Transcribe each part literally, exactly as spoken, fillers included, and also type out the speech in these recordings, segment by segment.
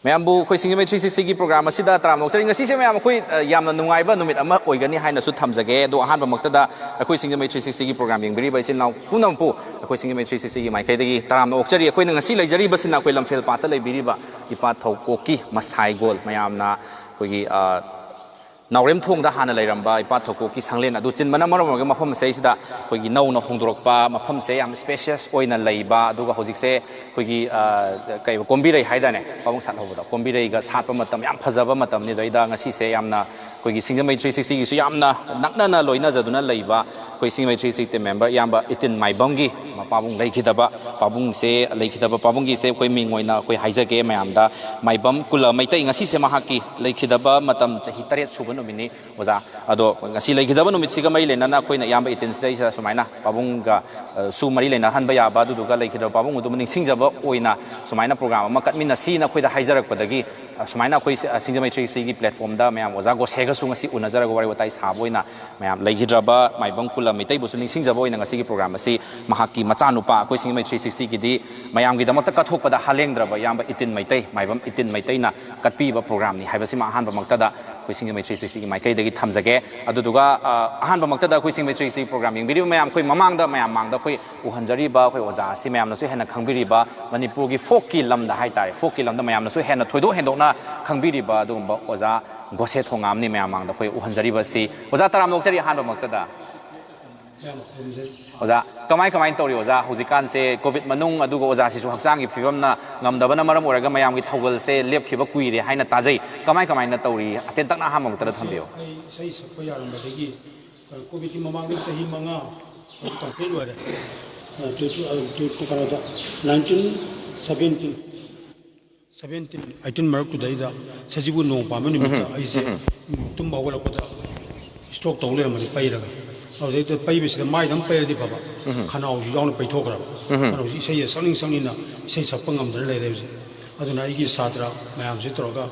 ꯃꯌꯥꯝꯕꯨ ꯑꯩꯈꯣꯏ ꯁꯤꯡꯖꯃꯩ three ꯁꯤꯛꯁꯇꯤꯒꯤ programme ꯑꯁꯤꯗ ꯇꯔꯥꯝꯅ ꯑꯣꯛꯆꯔꯤ꯫ ꯉꯁꯤꯁꯦ ꯃꯌꯥꯝ ꯑꯩꯈꯣꯏ, ꯑ, ꯌꯥꯝꯅ ꯅꯨꯡꯉꯥꯏꯕ ꯅꯨꯃꯤꯠ ꯑꯃ ꯑꯣꯏꯒꯅꯤ ꯍꯥꯏꯅꯁꯨ ꯊꯝꯖꯒꯦ꯫ ꯑꯗꯣ ꯑꯍꯥꯟꯕꯃꯛꯇꯗ ꯑꯩꯈꯣꯏ ꯁꯤꯡꯖꯃꯩ ꯊ꯭ꯔꯤ ꯁꯤꯛꯁꯇꯤꯒꯤ ꯄ꯭ꯔꯣꯒ꯭ꯔꯥꯝ ꯌꯦꯡꯕꯤꯔꯤꯕ ꯏꯆꯤꯜ ꯏꯅꯥꯎ ꯄꯨꯝꯅꯃꯛꯄꯨ ꯑꯩꯈꯣꯏ ꯁꯤꯡꯖꯃꯩ ꯊ꯭ꯔꯤ ꯁꯤꯛꯁꯇꯤꯒꯤ ꯃꯥꯏꯀꯩꯗꯒꯤ ꯇꯔꯥꯝꯅ ꯑꯣꯛꯆꯔꯤ꯫ ꯑꯩꯈꯣꯏꯅ ꯉꯁꯤ ꯂꯩꯖꯔꯤꯕꯁꯤꯅ ꯑꯩꯈꯣꯏ ꯂꯝꯐꯦꯜ ꯄꯥꯠꯇ ꯂꯩꯕꯤꯔꯤꯕ ꯏꯄꯥ ꯊꯧꯀꯣꯛꯀꯤ ꯃꯁꯥꯏꯒꯣꯜ ꯃꯌꯥꯝꯅ ꯑꯩꯈꯣꯏꯒꯤ, ꯑ, ꯅꯥꯎꯔꯦꯝꯊꯣꯡꯗ ꯍꯥꯟꯅ ꯂꯩꯔꯝꯕ ꯏꯄꯥ ꯊꯧꯀꯣꯛꯀꯤ ꯁꯪꯂꯦꯟ ꯑꯗꯨ ꯆꯤꯟꯕꯅ ꯃꯔꯝ ꯑꯣꯏꯔꯒ ꯃꯐꯝ ꯑꯁꯤꯗꯩꯁꯤꯗ ꯑꯩꯈꯣꯏꯒꯤ ꯅꯧꯅ ꯍꯣꯡꯗꯣꯔꯛꯄ ꯃꯐꯝꯁꯦ ꯌꯥꯝ spacious ꯑꯣꯏꯅ ꯂꯩꯕ, ꯑꯗꯨꯒ ꯍꯧꯖꯤꯛꯁꯦ ꯑꯩꯈꯣꯏꯒꯤ, ꯑ, ꯀꯩꯕ, ꯀꯣꯝꯕꯤꯔꯩ ꯍꯥꯏꯗꯥꯏꯅꯦ, ꯄꯥꯕꯨꯡ ꯁꯥꯠꯍꯧꯕꯗꯣ, ꯀꯣꯝꯕꯤꯔꯩꯒ ꯁꯥꯠꯄ ꯃꯇꯝ, ꯌꯥꯝ ꯐꯖꯕ ꯃꯇꯝꯅꯤ꯫ ꯑꯗꯩꯗ ꯉꯁꯤꯁꯦ ꯌꯥꯝꯅ ꯑꯩꯈꯣꯏꯒꯤ ꯁꯤꯡꯖꯃꯩ ꯊ꯭ꯔꯤ ꯁꯤꯛꯁꯇꯤꯒꯤꯁꯨ ꯌꯥꯝꯅ ꯅꯛꯅꯅ ꯂꯣꯏꯅꯖꯗꯨꯅ ꯂꯩꯕ ꯑꯩꯈꯣꯏ ꯁꯤꯡꯖꯃꯩ ꯊ꯭ꯔꯤ ꯁꯤꯛꯁꯇꯤ member ꯏꯌꯥꯝꯕ ꯏꯇꯤꯟ ꯃꯥꯏꯕꯝꯒꯤ ꯃꯄꯥꯕꯨꯡ ꯂꯩꯈꯤꯗꯕ ꯄꯥꯕꯨꯡꯁꯦ, ꯂꯩꯈꯤꯗꯕ ꯄꯥꯕꯨꯡꯒꯤꯁꯦ ꯑꯩꯈꯣꯏ ꯃꯤꯡ ꯑꯣꯏꯅ ꯑꯩꯈꯣꯏ ꯍꯥꯏꯖꯒꯦ ꯃꯌꯥꯝꯗ, ꯃꯥꯏꯕꯝ ꯀꯨꯂ ꯃꯩꯇꯩ꯫ ꯉꯁꯤꯁꯦ ꯃꯍꯥꯛꯀꯤ ꯂꯩꯈꯤꯗꯕ ꯃꯇꯝ ꯆꯍꯤ ꯇꯔꯦꯠ ꯁꯨꯕ ꯅꯨꯃꯤꯠꯅꯤ꯫ ꯑꯣꯖꯥ, ꯑꯗꯣ ꯉꯁꯤ ꯂꯩꯈꯤꯗꯕ ꯅꯨꯃꯤꯠꯁꯤꯒ ꯃꯔꯤ ꯂꯩꯅꯅ ꯑꯩꯈꯣꯏꯅ ꯏꯌꯥꯝꯕ ꯏꯇꯤꯟꯁꯤꯗꯩꯁꯤꯗ ꯁꯨꯃꯥꯏꯅ ꯄꯥꯕꯨꯡꯒ, ꯑ, ꯁꯨ ꯃꯔꯤ ꯂꯩꯅꯍꯟꯕ ꯌꯥꯕ, ꯑꯗꯨꯗꯨꯒ ꯂꯩꯈꯤꯗꯕ ꯄꯥꯕꯨꯡ ꯑꯗꯨꯕꯨ ꯅꯤꯡꯁꯤꯡꯖꯕ ꯑꯣꯏꯅ ꯁꯨꯃꯥꯏꯅ ꯄ꯭ꯔꯣꯒ꯭ꯔꯥꯝ ꯑꯃ ꯀꯠꯃꯤꯟꯅꯁꯤꯅ ꯑꯩꯈꯣꯏꯗ ꯍꯥꯏꯖꯔꯛꯄꯗꯒꯤ, ꯑ, ꯁꯨꯃꯥꯏꯅ ꯑꯩꯈꯣꯏ ꯁꯤ-, ꯑ, ꯁꯤꯡꯖꯃꯩ ꯊ꯭ꯔꯤ ꯁꯤꯛꯁꯇꯤꯒꯤ platformꯗ ꯃꯌꯥꯝ ꯑꯣꯖꯥ ꯒꯣꯁꯦꯒꯁꯨ ꯉꯁꯤ ꯎꯅꯖꯔꯒ ꯋꯥꯔꯤ ꯋꯥꯇꯥꯏ ꯁꯥꯕ ꯑꯣꯏꯅ ꯃꯌꯥꯝ ꯂꯩꯈꯤꯗ꯭ꯔꯕ ꯃꯥꯏꯕꯝ ꯀꯨꯂ ꯃꯩꯇꯩꯕꯨꯁꯨ ꯅꯤꯡꯁꯤꯡꯖꯕ ꯑꯣꯏꯅ ꯉꯁꯤꯒꯤ ꯄ꯭ꯔꯣꯒ꯭ꯔꯥꯝ ꯑꯁꯤ ꯃꯍꯥꯛꯀꯤ ꯃꯆꯥꯅꯨꯄꯥ ꯑꯩꯈꯣꯏ ꯁꯤꯡꯖꯃꯩ ꯊ꯭ꯔꯤ ꯁꯤꯛꯁꯇꯤꯒꯤꯗꯤ ꯃꯌꯥꯝꯒꯤꯗꯃꯛꯇ ꯀꯠꯊꯣꯛꯄꯗ ꯍꯥꯂꯦꯡꯗ꯭ꯔꯕ ꯏꯌꯥꯝꯕ ꯏꯇꯤꯟ ꯃꯩꯇꯩ, ꯃꯥꯏꯕꯝ ꯏꯇꯤꯟ ꯃꯩꯇꯩꯅ ꯀꯠꯄꯤꯕ ꯄ꯭ꯔꯣꯒ꯭ꯔꯥꯝꯅꯤ ꯍꯥꯏꯕꯁꯤꯃ ꯑꯍꯥꯟꯕꯃꯛꯇꯗ ꯑꯩꯈꯣꯏ ꯁꯤꯡꯖꯃꯩ ꯊ꯭ꯔꯤ ꯁꯤꯛꯁꯇꯤꯒꯤ ꯃꯥꯏꯀꯩꯗꯒꯤ ꯊꯝꯖꯒꯦ꯫ ꯑꯗꯨꯗꯨꯒ, ꯑ, ꯑꯍꯥꯟꯕꯃꯛꯇꯗ ꯑꯩꯈꯣꯏ ꯁꯤꯡꯖꯃꯩ ꯊ꯭ꯔꯤ ꯁꯤꯛꯁꯇꯤ ꯄ꯭ꯔꯣꯒ꯭ꯔꯥꯝ ꯌꯦꯡꯕꯤꯔꯤꯕ ꯃꯌꯥꯝ, ꯑꯩꯈꯣꯏ ꯃꯃꯥꯡꯗ, ꯃꯌꯥꯝ ꯃꯥꯡꯗ ꯑꯩꯈꯣꯏ ꯎꯍꯟꯖꯔꯤꯕ ꯑꯩꯈꯣꯏ ꯑꯣꯖꯥ ꯑꯁꯤ ꯃꯌꯥꯝꯅꯁꯨ ꯍꯦꯟꯅ ꯈꯪꯕꯤꯔꯤꯕ ꯃꯅꯤꯄꯨꯔꯒꯤ folkꯀꯤ ꯂꯝꯗ ꯍꯥꯏꯇꯥꯔꯦ, folkꯀꯤ ꯂꯝꯗ ꯃꯌꯥꯝꯅꯁꯨ ꯍꯦꯟꯅ ꯊꯣꯏꯗꯣꯛ ꯍꯦꯟꯗꯣꯛꯅ ꯈꯪꯕꯤꯔꯤꯕ ꯑꯗꯨꯒꯨꯝꯕ ꯑꯣꯖꯥ ꯒꯣꯁꯦ ꯊꯣꯉꯥꯝꯅꯤ ꯃꯌꯥꯝ ꯃꯥꯡꯗ ꯑꯩꯈꯣꯏ ꯎꯍꯟꯖꯔꯤꯕꯁꯤ꯫ ꯑꯣꯖꯥ, ꯇꯔꯥꯝꯅ ꯑꯣꯛꯆꯔꯤ ꯑꯍꯥꯟꯕꯃꯛꯇꯗ꯫ ꯌꯥꯝ ꯈꯨꯔꯨꯝꯖꯔꯤ꯫ ꯑꯣꯖꯥ, ꯀꯃꯥꯏ ꯀꯃꯥꯏꯅ ꯇꯧꯔꯤ ꯑꯣꯖꯥ? ꯍꯧꯖꯤꯛꯀꯥꯟꯁꯦ COVID ꯃꯅꯨꯡ, ꯑꯗꯨꯒ ꯑꯣꯖꯥꯁꯤꯁꯨ ꯍꯛꯆꯥꯡꯒꯤ ꯐꯤꯕꯝꯅ ꯉꯝꯗꯕꯅ ꯃꯔꯝ ꯑꯣꯏꯔꯒ ꯃꯌꯥꯝꯒꯤ ꯊꯧꯒꯜꯁꯦ ꯂꯦꯞꯈꯤꯕ ꯀꯨꯏꯔꯦ ꯍꯥꯏꯅ ꯇꯥꯖꯩ꯫ ꯀꯃꯥꯏ ꯀꯃꯥꯏꯅ ꯇꯧꯔꯤ? ꯑꯇꯦꯟꯇꯛꯅ ꯑꯍꯥꯟꯕꯃꯛꯇꯗ ꯊꯝꯕꯤꯌꯨ꯫ ꯑꯩ ꯏꯁꯩ ꯁꯛꯄ ꯌꯥꯔꯝꯕꯗꯒꯤ, ꯑ, COVIDꯀꯤ ꯃꯃꯥꯡꯗ ꯆꯍꯤ ꯃꯉꯥ complete ꯑꯣꯏꯔꯦ꯫ ꯑ, ꯇꯨ-, ꯇꯨ-, ꯑ, ꯇꯨ-, ꯀꯩꯅꯣꯗ, nineteen seventeen, seventeen, eighteen ꯃꯔꯛꯇꯨꯗꯩꯗ ꯁꯖꯤꯕꯨ ꯅꯣꯡ ꯄꯥꯟꯕ ꯅꯨꯃꯤꯠꯇ ꯑꯩꯁꯦ ꯇꯨꯝꯕ ꯍꯧꯒꯠꯂꯛꯄꯗ stroke ꯇꯧ ꯂꯩꯔꯝꯕꯅꯤ ꯄꯩꯔꯒ꯫ ꯑꯗꯨꯗꯩꯗ ꯄꯩꯕꯁꯤꯗ ꯃꯥꯏꯗꯪ ꯄꯩꯔꯗꯤ ꯐꯕ, ꯈꯅꯥꯎꯁꯤ ꯌꯥꯎꯅ ꯄꯩꯊꯣꯛꯈ꯭ꯔꯕ꯫ ꯑꯗꯨꯅ ꯍꯧꯖꯤꯛ ꯏꯁꯩꯁꯦ ꯁꯛꯅꯤꯡ ꯁꯛꯅꯤꯡꯅ ꯏꯁꯩ ꯁꯛꯄ ꯉꯝꯗꯅ ꯂꯩꯔꯦ ꯍꯧꯖꯤꯛ꯫ ꯑꯗꯨꯅ ꯑꯩꯒꯤ ꯁꯥꯇ꯭ꯔ ꯃꯌꯥꯝꯁꯤ ꯇꯧꯔꯒ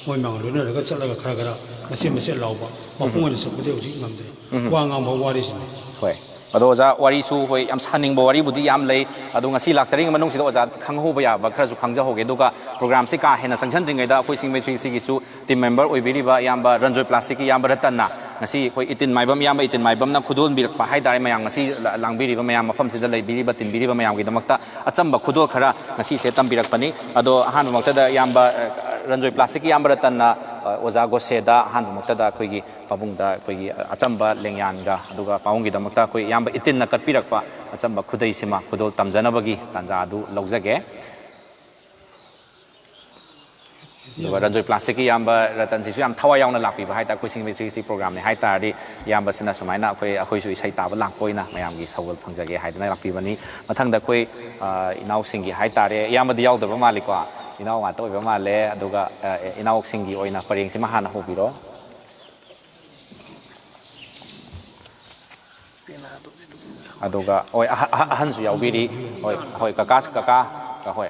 ꯃꯣꯏ ꯃꯌꯥꯝꯒ ꯂꯣꯏꯅꯔꯒ ꯆꯠꯂꯒ ꯈꯔ ꯈꯔ ꯃꯆꯦꯠ ꯃꯆꯦꯠ ꯂꯥꯎꯕ, ꯃꯄꯨꯡ ꯑꯣꯏꯅ ꯁꯛꯄꯗꯤ ꯍꯧꯖꯤꯛ ꯉꯝꯗ꯭ꯔꯦ꯫ ꯋꯥ ꯉꯥꯡꯕ ꯋꯥꯔꯤꯁꯤꯅꯤ꯫ ꯍꯣꯏ꯫ ꯑꯗꯣ ꯑꯣꯖꯥ, ꯋꯥꯔꯤꯁꯨ ꯍꯣꯏ ꯌꯥꯝ ꯁꯥꯅꯤꯡꯕ ꯋꯥꯔꯤꯕꯨꯗꯤ ꯌꯥꯝ ꯂꯩ, ꯑꯗꯣ ꯉꯁꯤ ꯂꯥꯛꯆꯔꯤꯉꯩ ꯃꯅꯨꯡꯁꯤꯗ ꯑꯣꯖꯥ ꯈꯪꯍꯧꯕ ꯌꯥꯕ ꯈꯔꯁꯨ ꯈꯪꯖꯍꯧꯒꯦ꯫ ꯑꯗꯨꯒ ꯄ꯭ꯔꯣꯒ꯭ꯔꯥꯝꯁꯤ ꯀꯥ ꯍꯦꯟꯅ ꯆꯪꯁꯤꯟꯗ꯭ꯔꯤꯉꯩꯗ ꯑꯩꯈꯣꯏ ꯁꯤꯡꯃꯩ ꯊ꯭ꯔꯤ ꯁꯤꯒꯤꯁꯨ ꯇꯤꯝ ꯃꯦꯝꯕꯔ ꯑꯣꯏꯕꯤꯔꯤꯕ ꯏꯌꯥꯝꯕ ꯔꯟꯖꯣꯏ ꯄ꯭ꯂꯥꯁꯇꯤꯛꯀꯤ ꯏꯌꯥꯝꯕ ꯔꯇꯟꯅ ꯉꯁꯤ ꯑꯩꯈꯣꯏ ꯏꯇꯤꯟ ꯃꯥꯏꯕꯝ, ꯏꯌꯥꯝꯕ ꯏꯇꯤꯟ ꯃꯥꯏꯕꯝꯅ ꯈꯨꯗꯣꯜꯕꯤꯔꯛꯄ ꯍꯥꯏꯇꯥꯔꯦ, ꯃꯌꯥꯝ ꯉꯁꯤ ꯂꯥꯡꯕꯤꯔꯤꯕ ꯃꯌꯥꯝ, ꯃꯐꯝꯁꯤꯗ ꯂꯩꯕꯤꯔꯤꯕ ꯇꯤꯟꯕꯤꯔꯤꯕ ꯃꯌꯥꯝꯒꯤꯗꯃꯛꯇ ꯑꯆꯝꯕ ꯈꯨꯗꯣꯜ ꯈꯔ ꯉꯁꯤꯁꯦ ꯇꯝꯕꯤꯔꯛꯄꯅꯤ꯫ ꯑꯗꯣ ꯑꯍꯥꯟꯕꯃꯛꯇꯗ ꯏꯌꯥꯝꯕ, ꯑ, ꯔꯟꯖꯣꯏ ꯄ꯭ꯂꯥꯁꯇꯤꯛꯀꯤ ꯏꯌꯥꯝꯕ ꯔꯇꯟꯅ, ꯑ, ꯑꯣꯖꯥ ꯒꯣꯁꯦꯗ ꯑꯍꯥꯟꯕꯃꯛꯇꯗ ꯑꯩꯈꯣꯏꯒꯤ ꯄꯥꯕꯨꯡꯗ ꯑꯩꯈꯣꯏꯒꯤ ꯑꯆꯝꯕ ꯂꯦꯡꯌꯥꯟꯒ ꯑꯗꯨꯒ ꯄꯥꯕꯨꯡꯒꯤꯗꯃꯛꯇ ꯑꯩꯈꯣꯏ ꯏꯌꯥꯝꯕ ꯏꯇꯤꯟꯅ ꯀꯠꯄꯤꯔꯛꯄ ꯑꯆꯝꯕ ꯈꯨꯗꯩꯁꯤꯃ ꯈꯨꯗꯣꯜ ꯇꯝꯖꯅꯕꯒꯤ ꯇꯥꯟꯖꯥ ꯑꯗꯨ ꯂꯧꯖꯒꯦ꯫ ꯑꯗꯨꯒ ꯔꯟꯖꯣꯏ ꯄ꯭ꯂꯥꯁꯇꯤꯛꯀꯤ ꯏꯌꯥꯝꯕ ꯔꯇꯟꯁꯤꯁꯨ ꯌꯥꯝ ꯊꯋꯥꯏ ꯌꯥꯎꯅ ꯂꯥꯛꯄꯤꯕ ꯍꯥꯏꯇꯥꯔꯦ꯫ ꯑꯩꯈꯣꯏ ꯁꯤꯡꯃꯩ ꯊ꯭ꯔꯤ ꯁꯤꯛꯁꯇꯤ ꯄ꯭ꯔꯣꯒ꯭ꯔꯥꯝꯅꯤ ꯍꯥꯏꯇꯥꯔꯗꯤ ꯏꯌꯥꯝꯕꯁꯤꯅ ꯁꯨꯃꯥꯏꯅ ꯑꯩꯈꯣꯏ, ꯑꯩꯈꯣꯏꯁꯨ ꯏꯁꯩ ꯇꯥꯕ ꯂꯥꯛꯄ ꯑꯣꯏꯅ ꯃꯌꯥꯝꯒꯤ ꯁꯧꯒꯜ ꯐꯪꯖꯒꯦ ꯍꯥꯏꯗꯅ ꯂꯥꯛꯄꯤꯕꯅꯤ꯫ ꯃꯊꯪꯗ ꯑꯩꯈꯣꯏ, ꯑ, ꯏꯅꯥꯎꯁꯤꯡꯒꯤ ꯍꯥꯏꯇꯥꯔꯦ, ꯏꯌꯥꯝꯕꯗꯤ ꯌꯥꯎꯗꯕ ꯃꯥꯜꯂꯤꯀꯣ, ꯏꯅꯥꯎ ꯉꯥꯛꯇ ꯑꯣꯏꯕ ꯃꯥꯜꯂꯦ꯫ ꯑꯗꯨꯒ, ꯑ, ꯏꯅꯥꯎꯁꯤꯡꯒꯤ ꯑꯣꯏꯅ ꯄꯔꯦꯡꯁꯤꯃ ꯍꯥꯟꯅ ꯍꯧꯕꯤꯔꯣ꯫ ꯑꯗꯨꯒ ꯍꯣꯏ, ꯑꯍ-, ꯑꯍ-, ꯑꯍꯟꯁꯨ ꯌꯥꯎꯕꯤꯔꯤ꯫ ꯍꯣꯏ, ꯍꯣꯏ, ꯀꯀꯥ, ꯀꯀꯥ, ꯍꯣꯏ꯫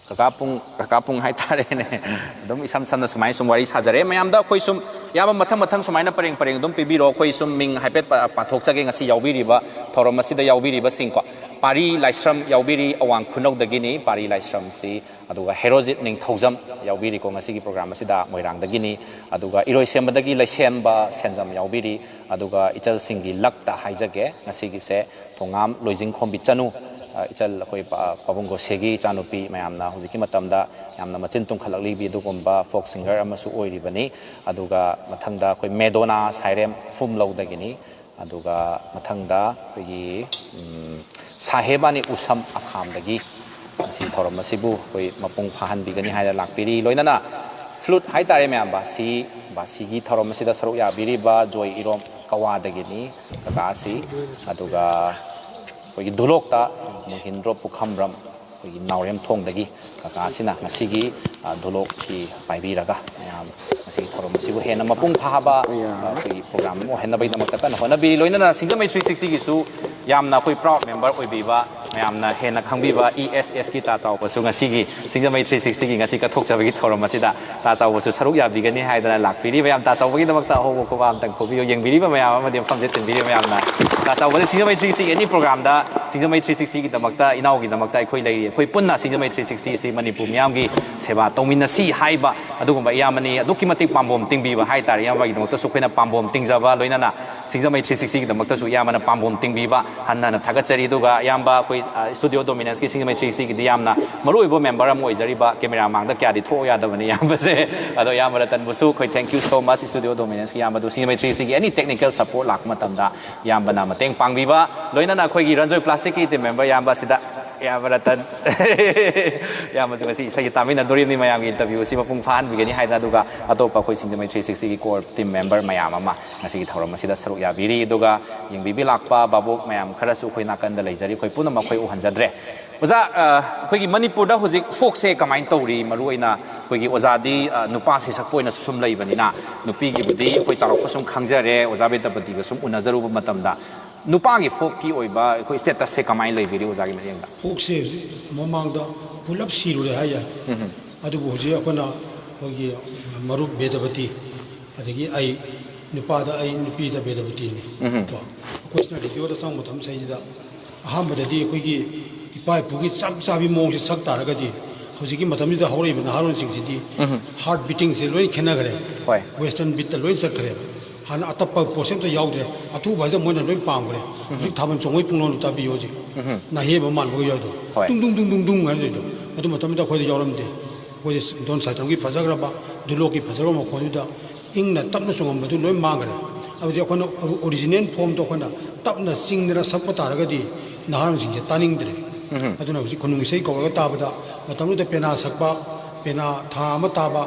ꯀꯀꯥ ꯄꯨꯡ, ꯀꯀꯥ ꯄꯨꯡ ꯍꯥꯏꯇꯥꯔꯦꯅꯦ꯫ ꯑꯗꯨꯝ ꯏꯁꯝ ꯁꯝꯅ ꯁꯨꯃꯥꯏꯅ ꯁꯨꯝ ꯋꯥꯔꯤ ꯁꯥꯖꯔꯦ꯫ ꯃꯌꯥꯝꯗ ꯑꯩꯈꯣꯏ ꯁꯨꯝ, ꯏꯌꯥꯝꯕ, ꯃꯊꯪ ꯃꯊꯪ ꯁꯨꯃꯥꯏꯅ ꯄꯔꯦꯡ ꯄꯔꯦꯡ ꯑꯗꯨꯝ ꯄꯤꯕꯤꯔꯣ꯫ ꯑꯩꯈꯣꯏ ꯁꯨꯝ ꯃꯤꯡ ꯍꯥꯏꯐꯦꯠ ꯄ-, ꯄꯥꯊꯣꯛꯆꯒꯦ ꯉꯁꯤ ꯌꯥꯎꯕꯤꯔꯤꯕ, ꯊꯧꯔꯝ ꯑꯁꯤꯗ ꯌꯥꯎꯕꯤꯔꯤꯕꯁꯤꯡꯀꯣ꯫ ꯄꯥꯔꯤ ꯂꯥꯏꯁ꯭ꯔꯝ ꯌꯥꯎꯕꯤꯔꯤ, ꯑꯋꯥꯡ ꯈꯨꯅꯧꯗꯒꯤꯅꯤ꯫ ꯄꯥꯔꯤ ꯂꯥꯏꯁ꯭ꯔꯝꯁꯤ ꯑꯗꯨꯒ ꯍꯦꯔꯣꯖꯤꯠ ꯅꯤꯡꯊꯧꯖꯝ ꯌꯥꯎꯕꯤꯔꯤꯀꯣ ꯉꯁꯤꯒꯤ ꯄ꯭ꯔꯣꯒ꯭ꯔꯥꯝ ꯑꯁꯤꯗ, ꯃꯣꯏꯔꯥꯡꯗꯒꯤꯅꯤ꯫ ꯑꯗꯨꯒ ꯏꯔꯣꯏꯁꯦꯝꯕꯗꯒꯤ ꯂꯩꯁꯦꯝꯕ ꯁꯦꯟꯖꯝ ꯌꯥꯎꯕꯤꯔꯤ꯫ ꯑꯗꯨꯒ ꯏꯆꯜꯁꯤꯡꯒꯤ ꯂꯛꯇ ꯍꯥꯏꯖꯒꯦ ꯉꯁꯤꯒꯤꯁꯦ, ꯊꯣꯉꯥꯝ ꯂꯣꯏꯖꯤꯡꯈꯣꯝꯕꯤ ꯆꯅꯨ, ꯑ, ꯏꯆꯜ ꯑꯩꯈꯣꯏ ꯄꯥ-, ꯄꯥꯕꯨꯡ ꯒꯣꯁꯦꯒꯤ ꯏꯆꯥꯅꯨꯄꯤ, ꯃꯌꯥꯝꯅ ꯍꯧꯖꯤꯛꯀꯤ ꯃꯇꯝꯗ ꯌꯥꯝꯅ ꯃꯆꯤꯟ ꯇꯨꯝꯈꯠꯂꯛꯂꯤꯕꯤ ꯑꯗꯨꯒꯨꯝꯕ ꯐꯣꯛ ꯁꯤꯡꯒꯔ ꯑꯃꯁꯨ ꯑꯣꯏꯔꯤꯕꯅꯤ꯫ ꯑꯗꯨꯒ ꯃꯊꯪꯗ ꯑꯩꯈꯣꯏ ꯃꯦꯗꯣꯅꯥ ꯁꯥꯏꯔꯦꯝ ꯐꯨꯝꯂꯧꯗꯒꯤꯅꯤ꯫ ꯑꯗꯨꯒ ꯃꯊꯪꯗ ꯑꯩꯈꯣꯏꯒꯤ, ꯎꯝ, ꯁꯥꯍꯦꯕꯥꯅꯤ ꯎꯁꯝ ꯑꯈꯥꯝꯗꯒꯤ ꯉꯁꯤ ꯊꯧꯔꯝ ꯑꯁꯤꯕꯨ ꯑꯩꯈꯣꯏ ꯃꯄꯨꯡ ꯐꯥꯍꯟꯕꯤꯒꯅꯤ ꯍꯥꯏꯅ ꯂꯥꯛꯄꯤꯔꯤ꯫ ꯂꯣꯏꯅꯅ ꯐ꯭ꯂꯨꯠ ꯍꯥꯏꯇꯥꯔꯦ ꯃꯌꯥꯝ, ꯕꯥꯁꯤ, ꯕꯥꯁꯤꯒꯤ ꯊꯧꯔꯝ ꯑꯁꯤꯗ ꯁꯔꯨꯛ ꯌꯥꯕꯤꯔꯤꯕ ꯖꯣꯏ ꯏꯔꯣꯝ ꯀꯋꯥꯗꯒꯤꯅꯤ ꯀꯀꯥ ꯑꯁꯤ꯫ ꯑꯗꯨꯒ ꯑꯩꯈꯣꯏꯒꯤ ꯙꯨꯂꯣꯛꯇ ꯃꯣꯍꯤꯟꯗ꯭ꯔꯣ ꯄꯨꯈꯝꯕ꯭ꯔꯝ, ꯑꯩꯈꯣꯏꯒꯤ ꯅꯥꯎꯔꯦꯝ ꯊꯣꯡꯗꯒꯤ ꯀꯀꯥ ꯑꯁꯤꯅ ꯉꯁꯤꯒꯤ, ꯑ, ꯙꯨꯂꯣꯛꯀꯤ ꯄꯥꯏꯕꯤꯔꯒ ꯃꯌꯥꯝ ꯉꯁꯤꯒꯤ ꯊꯧꯔꯝ ꯑꯁꯤꯕꯨ ꯍꯦꯟꯅ ꯃꯄꯨꯡ ꯐꯥꯕ, ꯑ, ꯑꯩꯈꯣꯏꯒꯤ ꯄ꯭ꯔꯣꯒ꯭ꯔꯥꯝ ꯑꯃ ꯑꯣꯏꯍꯟꯅꯕꯒꯤꯗꯃꯛꯇ ꯀꯟꯅ ꯍꯣꯠꯅꯕꯤꯔꯤ꯫ ꯂꯣꯏꯅꯅ ꯁꯤꯡꯖꯃꯩ ꯊ꯭ꯔꯤ ꯁꯤꯛꯁꯇꯤꯒꯤꯁꯨ ꯌꯥꯝꯅ ꯑꯩꯈꯣꯏ ꯄ꯭ꯔꯥꯎꯗ ꯃꯦꯝꯕꯔ ꯑꯣꯏꯕꯤꯕ ꯃꯌꯥꯝꯅ ꯍꯦꯟꯅ ꯈꯪꯕꯤꯕ ꯏ ꯑꯦꯁ ꯑꯦꯁꯀꯤ ꯇꯥ ꯆꯥꯎꯕꯁꯨ ꯉꯁꯤꯒꯤ ꯁꯤꯡꯖꯃꯩ ꯊ꯭ꯔꯤ ꯁꯤꯛꯁꯇꯤꯒꯤ ꯉꯁꯤ ꯀꯠꯊꯣꯛꯆꯕꯒꯤ ꯊꯧꯔꯝ ꯑꯁꯤꯗ ꯇꯥ ꯆꯥꯎꯕꯁꯨ ꯁꯔꯨꯛ ꯌꯥꯕꯤꯒꯅꯤ ꯍꯥꯏꯗꯅ ꯂꯥꯛꯄꯤꯔꯤ꯫ ꯃꯌꯥꯝ ꯇꯥ ꯆꯥꯎꯕꯒꯤꯗꯃꯛꯇ ꯑꯍꯧꯕ ꯈꯨꯕꯥꯛ ꯑꯝꯇꯪ ꯈꯨꯕꯤꯌꯨ꯫ ꯌꯦꯡꯕꯤꯔꯤꯕ ꯃꯌꯥꯝ ꯑꯃꯗꯤ ꯃꯐꯝꯁꯦ ꯆꯤꯟꯕꯤꯔꯤꯕ ꯃꯌꯥꯝꯅ ꯇꯥ ꯆꯥꯎꯕꯁꯦ ꯁꯤꯡꯖꯃꯩ ꯊ꯭ꯔꯤ ꯁꯤꯛꯁꯇꯤ ꯑꯦꯅꯤ ꯄ꯭ꯔꯣꯒ꯭ꯔꯥꯝꯗ ꯁꯤꯡꯖꯃꯩ ꯊ꯭ꯔꯤ ꯁꯤꯛꯁꯇꯤꯒꯤꯗꯃꯛꯇ, ꯏꯅꯥꯎꯒꯤꯗꯃꯛꯇ ꯑꯩꯈꯣꯏ ꯂꯩꯔꯤ꯫ ꯑꯩꯈꯣꯏ ꯄꯨꯟꯅ ꯁꯤꯡꯖꯃꯩ ꯊ꯭ꯔꯤ ꯁꯤꯛꯁꯇꯤ ꯑꯁꯤ ꯃꯅꯤꯄꯨꯔ ꯃꯤꯌꯥꯝꯒꯤ ꯁꯦꯕꯥ ꯇꯧꯃꯤꯟꯅꯁꯤ ꯍꯥꯏꯕ ꯑꯗꯨꯒꯨꯝꯕ ꯏꯌꯥꯝꯕꯅꯤ꯫ ꯑꯗꯨꯛꯀꯤ ꯃꯇꯤꯛ ꯄꯥꯝꯕꯣꯝ ꯇꯤꯡꯕꯤꯕ ꯍꯥꯏꯇꯥꯔꯦ꯫ ꯏꯌꯥꯝꯕꯒꯤꯗꯃꯛꯇꯁꯨ ꯑꯩꯈꯣꯏꯅ ꯄꯥꯝꯕꯣꯝ ꯇꯤꯡꯖꯕ, ꯂꯣꯏꯅꯅ ꯁꯤꯡꯖꯃꯩ ꯊ꯭ꯔꯤ ꯁꯤꯛꯁꯇꯤꯒꯤꯗꯃꯛꯇꯁꯨ ꯏꯌꯥꯝꯕꯅ ꯄꯥꯝꯕꯣꯝ ꯇꯤꯡꯕꯤꯕ ꯍꯟꯅ ꯍꯟꯅ ꯊꯥꯒꯠꯆꯔꯤ꯫ ꯑꯗꯨꯒ ꯏꯌꯥꯝꯕ ꯑꯩꯈꯣꯏ, ꯑ, ꯁ꯭ꯇꯨꯗꯤꯑꯣ ꯗꯣꯃꯤꯅꯦꯟꯁꯀꯤ ꯁꯤꯡꯖꯃꯩ ꯊ꯭ꯔꯤ ꯁꯤꯛꯁꯇꯤꯒꯤꯗꯤ ꯌꯥꯝꯅ ꯃꯔꯨꯑꯣꯏꯕ ꯃꯦꯝꯕꯔ ꯑꯃ ꯑꯣꯏꯖꯔꯤꯕ, ꯀꯦꯃꯦꯔꯥ ꯃꯥꯡꯗ ꯀꯌꯥꯗꯤ ꯊꯣꯛꯑꯣ ꯌꯥꯗꯕꯅꯤ ꯏꯌꯥꯝꯕꯁꯦ꯫ ꯑꯗꯣ ꯏꯌꯥꯝꯕ ꯔꯇꯟꯕꯨꯁꯨ ꯑꯩꯈꯣꯏ thank you so much, studio ꯗꯣꯃꯤꯅꯦꯟꯁꯀꯤ ꯏꯌꯥꯝꯕꯗꯨ ꯁꯤꯡꯖꯃꯩ ꯊ꯭ꯔꯤ ꯁꯤꯛꯁꯇꯤꯒꯤ ꯑꯦꯅꯤ ꯇꯦꯛꯅꯤꯀꯦꯜ ꯁꯄꯣꯔꯠ ꯂꯥꯛꯄ ꯃꯇꯝꯗ ꯏꯌꯥꯝꯕꯅ ꯃꯇꯦꯡ ꯄꯥꯡꯕꯤꯕ, ꯂꯣꯏꯅꯅ ꯑꯩꯈꯣꯏꯒꯤ ꯔꯟꯖꯣꯏ ꯄ꯭ꯂꯥꯁꯇꯤꯛꯀꯤ ꯇꯤꯝ ꯃꯦꯝꯕꯔ ꯏꯌꯥꯝꯕ ꯑꯁꯤꯗ, ꯏꯌꯥꯝꯕ ꯔꯇꯟ, ꯏꯌꯥꯝꯕꯁꯨ ꯉꯁꯤ ꯏꯁꯩ ꯇꯥꯃꯤꯟꯅꯗꯣꯔꯤꯕꯅꯤ꯫ ꯃꯌꯥꯝꯒꯤ ꯏꯟꯇꯔꯚ꯭ꯌꯨ ꯑꯁꯤ ꯃꯄꯨꯡ ꯐꯥꯍꯟꯕꯤꯒꯅꯤ ꯍꯥꯏꯗꯅ, ꯑꯗꯨꯒ ꯑꯇꯣꯞꯄ ꯑꯩꯈꯣꯏ ꯁꯤꯡꯖꯃꯩ ꯊ꯭ꯔꯤ ꯁꯤꯛꯁꯇꯤꯒꯤ ꯀꯣꯔ ꯇꯤꯝ ꯃꯦꯝꯕꯔ ꯃꯌꯥꯝ ꯑꯃ ꯉꯁꯤꯒꯤ ꯊꯧꯔꯝ ꯑꯁꯤꯗ ꯁꯔꯨꯛ ꯌꯥꯕꯤꯔꯤ꯫ ꯑꯗꯨꯒ ꯌꯦꯡꯕꯤꯕꯤ ꯂꯥꯛꯄ ꯚꯥꯕꯣꯛ ꯃꯌꯥꯝ ꯈꯔꯁꯨ ꯑꯩꯈꯣꯏ ꯅꯥꯀꯟꯗ ꯂꯩꯖꯔꯤ꯫ ꯑꯩꯈꯣꯏ ꯄꯨꯝꯅꯃꯛ ꯑꯩꯈꯣꯏ ꯎꯍꯟꯖꯗ꯭ꯔꯦ꯫ ꯑꯣꯖꯥ, ꯑ, ꯑꯩꯈꯣꯏꯒꯤ ꯃꯅꯤꯄꯨꯔꯗ ꯍꯧꯖꯤꯛ ꯐꯣꯛꯁꯦ ꯀꯃꯥꯏꯅ ꯇꯧꯔꯤ? ꯃꯔꯨꯑꯣꯏꯅ ꯑꯩꯈꯣꯏꯒꯤ ꯑꯣꯖꯥꯗꯤ, ꯑ, ꯅꯨꯄꯥ ꯁꯩꯁꯛꯄ ꯑꯣꯏꯅ ꯁꯨꯝ ꯂꯩꯕꯅꯤꯅ, ꯅꯨꯄꯤꯒꯤꯕꯨꯗꯤ ꯑꯩꯈꯣꯏ ꯆꯥꯎꯔꯥꯛꯄ ꯁꯨꯝ ꯈꯪꯖꯔꯦ, ꯑꯣꯖꯥ ꯕꯦꯗꯄꯇꯤꯒ ꯁꯨꯝ ꯎꯅꯖꯔꯨꯕ ꯃꯇꯝꯗ, ꯅꯨꯄꯥꯒꯤ ꯐꯣꯛꯀꯤ ꯑꯣꯏꯕ ꯑꯩꯈꯣꯏ ꯁ꯭ꯇꯦꯇꯁꯁꯦ ꯀꯃꯥꯏꯅ ꯂꯩꯕꯤꯔꯤ ꯑꯣꯖꯥꯒꯤ ꯃꯤꯠꯌꯦꯡꯗ? ꯐꯣꯛꯁꯦ ꯍꯧꯖꯤꯛ ꯃꯃꯥꯡꯗ ꯄꯨꯂꯞ ꯁꯤꯔꯨꯔꯦ ꯍꯥꯏ ꯌꯥꯏ꯫ ꯑꯗꯨꯕꯨ ꯍꯧꯖꯤꯛ ꯑꯩꯈꯣꯏꯅ ꯑꯩꯈꯣꯏꯒꯤ ꯃꯔꯨꯞ ꯕꯦꯗꯄꯇꯤ, ꯑꯗꯒꯤ ꯑꯩ, ꯅꯨꯄꯥꯗ ꯑꯩ, ꯅꯨꯄꯤꯗ ꯕꯦꯗꯄꯇꯤꯅꯤ꯫ ꯀꯣ? ꯑꯩꯈꯣꯏꯁꯤꯅ ꯔꯦꯗꯤꯑꯣꯗ ꯆꯪꯕ ꯃꯇꯝ ꯁꯤꯗꯩꯁꯤꯗ ꯑꯍꯥꯟꯕꯗꯗꯤ ꯑꯩꯈꯣꯏꯒꯤ ꯏꯄꯥ ꯏꯄꯨꯒꯤ ꯆꯞ ꯆꯥꯕꯤ ꯃꯑꯣꯡꯁꯦ ꯁꯛ ꯇꯥꯔꯒꯗꯤ, ꯍꯧꯖꯤꯛꯀꯤ ꯃꯇꯝꯁꯤꯗ ꯍꯧꯔꯛꯏꯕ ꯅꯍꯥꯔꯣꯟꯁꯤꯡꯁꯤꯗꯤ ꯍꯥꯔꯠ ꯕꯤꯇꯤꯡꯁꯦ ꯂꯣꯏ ꯈꯦꯠꯅꯈ꯭ꯔꯦ꯫ ꯍꯣꯏ꯫ ꯋꯦꯁꯇꯔꯟ ꯕꯤꯠꯇ ꯂꯣꯏ ꯆꯠꯈ꯭ꯔꯦꯕ꯫ ꯍꯥꯟꯅ ꯑꯇꯞꯄ ꯄꯣꯠꯁꯦ ꯑꯝꯇ ꯌꯥꯎꯗ꯭ꯔꯦ꯫ ꯑꯊꯨꯕ ꯍꯥꯏꯁꯦ ꯃꯣꯏꯅ ꯂꯣꯏ ꯄꯥꯝꯈ꯭ꯔꯦ꯫ ꯍꯧꯖꯤꯛ ꯊꯥꯕꯜ ꯆꯣꯡꯕꯒꯤ ꯄꯨꯡꯂꯣꯟꯗꯨ ꯇꯥꯕꯤꯌꯨ ꯍꯧꯖꯤꯛ꯫ ꯅꯥꯍꯦꯕ ꯃꯥꯟꯕꯒ ꯌꯥꯎꯏꯗꯣ꯫ ꯍꯣꯏ꯫ ꯇꯨꯡ ꯇꯨꯡ ꯇꯨꯡ ꯇꯨꯡ ꯇꯨꯡ ꯍꯥꯏꯅ ꯇꯧꯔꯤꯗꯣ꯫ ꯑꯗꯨ ꯃꯇꯝꯗꯨꯗ ꯑꯩꯈꯣꯏꯗ ꯌꯥꯎꯔꯝꯗꯦ꯫ ꯑꯩꯈꯣꯏꯗꯤ ꯗꯣꯟ ꯁꯥꯏꯇ꯭ꯔꯝꯒꯤ ꯐꯖꯈ꯭ꯔꯕ, ꯙꯨꯂꯣꯛꯀꯤ ꯐꯖꯈ꯭ꯔꯕ ꯃꯈꯣꯟꯗꯨꯗ ꯏꯪꯅ ꯇꯞꯅ ꯆꯣꯡꯉꯝꯕꯗꯨ ꯂꯣꯏ ꯃꯥꯡꯈ꯭ꯔꯦ꯫ ꯑꯗꯨꯗꯤ ꯑꯩꯈꯣꯏꯅ ꯑꯣꯔꯤꯖꯤꯅꯦꯜ ꯐꯣꯝꯗꯣ ꯑꯩꯈꯣꯏꯅ ꯇꯞꯅ ꯆꯤꯡꯗꯅ ꯁꯛꯄ ꯇꯥꯔꯒꯗꯤ ꯅꯍꯥꯔꯣꯜꯁꯤꯡꯁꯦ ꯇꯥꯅꯤꯡꯗ꯭ꯔꯦ꯫ ꯑꯗꯨꯅ ꯍꯧꯖꯤꯛ ꯈꯨꯅꯨꯡ ꯏꯁꯩ ꯀꯧꯔꯒ ꯇꯥꯕꯗ, ꯃꯇꯝꯗꯨꯗ ꯄꯦꯅꯥ ꯁꯛꯄ, ꯄꯦꯅꯥ ꯊꯥ ꯑꯃ ꯇꯥꯕ,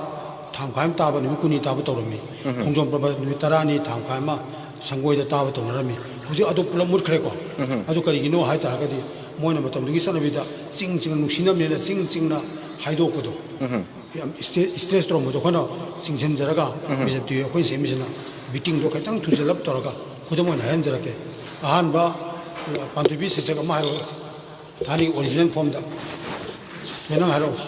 ꯊꯥ ꯃꯈꯥꯏ ꯑꯃ ꯇꯥꯕ, ꯅꯨꯃꯤꯠ ꯀꯨꯟꯅꯤ ꯇꯥꯕ ꯇꯧꯔꯝꯃꯤ꯫ ꯈꯣꯡꯖꯣꯝ ꯄꯔꯕ ꯅꯨꯃꯤꯠ ꯇꯔꯥꯅꯤ, ꯊꯥ ꯃꯈꯥꯏ ꯑꯃ ꯁꯪꯒꯣꯏꯗ ꯇꯥꯕ ꯇꯧꯅꯔꯝꯃꯤ꯫ ꯍꯧꯖꯤꯛ ꯑꯗꯨ ꯄꯨꯂꯞ ꯃꯨꯠꯈ꯭ꯔꯦꯀꯣ꯫ ꯑꯗꯨ ꯀꯔꯤꯒꯤꯅꯣ ꯍꯥꯏ ꯇꯥꯔꯒꯗꯤ ꯃꯣꯏꯅ ꯃꯇꯝꯗꯨꯒꯤ ꯆꯠꯅꯕꯤꯗ ꯆꯤꯡ ꯆꯤꯡꯅ ꯅꯨꯡꯁꯤꯅꯕꯅꯦꯅ ꯆꯤꯡ ꯆꯤꯡꯅ ꯍꯥꯏꯗꯣꯛꯄꯗꯣ꯫ ꯌꯥꯝ ꯏꯁꯇ꯭ꯔꯦ-, ꯏꯁꯇ꯭ꯔꯦꯁ ꯇꯧꯔꯝꯕꯗꯣ ꯑꯩꯈꯣꯏꯅ ꯆꯤꯡꯁꯤꯟꯖꯔꯒ, ꯎꯝ꯫ ꯃꯦꯗꯞꯇꯤ ꯑꯩꯈꯣꯏꯅ ꯁꯦꯝꯃꯤꯁꯤꯅ ꯕꯤꯇꯤꯡꯗꯣ ꯈꯤꯇꯪ ꯊꯨꯖꯤꯜꯂꯞ ꯇꯧꯔꯒ ꯈꯨꯗꯝ ꯑꯣꯏꯅ ꯍꯥꯏꯍꯟꯖꯔꯛꯀꯦ꯫ ꯑꯍꯥꯟꯕ, ꯑ, ꯄꯥꯟꯊꯣꯏꯕꯤ ꯁꯩꯁꯛ ꯑꯃ ꯍꯥꯏꯔꯣ꯫ ꯍꯥꯟꯅꯒꯤ ꯑꯣꯔꯤꯖꯤꯅꯦꯜ ꯐꯣꯝꯗ꯫ ꯃꯦ, ꯅꯪ ꯍꯥꯏꯔꯛꯑꯣ꯫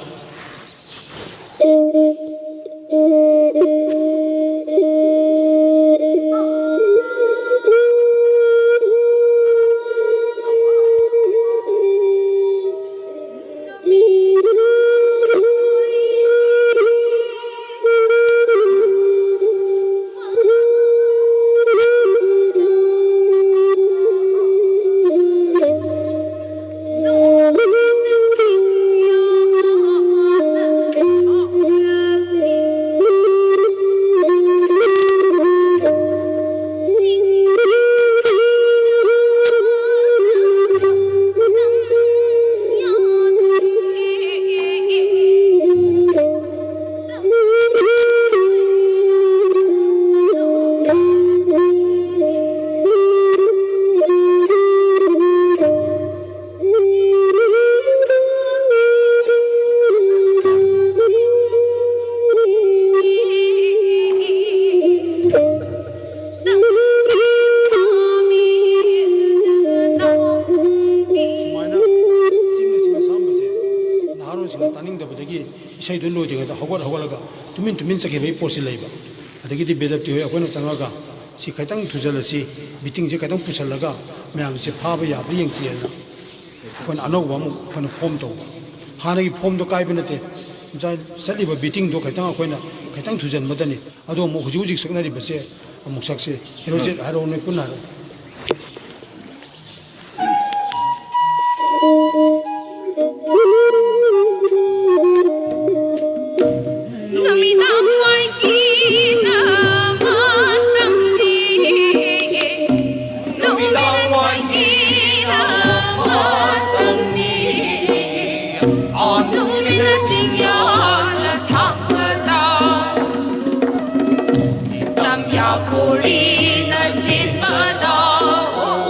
ꯁꯨꯃꯥꯏꯅ ꯆꯤꯡꯅ ꯆꯤꯡꯅ ꯁꯛꯑꯝꯕꯁꯦ ꯅꯍꯥꯔꯣꯜꯁꯤꯡꯅ ꯇꯥꯅꯤꯡꯗꯕꯗꯒꯤ ꯏꯁꯩꯗꯨ ꯂꯣꯏꯗ꯭ꯔꯤꯉꯩꯗ ꯍꯧꯒꯠ ꯍꯧꯒꯠꯂꯒ ꯇꯨꯃꯤꯟ ꯇꯨꯃꯤꯟ ꯆꯠꯈꯤꯕꯒꯤ ꯄꯣꯠꯁꯤ ꯂꯩꯕ꯫ ꯑꯗꯒꯤꯗꯤ ꯕꯦꯗꯞꯇꯤ ꯍꯣꯏ ꯑꯩꯈꯣꯏꯅ ꯆꯪꯉꯒ ꯁꯤ ꯈꯤꯇꯪ ꯊꯨꯖꯜꯂꯁꯤ, ꯕꯤꯇꯤꯡꯁꯦ ꯈꯤꯇꯪ ꯄꯨꯁꯜꯂꯒ ꯃꯌꯥꯝꯁꯦ ꯐꯥꯕ ꯌꯥꯕ꯭ꯔꯥ ꯌꯦꯡꯁꯤ ꯍꯥꯏꯅ ꯑꯩꯈꯣꯏꯅ ꯑꯅꯧꯕ ꯑꯃꯨꯛ ꯑꯩꯈꯣꯏꯅ ꯐꯣꯝ ꯇꯧꯕ꯫ ꯍꯥꯟꯅꯒꯤ ꯐꯣꯝꯗꯣ ꯀꯥꯏꯕ ꯅꯠꯇꯦ, ꯉꯁꯥꯏ ꯆꯠꯂꯤꯕ ꯕꯤꯇꯤꯡꯗꯣ ꯈꯤꯇꯪ ꯑꯩꯈꯣꯏꯅ ꯈꯤꯇꯪ ꯊꯨꯖꯟꯕꯗꯅꯤ꯫ ꯑꯗꯣ ꯑꯃꯨꯛ ꯍꯧꯖꯤꯛ ꯍꯧꯖꯤꯛ ꯁꯛꯅꯔꯤꯕꯁꯦ ꯑꯃꯨꯛ ꯁꯛꯁꯤ꯫ ꯍꯦꯔꯣꯖꯤꯠ ꯍꯥꯏꯔꯛꯑꯣ, ꯅꯣꯏ ꯄꯨꯟꯅ ꯍꯥꯏꯔꯛꯑꯣ꯫ ꯅꯨꯃꯤꯗꯥꯡ ꯋꯥꯏꯒꯤꯅ ꯃꯇꯝꯅꯤ, ꯅꯨꯃꯤꯗꯥꯡ ꯋꯥꯏꯒꯤꯅ ꯃꯇꯝꯅꯤ, ꯑꯣ ꯅꯨꯃꯤꯠꯅ ꯆꯤꯡꯌꯥꯅ ꯊꯥꯡꯒꯗ, ꯇꯝꯌꯥ ꯄꯨꯔꯤꯅ ꯆꯤꯟꯕꯗ, ꯑꯣ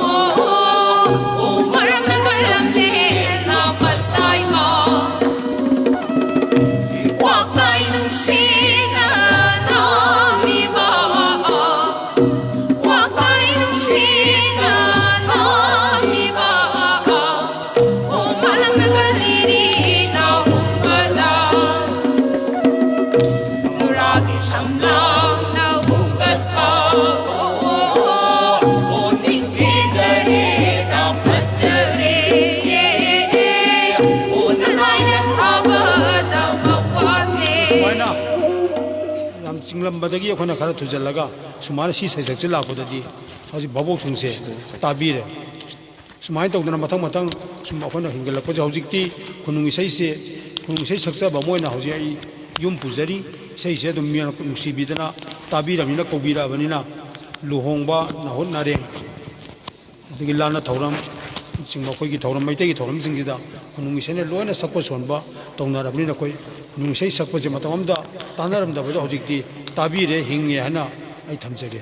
ꯁꯨꯃꯥꯏꯅ ꯌꯥꯝ ꯆꯤꯡꯂꯝꯕꯗꯒꯤ ꯑꯩꯈꯣꯏꯅ ꯈꯔ ꯊꯨꯖꯜꯂꯒ ꯁꯨꯃꯥꯏꯅ ꯁꯤ ꯁꯩꯁꯛꯁꯦ ꯂꯥꯛꯄꯗꯗꯤ ꯍꯧꯖꯤꯛ ꯚꯥꯕꯣꯛꯁꯤꯡꯁꯦ ꯇꯥꯕꯤꯔꯦ꯫ ꯁꯨꯃꯥꯏꯅ ꯇꯧꯗꯅ ꯃꯊꯪ ꯃꯊꯪ ꯁꯨꯝ ꯑꯩꯈꯣꯏꯅ ꯍꯤꯡꯒꯠꯂꯛꯄꯁꯦ ꯍꯧꯖꯤꯛꯇꯤ ꯈꯨꯅꯨꯡ ꯏꯁꯩꯁꯦ, ꯈꯨꯅꯨꯡ ꯏꯁꯩ ꯁꯛꯆꯕ ꯑꯃ ꯑꯣꯏꯅ ꯍꯧꯖꯤꯛ ꯑꯩ ꯌꯨꯝ ꯄꯨꯖꯔꯤ꯫ ꯏꯁꯩꯁꯦ ꯑꯗꯨꯝ ꯃꯤꯅ ꯅꯨꯡꯁꯤꯕꯤꯗꯅ ꯇꯥꯕꯤꯔꯕꯅꯤꯅ, ꯀꯧꯕꯤꯔꯛꯑꯕꯅꯤꯅ ꯂꯨꯍꯣꯡꯕ, ꯅꯥꯍꯨꯠ ꯅꯥꯔꯦꯡ, ꯑꯗꯒꯤ ꯂꯥꯟꯅ ꯊꯧꯔꯝ ꯆꯤꯡꯕ ꯑꯩꯈꯣꯏꯒꯤ ꯊꯧꯔꯝ, ꯃꯩꯇꯩꯒꯤ ꯊꯧꯔꯝꯁꯤꯡꯁꯤꯗ ꯈꯨꯅꯨꯡ ꯏꯁꯩꯅ ꯂꯣꯏꯅ ꯁꯛꯄ ꯁꯣꯟꯕ ꯇꯧꯅꯔꯕꯅꯤꯅ ꯑꯩꯈꯣꯏ ꯈꯨꯅꯨꯡ ꯏꯁꯩ ꯁꯛꯄꯁꯦ ꯃꯇꯝ ꯑꯃꯗ ꯇꯥꯟꯅꯔꯝꯗꯕꯗꯣ ꯍꯧꯖꯤꯛꯇꯤ ꯇꯥꯕꯤꯔꯦ, ꯍꯤꯡꯉꯦ ꯍꯥꯏꯅ ꯑꯩ ꯊꯝꯖꯒꯦ꯫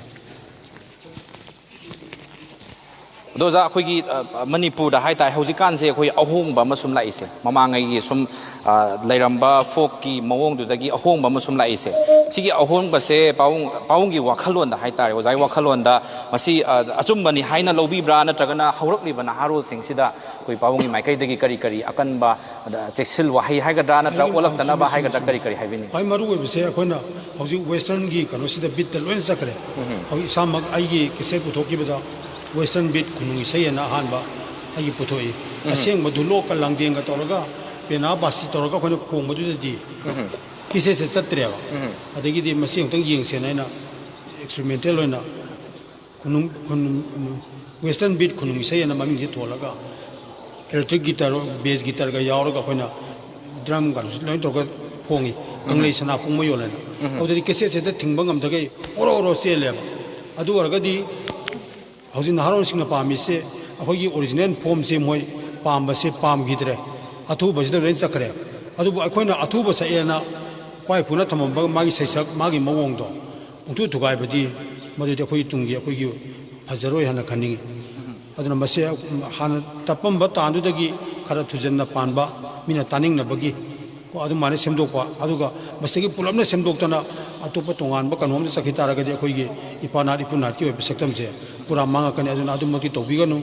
ꯑꯗꯣ ꯑꯣꯖꯥ, ꯑꯩꯈꯣꯏꯒꯤ ꯑ, ꯃꯅꯤꯄꯨꯔꯗ ꯍꯥꯏꯇꯥꯔꯦ, ꯍꯧꯖꯤꯛꯀꯥꯟꯁꯦ ꯑꯩꯈꯣꯏ ꯑꯍꯣꯡꯕ ꯑꯃ ꯁꯨꯝ ꯂꯥꯛꯏꯁꯦ, ꯃꯃꯥꯡꯉꯩꯒꯤ ꯁꯨꯝ ꯑ, ꯂꯩꯔꯝꯕ ꯐꯣꯛꯀꯤ ꯃꯑꯣꯡꯗꯨꯗꯒꯤ ꯑꯍꯣꯡꯕ ꯑꯃ ꯁꯨꯝ ꯂꯥꯛꯏꯁꯦ꯫ ꯁꯤꯒꯤ ꯑꯍꯣꯡꯕꯁꯦ ꯄꯥꯕꯨꯡ, ꯄꯥꯕꯨꯡꯒꯤ ꯋꯥꯈꯜꯂꯣꯟꯗ ꯍꯥꯏꯇꯥꯔꯦ, ꯑꯣꯖꯥꯒꯤ ꯋꯥꯈꯜꯂꯣꯟꯗ ꯃꯁꯤ ꯑ, ꯑꯆꯨꯝꯕꯅꯤ ꯍꯥꯏꯅ ꯂꯧꯕꯤꯕ꯭ꯔꯥ, ꯅꯠꯇ꯭ꯔꯒꯅ ꯍꯧꯔꯛꯂꯤꯕ ꯅꯍꯥꯔꯣꯜꯁꯤꯡꯁꯤꯗ ꯑꯩꯈꯣꯏ ꯄꯥꯕꯨꯡꯒꯤ ꯃꯥꯏꯀꯩꯗꯒꯤ ꯀꯔꯤ ꯀꯔꯤ ꯑꯀꯟꯕ, ꯑꯗ ꯆꯦꯛꯁꯤꯜ ꯋꯥꯍꯩ ꯍꯥꯏꯒꯗ꯭ꯔꯥ, ꯅꯠꯇ꯭ꯔꯒ ꯍꯥꯏꯅꯤꯡꯕ, ꯑꯣꯜꯂꯛꯇꯅꯕ ꯆꯨꯝꯃꯤ, ꯆꯨꯝꯃꯤ, ꯍꯥꯏꯒꯗ꯭ꯔꯥ, ꯆꯨꯝꯃꯤ꯫ ꯀꯔꯤ ꯀꯔꯤ ꯍꯥꯏꯕꯤꯅꯤꯡꯉꯤ? ꯈ꯭ꯋꯥꯏ ꯃꯔꯨ ꯑꯣꯏꯕꯁꯦ ꯑꯩꯈꯣꯏꯅ ꯍꯧꯖꯤꯛ ꯋꯦꯁꯇꯔꯟꯒꯤ ꯀꯩꯅꯣꯁꯤꯗ ꯕꯤꯠꯇ ꯂꯣꯏꯅ ꯆꯠꯈ꯭ꯔꯦ꯫ ꯍꯧꯖꯤꯛ ꯏꯁꯥꯃꯛ ꯑꯩꯒꯤ ꯀꯦꯁꯦꯠ ꯄꯨꯊꯣꯛꯈꯤꯕꯗ ꯋꯦꯁꯇꯔꯟ ꯕꯤꯠ ꯈꯨꯅꯨꯡ ꯏꯁꯩ ꯍꯥꯏꯅ ꯑꯍꯥꯟꯕ ꯑꯩꯒꯤ ꯄꯨꯊꯣꯛꯏ꯫ ꯑꯁꯦꯡꯕ ꯙꯨꯂꯣꯛꯀ ꯂꯥꯡꯗꯦꯡꯒ ꯇꯧꯔꯒ ꯄꯦꯅꯥ ꯕꯥꯁꯤ ꯇꯧꯔꯒ ꯑꯩꯈꯣꯏꯅ ꯈꯣꯡꯕꯗꯨꯗꯗꯤ ꯀꯦꯁꯦꯠꯁꯦ ꯆꯠꯇ꯭ꯔꯦꯕ꯫ ꯑꯗꯒꯤꯗꯤ ꯃꯁꯤ ꯑꯃꯨꯛꯇꯪ ꯌꯦꯡꯁꯦꯅ ꯑꯩꯅ ꯑꯦꯛꯁꯄꯦꯔꯤꯃꯦꯟꯇꯦꯜ ꯑꯣꯏꯅ ꯈꯨꯅꯨꯡ, ꯈꯨꯅꯨꯡ, ꯋꯦꯁꯇꯔꯟ ꯕꯤꯠ ꯈꯨꯅꯨꯡ ꯏꯁꯩ ꯑꯅ ꯃꯃꯤꯡꯁꯤ ꯊꯣꯜꯂꯒ ꯏꯂꯦꯛꯇ꯭ꯔꯤꯛ ꯒꯤꯇꯔ, ꯕꯦꯁ ꯒꯤꯇꯔꯒ ꯌꯥꯎꯔꯒ ꯑꯩꯈꯣꯏꯅ ꯗ꯭ꯔꯝ ꯀꯩꯅꯣꯁꯤ ꯂꯣꯏꯅ ꯇꯧꯔꯒ ꯈꯣꯡꯉꯤ꯫ ꯀꯪꯂꯩ ꯁꯅꯥꯄꯨꯡ ꯃꯌꯣꯜ ꯍꯥꯏꯅ꯫ ꯑꯗꯨꯗꯗꯤ ꯀꯦꯁꯦꯠꯁꯦ ꯍꯦꯛꯇ ꯊꯤꯡꯕ ꯉꯝꯗꯈꯩ ꯑꯣꯔꯣ ꯑꯣꯔꯣ ꯆꯦꯜꯂꯦꯕ꯫ ꯑꯗꯨ ꯑꯣꯏꯔꯒꯗꯤ ꯍꯧꯖꯤꯛ ꯅꯍꯥꯔꯣꯜꯁꯤꯡꯅ ꯄꯥꯝꯃꯤꯁꯦ ꯑꯩꯈꯣꯏꯒꯤ ꯑꯣꯔꯤꯖꯤꯅꯦꯜ ꯐꯣꯝꯁꯦ ꯃꯣꯏ ꯄꯥꯝꯕꯁꯦ ꯄꯥꯝꯈꯤꯗ꯭ꯔꯦ, ꯑꯊꯨꯕꯁꯤꯗ ꯂꯣꯏꯅ ꯆꯠꯈ꯭ꯔꯦ꯫ ꯑꯗꯨꯕꯨ ꯑꯩꯈꯣꯏꯅ ꯑꯊꯨꯕ ꯁꯛꯑꯦꯅ ꯏꯄꯥ ꯏꯄꯨꯅ ꯊꯝꯃꯝꯕ ꯃꯥꯒꯤ ꯁꯩꯁꯛ, ꯃꯥꯒꯤ ꯃꯑꯣꯡꯗꯣ ꯄꯨꯡꯊꯨ ꯊꯨꯒꯥꯏꯕꯗꯤ ꯃꯗꯨꯗꯤ ꯑꯩꯈꯣꯏꯒꯤ ꯇꯨꯡꯒꯤ ꯑꯩꯈꯣꯏꯒꯤ ꯐꯖꯔꯣꯏ ꯍꯥꯏꯅ ꯈꯟꯅꯤꯡꯉꯤ꯫ ꯑꯗꯨꯅ ꯃꯁꯤ ꯍꯥꯟꯅ ꯇꯞꯄꯝꯕ ꯇꯥꯟꯗꯨꯗꯒꯤ ꯈꯔ ꯊꯨꯖꯟꯅ ꯄꯥꯟꯕ, ꯃꯤꯅ ꯇꯥꯅꯤꯡꯅꯕꯒꯤ ꯀꯣ, ꯑꯗꯨꯃꯥꯏꯅ ꯁꯦꯝꯗꯣꯛꯄ꯫ ꯑꯗꯨꯒ ꯃꯁꯤꯗꯒꯤ ꯄꯨꯂꯞꯅ ꯁꯦꯝꯗꯣꯛꯇꯅ ꯑꯇꯣꯞꯄ ꯇꯣꯉꯥꯟꯕ ꯀꯩꯅꯣꯝꯗ ꯆꯠꯈꯤ ꯇꯥꯔꯒꯗꯤ ꯑꯩꯈꯣꯏꯒꯤ ꯏꯄꯥ ꯅꯥꯠ ꯏꯄꯨ ꯅꯥꯠꯀꯤ ꯑꯣꯏꯕ ꯁꯛꯇꯝꯁꯦ ꯄꯨꯔꯥ ꯃꯥꯡꯉꯛꯀꯅꯤ꯫ ꯑꯗꯨꯅ ꯑꯗꯨꯃꯛꯇꯤ ꯇꯧꯕꯤꯒꯅꯨ꯫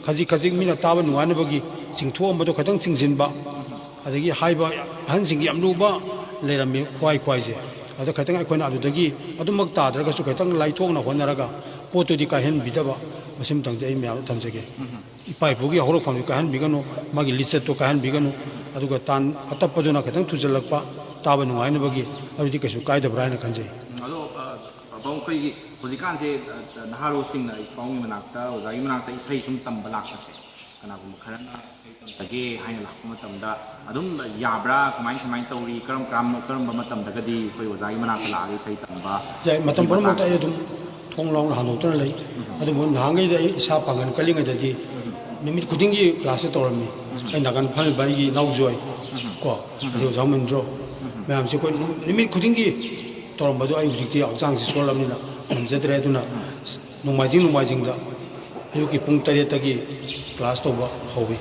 ꯈꯖꯤꯛ ꯈꯖꯤꯛ ꯃꯤꯅ ꯇꯥꯕ ꯅꯨꯡꯉꯥꯏꯅꯕꯒꯤ ꯆꯤꯡꯊꯣꯛꯑꯝꯕꯗꯣ ꯈꯤꯇꯪ ꯆꯤꯡꯁꯤꯟꯕ, ꯑꯗꯒꯤ ꯍꯥꯏꯕ ꯑꯍꯟꯁꯤꯡꯒꯤ ꯌꯥꯝ ꯂꯨꯕ ꯂꯩꯔꯝꯃꯤ, ꯈ꯭ꯋꯥꯏ ꯈ꯭ꯋꯥꯏꯁꯦ꯫ ꯑꯗ ꯈꯤꯇꯪ ꯑꯩꯈꯣꯏꯅ ꯑꯗꯨꯗꯒꯤ ꯑꯗꯨꯃꯛ ꯇꯥꯗ꯭ꯔꯒꯁꯨ ꯈꯤꯇꯪ ꯂꯥꯏꯊꯣꯛꯅ ꯍꯣꯠꯅꯔꯒ ꯄꯣꯠꯇꯨꯗꯤ ꯀꯥꯏꯍꯟꯕꯤꯗꯕ, ꯃꯁꯤꯃꯇꯪꯗꯤ ꯑꯩ ꯃꯌꯥꯝꯗ ꯊꯝꯖꯒꯦ꯫ ꯏꯄꯥ ꯏꯄꯨꯒꯤ ꯍꯧꯔꯛꯐꯝꯗꯨ ꯀꯥꯏꯍꯟꯕꯤꯒꯅꯨ, ꯃꯥꯒꯤ ꯂꯤꯆꯠꯇꯨ ꯀꯥꯏꯍꯟꯕꯤꯒꯅꯨ꯫ ꯑꯗꯨꯒ ꯇꯥꯟ ꯑꯇꯞꯄꯗꯨꯅ ꯈꯤꯇꯪ ꯊꯨꯖꯜꯂꯛꯄ, ꯇꯥꯕ ꯅꯨꯡꯉꯥꯏꯅꯕꯒꯤ, ꯑꯗꯨꯗꯤ ꯀꯩꯁꯨ ꯀꯥꯏꯗꯕ꯭ꯔꯥ ꯍꯥꯏꯅ ꯈꯟꯖꯩ꯫ ꯑꯗꯣ ꯑ, ꯄꯥꯕꯨꯡ, ꯑꯩꯈꯣꯏꯒꯤ ꯍꯧꯖꯤꯛꯀꯥꯟꯁꯦ, ꯑ, ꯅꯍꯥꯔꯣꯜꯁꯤꯡꯅ ꯄꯥꯕꯨꯡꯒꯤ ꯃꯅꯥꯛꯇ, ꯑꯣꯖꯥꯒꯤ ꯃꯅꯥꯛꯇ ꯏꯁꯩ ꯁꯨꯝ ꯇꯝꯕ ꯂꯥꯛꯄꯁꯦ, ꯀꯅꯥꯒꯨꯝꯕ ꯈꯔꯅ ꯏꯁꯩ ꯇꯝꯖꯒꯦ ꯍꯥꯏꯅ ꯂꯥꯛꯄ ꯃꯇꯝꯗ ꯑꯗꯨꯝ ꯌꯥꯕ꯭ꯔꯥ? ꯀꯃꯥꯏ, ꯀꯃꯥꯏꯅ ꯇꯧꯔꯤ? ꯀꯔꯝ, ꯀꯔꯝ, ꯀꯔꯝꯕ ꯃꯇꯝꯗꯒꯗꯤ ꯑꯩꯈꯣꯏ ꯑꯣꯖꯥꯒꯤ ꯃꯅꯥꯛꯇ ꯂꯥꯛꯑꯒ ꯏꯁꯩ ꯇꯝꯕ? ꯌꯥꯏ, ꯃꯇꯝ ꯄꯨꯝꯅꯃꯛꯇ ꯑꯩ ꯑꯗꯨꯝ ꯊꯣꯡ ꯂꯥꯎꯅ ꯍꯥꯡꯗꯣꯛꯇꯨꯅ ꯂꯩ꯫ ꯑꯗꯨꯕꯨ ꯅꯍꯥꯟꯈꯩꯗ ꯑꯩ ꯏꯁꯥ ꯄꯥꯡꯒꯜ ꯀꯜꯂꯤꯉꯩꯗꯗꯤ ꯅꯨꯃꯤꯠ ꯈꯨꯗꯤꯡꯒꯤ ꯀ꯭ꯂꯥꯁꯁꯦ ꯇꯧꯔꯝꯃꯤ꯫ ꯑꯩ ꯅꯥꯀꯟ ꯐꯝꯃꯤꯕ ꯑꯩꯒꯤ ꯏꯅꯥꯎꯖꯣꯏ ꯀꯣ, ꯑꯗꯩ ꯑꯣꯖꯥ ꯃꯍꯦꯟꯗ꯭ꯔꯣ, ꯃꯌꯥꯝꯁꯦ ꯑꯩꯈꯣꯏ ꯅꯨ-, ꯅꯨꯃꯤꯠ ꯈꯨꯗꯤꯡꯒꯤ ꯇꯧꯔꯝꯕꯗꯣ ꯑꯩ ꯍꯧꯖꯤꯛꯇꯤ ꯍꯛꯆꯥꯡꯁꯤ ꯁꯣꯜꯂꯕꯅꯤꯅ ꯉꯝꯖꯗ꯭ꯔꯦ꯫ ꯑꯗꯨꯅ ꯅꯣꯡꯃꯥꯏꯖꯤꯡ ꯅꯣꯡꯃꯥꯏꯖꯤꯡꯗ ꯑꯌꯨꯛꯀꯤ ꯄꯨꯡ ꯇꯔꯦꯠꯇꯒꯤ ꯀ꯭ꯂꯥꯁ ꯇꯧꯕ ꯍꯧꯏ꯫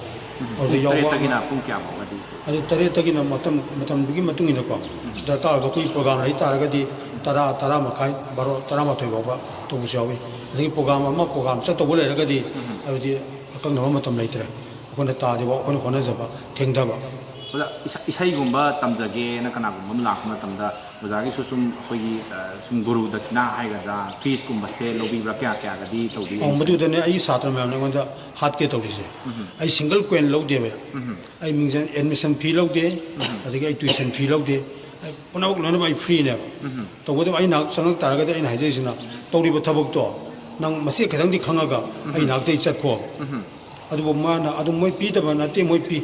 ꯑꯗꯨꯗ ꯄꯨꯡ ꯌꯥꯎꯕ ꯇꯔꯦꯠꯇꯒꯤꯅ ꯄꯨꯡ ꯀꯌꯥ ꯐꯥꯎꯕꯗꯤ? ꯑꯗꯨ ꯇꯔꯦꯠꯇꯒꯤꯅ ꯃꯇꯝ, ꯃꯇꯝꯗꯨꯒꯤ ꯃꯇꯨꯡ ꯏꯟꯅꯀꯣ, ꯗꯔꯀꯥꯔ ꯑꯣꯏꯕ ꯑꯩꯈꯣꯏꯒꯤ ꯄ꯭ꯔꯣꯒꯥꯝ ꯂꯩ ꯇꯥꯔꯒꯗꯤ ꯇꯔꯥ, ꯇꯔꯥ ꯃꯈꯥꯏ, ꯕꯥꯔꯣ, ꯇꯔꯥꯃꯥꯊꯣꯏ ꯐꯥꯎꯕ ꯇꯧꯕꯁꯨ ꯌꯥꯎꯏ꯫ ꯑꯗꯒꯤ ꯄ꯭ꯔꯣꯒꯥꯝ ꯑꯃ, ꯄ꯭ꯔꯣꯒꯥꯝ ꯆꯠꯇꯧꯕ ꯂꯩꯔꯒꯗꯤ, ꯍꯥꯏꯕꯗꯤ ꯑꯀꯛꯅꯕ ꯃꯇꯝ ꯂꯩꯇ꯭ꯔꯦ꯫ ꯑꯩꯈꯣꯏꯅ ꯇꯥꯗ꯭ꯔꯤꯕ, ꯑꯩꯈꯣꯏꯅ ꯍꯣꯠꯅꯖꯕ ꯊꯦꯡꯊꯕ꯫ ꯑꯣꯖꯥ, ꯏꯁ-, ꯏꯁꯩꯒꯨꯝꯕ ꯇꯝꯖꯒꯦꯅ ꯀꯅꯥꯒꯨꯝꯕ ꯑꯃ ꯂꯥꯛꯄ ꯃꯇꯝꯗ ꯑꯣꯖꯥꯒꯤꯁꯨ ꯁꯨꯝ ꯑꯩꯈꯣꯏꯒꯤ, ꯑ, ꯁꯨꯝ ꯒꯨꯔꯨ ꯗꯈꯤꯅꯥ ꯍꯥꯏꯒꯗ꯭ꯔꯥ, ꯐꯤꯁꯀꯨꯝꯕꯁꯦ ꯂꯧꯕꯤꯕ꯭ꯔꯥ? ꯀꯌꯥ ꯀꯌꯥꯒꯗꯤ ꯇꯧꯕꯤꯔꯤ? ꯑꯧ, ꯃꯗꯨꯗꯅꯦ ꯑꯩꯒꯤ ꯁꯥꯇ꯭ꯔ ꯃꯌꯥꯝꯅ ꯑꯩꯉꯣꯟꯗ ꯍꯥꯠꯀꯦ ꯇꯧꯔꯤꯁꯦ꯫ ꯑꯩ ꯁꯤꯡꯒꯜ ꯀꯣꯏꯟ ꯂꯧꯗꯦꯕ꯫ ꯑꯩ ꯃꯤꯡꯖꯟ, ꯑꯦꯗꯃꯤꯁꯟ ꯐꯤ ꯂꯧꯗꯦ, ꯑꯗꯒꯤ ꯑꯩ ꯇ꯭ꯌꯨꯁꯟ ꯐꯤ ꯂꯧꯗꯦ꯫ ꯑꯩ ꯄꯨꯝꯅꯃꯛ ꯂꯣꯏꯅꯃꯛ ꯑꯩ ꯐ꯭ꯔꯤꯅꯦꯕ꯫ ꯇꯧꯕꯇꯕꯨ ꯑꯩ ꯅꯥꯛ ꯆꯪꯉꯛ ꯇꯥꯔꯒꯗꯤ ꯑꯩꯅ ꯍꯥꯏꯖꯔꯤꯁꯤꯅ, ꯇꯧꯔꯤꯕ ꯊꯕꯛꯇꯣ ꯅꯪ ꯃꯆꯦꯠ ꯈꯤꯇꯪꯗꯤ ꯈꯪꯉꯒ ꯑꯩ ꯅꯥꯛꯇꯩ ꯆꯠꯈꯣꯕ꯫ ꯑꯗꯨꯕꯨ ꯃꯥꯅ ꯑꯗꯨꯝ ꯃꯣꯏ ꯄꯤꯗꯕ ꯅꯠꯇꯦ, ꯃꯣꯏ ꯄꯤ꯫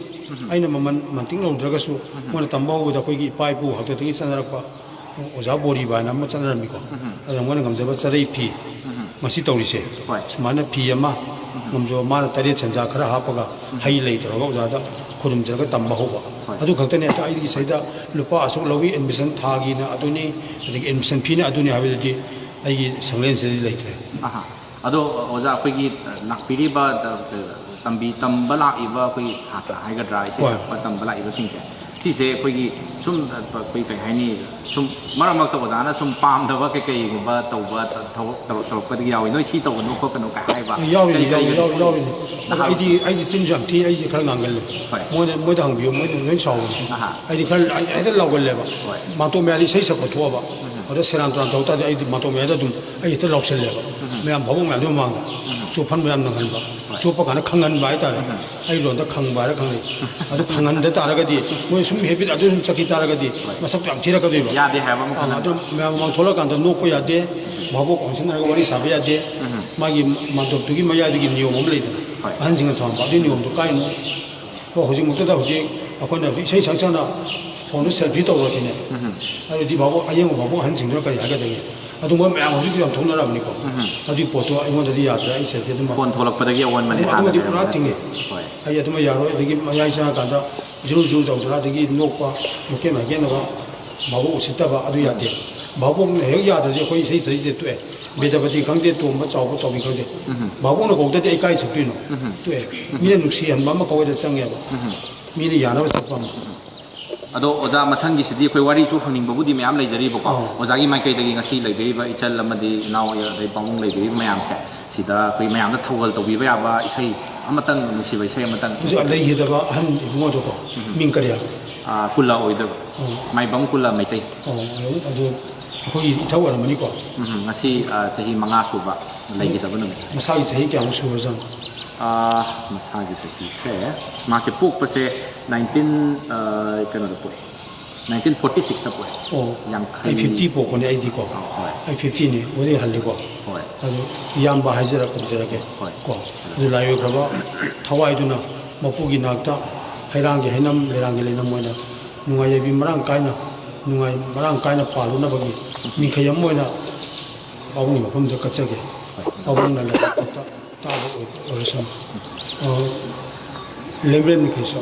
ꯑꯩꯅ ꯃꯃꯜ ꯃꯟꯇꯤꯛ ꯂꯧꯗ꯭ꯔꯒꯁꯨ ꯃꯣꯏꯅ ꯇꯝꯕ ꯍꯧꯕꯗ ꯑꯩꯈꯣꯏꯒꯤ ꯏꯄꯥ ꯏꯄꯨ ꯍꯥꯛꯇꯛꯇꯒꯤ ꯆꯠꯅꯔꯛꯄ ꯑꯣꯖꯥ ꯕꯣꯔꯤꯕ ꯍꯥꯏꯅ ꯑꯃ ꯆꯠꯅꯔꯝꯃꯤꯀꯣ꯫ ꯑꯗꯨꯅ ꯃꯣꯏꯅ ꯉꯝꯖꯕ ꯆꯔꯩ ꯐꯤ, ꯃꯁꯤ ꯇꯧꯔꯤꯁꯦ꯫ ꯍꯣꯏ꯫ ꯁꯨꯃꯥꯏꯅ ꯐꯤ ꯑꯃ ꯉꯝꯖꯕ, ꯃꯥꯅ ꯇꯔꯦꯠ ꯁꯦꯟꯖꯥ ꯈꯔ ꯍꯥꯞꯄꯒ ꯍꯩ ꯂꯩ ꯇꯧꯔꯒ ꯑꯣꯖꯥꯗ ꯈꯨꯔꯨꯝꯖꯔꯒ ꯇꯝꯕ ꯍꯧꯕ꯫ ꯍꯣꯏ꯫ ꯑꯗꯨ ꯈꯛꯇꯅꯦ꯫ ꯑꯗ ꯑꯩꯒꯤ ꯁꯤꯗ ꯂꯨꯄꯥ ꯑꯁꯨꯛ ꯂꯧꯏ, ꯑꯦꯗꯃꯤꯁꯟ ꯊꯥꯒꯤꯅ ꯑꯗꯨꯅꯤ, ꯑꯗꯒꯤ ꯑꯦꯗꯃꯤꯁꯟ ꯐꯤꯅ ꯑꯗꯨꯅꯤ ꯍꯥꯏꯕꯗꯨꯗꯤ ꯑꯩꯒꯤ ꯁꯪꯂꯦꯟꯁꯤꯗꯗꯤ ꯂꯩꯇ꯭ꯔꯦ꯫ ꯑꯍꯥ꯫ ꯑꯗꯣ ꯑꯣꯖꯥ, ꯑꯩꯈꯣꯏꯒꯤ, ꯑ, ꯂꯥꯛꯄꯤꯔꯤꯕ, ꯇꯝꯕꯤ-, ꯇꯝꯕ ꯂꯥꯛꯏꯕ ꯑꯩꯈꯣꯏꯒꯤ ꯁꯥꯇ꯭ꯔ ꯍꯥꯏꯒꯗ꯭ꯔꯥ, ꯏꯁꯩ ꯍꯣꯏ꯫ ꯁꯛꯄ ꯇꯝꯕ ꯂꯥꯛꯏꯕꯁꯤꯡꯁꯦ, ꯁꯤꯁꯦ ꯑꯩꯈꯣꯏꯒꯤ ꯁꯨꯝ, ꯑ, ꯑꯩꯈꯣꯏ ꯀꯩ ꯍꯥꯏꯅꯤ, ꯁꯨꯝ ꯃꯔꯛ ꯃꯔꯛꯇ ꯑꯣꯖꯥꯅ ꯁꯨꯝ ꯄꯥꯝꯗꯕ ꯀꯩ ꯀꯩꯒꯨꯝꯕ ꯇꯧꯕ ꯊ-, ꯊꯕꯛ ꯇꯧꯔꯛ-, ꯇꯧꯔꯛꯄꯗꯒꯤ ꯌꯥꯎꯏ꯫ ꯅꯣꯏ ꯁꯤ ꯇꯧꯒꯅꯨ ꯈꯣꯠꯀꯅꯨ ꯀꯥꯏ ꯍꯥꯏꯕ ꯌꯥꯎꯔꯤꯅꯤ, ꯀꯩ ꯌꯥꯎꯔꯤ-, ꯂꯩꯒꯦ? ꯌꯥꯎꯔꯤ-, ꯌꯥꯎꯔꯤꯅꯤ꯫ ꯑꯗꯣ ꯅꯍꯥꯔꯣꯜ- ꯑꯩꯗꯤ, ꯑꯩꯗꯤ ꯆꯤꯟꯁꯨ ꯌꯥꯝ ꯊꯤ, ꯑꯩꯗꯤ ꯈꯔ ꯉꯥꯡꯒꯜꯂꯦ꯫ ꯍꯣꯏ꯫ ꯃꯣꯏꯗ, ꯃꯣꯏꯗ ꯍꯪꯕꯤꯌꯨ, ꯃꯣꯏꯗ ꯂꯣꯏ ꯁꯥꯎꯕꯅꯤ꯫ ꯑꯍꯥ꯫ ꯑꯩꯗꯤ ꯈꯔ, ꯑꯩ ꯍꯦꯛꯇ ꯂꯥꯎꯒꯜꯂꯦꯕ꯫ ꯍꯣꯏ꯫ ꯃꯥꯟꯇꯣꯞ ꯃꯌꯥꯗ ꯏꯁꯩ ꯁꯛꯄ ꯊꯣꯛꯑꯕ, ꯑꯗ ꯁꯦꯔꯥꯟ ꯇꯨꯔꯥꯟ ꯇꯧ ꯇꯥꯔꯗꯤ ꯑꯩꯗꯤ ꯃꯥꯟꯇꯣꯞ ꯃꯌꯥꯗ ꯑꯗꯨꯝ ꯑꯩ ꯍꯦꯛꯇ ꯂꯥꯎꯁꯜꯂꯦꯕ꯫ ꯃꯌꯥꯝ ꯚꯥꯕꯣꯛ ꯃꯌꯥꯝꯗꯨꯒꯤ ꯃꯃꯥꯡꯗ꯫ ꯆꯣꯞꯍꯟꯕ ꯌꯥꯝ ꯅꯪꯍꯟꯕ꯫ ꯍꯣꯏ꯫ ꯆꯣꯞꯄ ꯀꯥꯟꯗ ꯈꯪꯍꯟꯕ ꯍꯥꯏꯇꯥꯔꯦ꯫ ꯎꯝ꯫ ꯑꯩ ꯂꯣꯟꯗ ꯈꯪꯕ ꯍꯥꯏꯔ ꯈꯪꯅꯩ꯫ ꯑꯗꯨ ꯈꯪꯍꯟꯗ ꯇꯥꯔꯒꯗꯤ ꯃꯣꯏ ꯁꯨꯝ ꯍꯦꯕꯤꯠ ꯑꯗꯨ ꯁꯨꯝ ꯆꯠꯈꯤ ꯇꯥꯔꯒꯗꯤ ꯍꯣꯏ꯫ ꯃꯁꯛꯇꯣ ꯌꯥꯝ ꯊꯤꯔꯛꯀꯗꯣꯏꯕ꯫ ꯌꯥꯗꯦ ꯍꯥꯏꯕ ꯑꯃ ꯑꯥ, ꯈꯪꯍꯟ- ꯑꯗꯨ ꯃꯌꯥꯝ ꯃꯃꯥꯡ ꯊꯣꯛꯂꯛꯀꯥꯟꯗ ꯅꯣꯛꯄ ꯌꯥꯗꯦ, ꯚꯥꯕꯣꯛ ꯑꯣꯟꯁꯤꯟꯅꯔꯒ ꯋꯥꯔꯤ ꯁꯥꯕ ꯌꯥꯗꯦ꯫ ꯎꯝ꯫ ꯃꯥꯒꯤ ꯃꯥꯟꯗꯣꯞꯇꯨꯒꯤ ꯃꯌꯥꯏꯗꯨꯒꯤ ꯅꯤꯌꯣꯝ ꯑꯃ ꯂꯩꯗꯅ, ꯍꯣꯏ꯫ ꯑꯍꯟꯁꯤꯡꯅ ꯊꯝꯃꯝꯕ ꯑꯗꯨꯒꯤ ꯅꯤꯌꯣꯝꯗꯣ ꯀꯥꯏꯅꯣ꯫ ꯑꯣ, ꯍꯧꯖꯤꯛꯃꯛꯇꯗ ꯍꯧꯖꯤꯛ ꯑꯩꯈꯣꯏꯅ ꯍꯧꯖꯤꯛ ꯏꯁꯩ ꯁꯛ ꯁꯛꯅ ꯐꯣꯟꯗ ꯁꯦꯜꯐꯤ ꯇꯧꯔꯁꯤꯅꯦ꯫ ꯎꯝ꯫ ꯑꯗꯨꯗꯤ ꯚꯥꯕꯣꯛ, ꯑꯌꯦꯡꯕ ꯚꯥꯕꯣꯛ ꯑꯍꯟꯁꯤꯡꯗꯨꯅ ꯀꯔꯤ ꯍꯥꯏꯒꯗꯒꯦ? ꯑꯗꯨ ꯃꯣꯏ ꯃꯌꯥꯝ ꯍꯧꯖꯤꯛ ꯌꯥꯝ ꯊꯣꯛꯅꯔꯕꯅꯤꯀꯣ꯫ ꯎꯝ꯫ ꯑꯗꯨꯒꯤ ꯄꯣꯠꯇꯣ ꯑꯩꯉꯣꯟꯗꯗꯤ ꯌꯥꯗ꯭ꯔꯦ, ꯑꯩ ꯁꯦꯜꯐꯤ ꯑꯗꯨꯃ ꯐꯣꯟ ꯊꯣꯛꯂꯛꯄꯗꯒꯤ ꯑꯑꯣꯟꯕꯅꯦ ꯑꯗꯨ-, ꯑꯗꯨꯃꯗꯤ ꯍꯥꯟꯅ ꯄꯨꯔꯥ ꯂꯩꯔꯝꯕꯗꯒꯤ꯫ ꯇꯤꯡꯉꯦ꯫ ꯍꯣꯏ꯫ ꯑꯩ ꯑꯗꯨꯃ ꯌꯥꯔꯣꯏ꯫ ꯑꯗꯒꯤ ꯃꯌꯥꯏ ꯆꯪꯉꯀꯥꯟꯗ ꯖꯨꯔꯨ ꯖꯨꯔꯨ ꯇꯧꯗꯅ, ꯑꯗꯒꯤ ꯅꯣꯛꯄ, ꯃꯀꯦ ꯃꯥꯏꯀꯦꯟꯅꯕ, ꯚꯥꯕꯣꯛ ꯎꯁꯤꯠꯇꯕ, ꯑꯗꯨ ꯌꯥꯗꯦ꯫ ꯎꯝ꯫ ꯚꯥꯕꯣꯛꯅ ꯍꯦꯛ ꯌꯥꯗ꯭ꯔꯗꯤ ꯑꯩꯈꯣꯏ ꯏꯁꯩ ꯁꯛꯏꯁꯦ ꯇꯣꯛꯑꯦ꯫ ꯕꯤꯗ꯭ꯌꯥꯄꯇꯤ ꯈꯪꯗꯦ, ꯇꯣꯝꯕ ꯆꯥꯎꯕ ꯆꯥꯎꯕꯤ ꯈꯪꯗꯦ꯫ ꯎꯝ꯫ ꯚꯥꯕꯣꯛꯅ ꯀꯧꯗꯗꯤ ꯑꯩ ꯀꯥꯏ ꯁꯛꯇꯣꯏꯅꯣ? ꯎꯝ꯫ ꯇꯣꯛꯑꯦ꯫ ꯎꯝ꯫ ꯃꯤꯅ ꯅꯨꯡꯁꯤꯍꯟꯕ ꯑꯃ ꯀꯧꯋꯦꯗ ꯆꯪꯉꯦꯕ꯫ ꯎꯝ꯫ ꯃꯤꯅ ꯌꯥꯅꯕ ꯆꯠꯄ ꯑꯃ꯫ ꯑꯗꯣ ꯑꯣꯖꯥ, ꯃꯊꯪꯒꯤꯁꯤꯗꯤ ꯑꯩꯈꯣꯏ ꯋꯥꯔꯤꯁꯨ ꯍꯪꯅꯤꯡꯕꯕꯨꯗꯤ ꯃꯌꯥꯝ ꯂꯩꯖꯔꯤꯕꯀꯣ꯫ ꯑꯥ꯫ ꯑꯣꯖꯥꯒꯤ ꯃꯥꯏꯀꯩꯗꯒꯤ ꯉꯁꯤ ꯂꯩꯕꯤꯔꯤꯕ ꯏꯆꯜ ꯑꯃꯗꯤ ꯏꯅꯥꯎ ꯑꯗꯩ ꯄꯥꯕꯨꯡ ꯂꯩꯕꯤꯔꯤꯕ ꯃꯌꯥꯝꯁꯦ, ꯁꯤꯗ ꯑꯩꯈꯣꯏ ꯃꯌꯥꯝꯅ ꯊꯧꯒꯜ ꯇꯧꯕꯤꯕ ꯌꯥꯕ ꯏꯁꯩ ꯑꯃꯇꯪ, ꯅꯨꯡꯁꯤꯕ ꯏꯁꯩ ꯑꯃꯇꯪ꯫ ꯍꯧꯖꯤꯛ ꯂꯩꯈꯤꯗꯕ ꯑꯍꯟ ꯏꯕꯨꯡꯉꯣꯗꯣꯀꯣ, ꯎꯝ꯫ ꯃꯤꯡ ꯀꯔꯤ? ꯑꯥ, ꯀꯨꯂꯥ ꯑꯣꯏꯗꯣꯏꯕ꯫ ꯑꯣ꯫ ꯃꯥꯏꯕꯝ ꯀꯨꯂꯥ ꯃꯩꯇꯩ꯫ ꯑꯣ, ꯑꯗꯨ, ꯑꯗꯨ ꯑꯩꯈꯣꯏꯒꯤ ꯏꯊꯛ ꯑꯣꯏꯔꯝꯃꯅꯤꯀꯣ? ꯎꯝ, ꯉꯁꯤ, ꯑꯥ, ꯆꯍꯤ ꯃꯉꯥ ꯁꯨꯕ ꯂꯩꯈꯤꯗꯕ ꯅꯨꯃꯤꯠ꯫ ꯃꯁꯥꯒꯤ ꯆꯍꯤ ꯀꯌꯥꯃꯨꯛ ꯁꯨꯔꯖꯥꯠꯅꯣ? ꯑꯥ, ꯃꯁꯥꯒꯤ ꯆꯍꯤꯁꯦ, ꯃꯥꯁꯦ ꯄꯣꯛꯄꯁꯦ nineteen, ꯑꯥ, ꯀꯩꯅꯣꯗ ꯄꯣꯛꯑꯦ, nineteen forty sixꯇ ꯄꯣꯛꯑꯦ꯫ ꯑꯣ, ꯌꯥꯡꯈꯩ꯫ ꯑꯩ fifty ꯄꯣꯛꯄꯅꯦ ꯑꯩꯗꯤꯀꯣ꯫ ꯍꯣꯏ꯫ ꯑꯩ fiftyꯅꯦ, ꯃꯣꯏꯗꯩ ꯍꯜꯂꯤꯀꯣ꯫ ꯍꯣꯏ꯫ ꯑꯗꯨ ꯏꯌꯥꯝꯕ ꯍꯥꯏꯖꯔ ꯀꯧꯖꯔꯒꯦ꯫ ꯍꯣꯏ꯫ ꯀꯣ꯫ ꯑꯗꯨ ꯂꯥꯏ ꯑꯣꯏꯈ꯭ꯔꯕ ꯊꯋꯥꯏꯗꯨꯅ ꯃꯄꯨꯒꯤ ꯅꯥꯛꯇ ꯍꯩꯔꯥꯡꯒꯤ ꯍꯩꯅꯝ, ꯂꯩꯔꯥꯡꯒꯤ ꯂꯩꯅꯝ ꯑꯣꯏꯅ ꯅꯨꯡꯉꯥꯏ ꯌꯥꯏꯕꯤ ꯃꯔꯥꯡ ꯀꯥꯏꯅ, ꯅꯨꯡꯉꯥꯏ ꯃꯔꯥꯡ ꯀꯥꯏꯅ ꯄꯥꯜꯂꯨꯅꯕꯒꯤ ꯅꯤꯡꯈꯩ ꯑꯃ ꯑꯣꯏꯅ ꯄꯥꯕꯨꯡꯒꯤ ꯃꯐꯝꯗ ꯀꯠꯆꯒꯦ꯫ ꯄꯥꯕꯨꯡꯅ ꯂꯥꯏꯕꯛꯇ ꯇꯥꯕ ꯑꯣꯏ-, ꯑꯣꯏꯔꯁꯅꯨ꯫ ꯑ, ꯂꯦꯝꯕ꯭ꯔꯦꯟ ꯅꯤꯡꯈꯩꯁꯨ꯫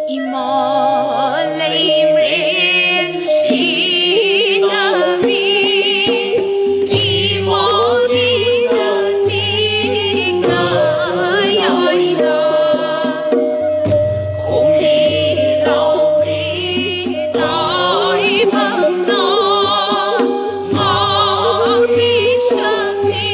ꯏꯃꯥ ꯂꯩꯔꯦꯟ ꯁꯤꯗꯕꯤ, ꯏꯃꯥꯒꯤ ꯃꯇꯤꯛꯅ ꯌꯥꯏꯅ, ꯈꯣꯡꯂꯤ ꯂꯥꯎꯔꯤ ꯇꯥꯏꯕꯪꯅ ꯉꯥꯛꯂꯤ ꯁꯛꯂꯤ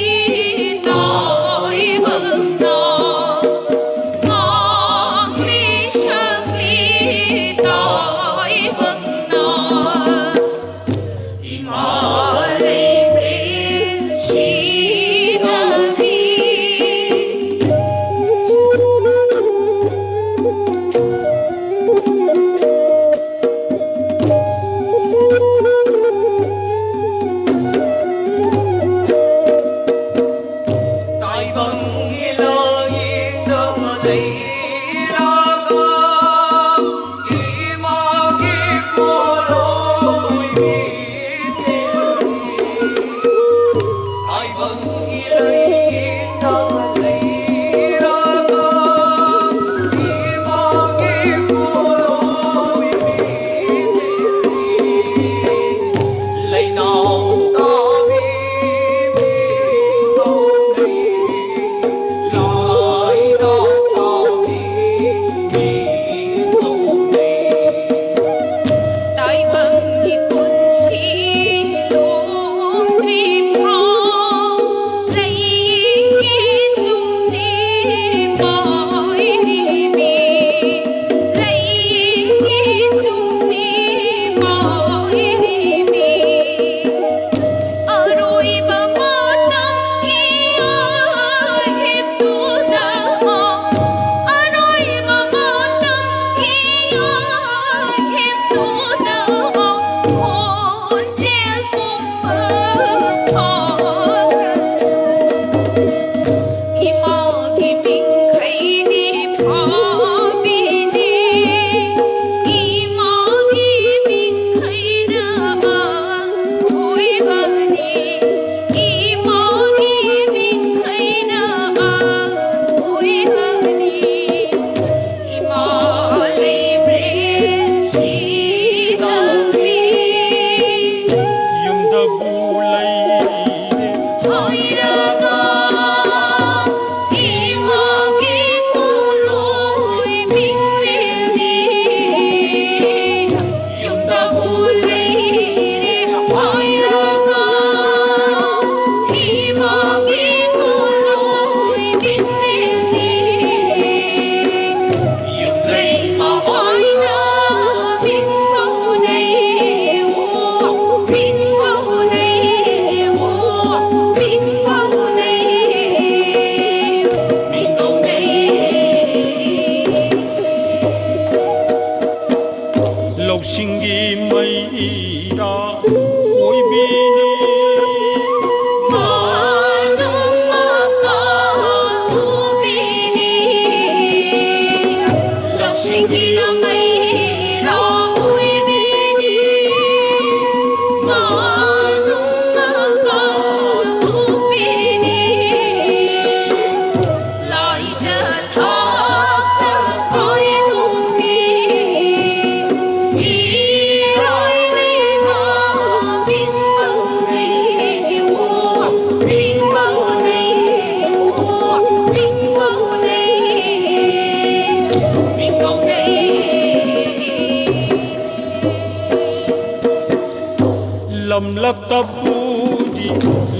ꯇꯝꯂꯛꯇꯕꯨꯗꯤ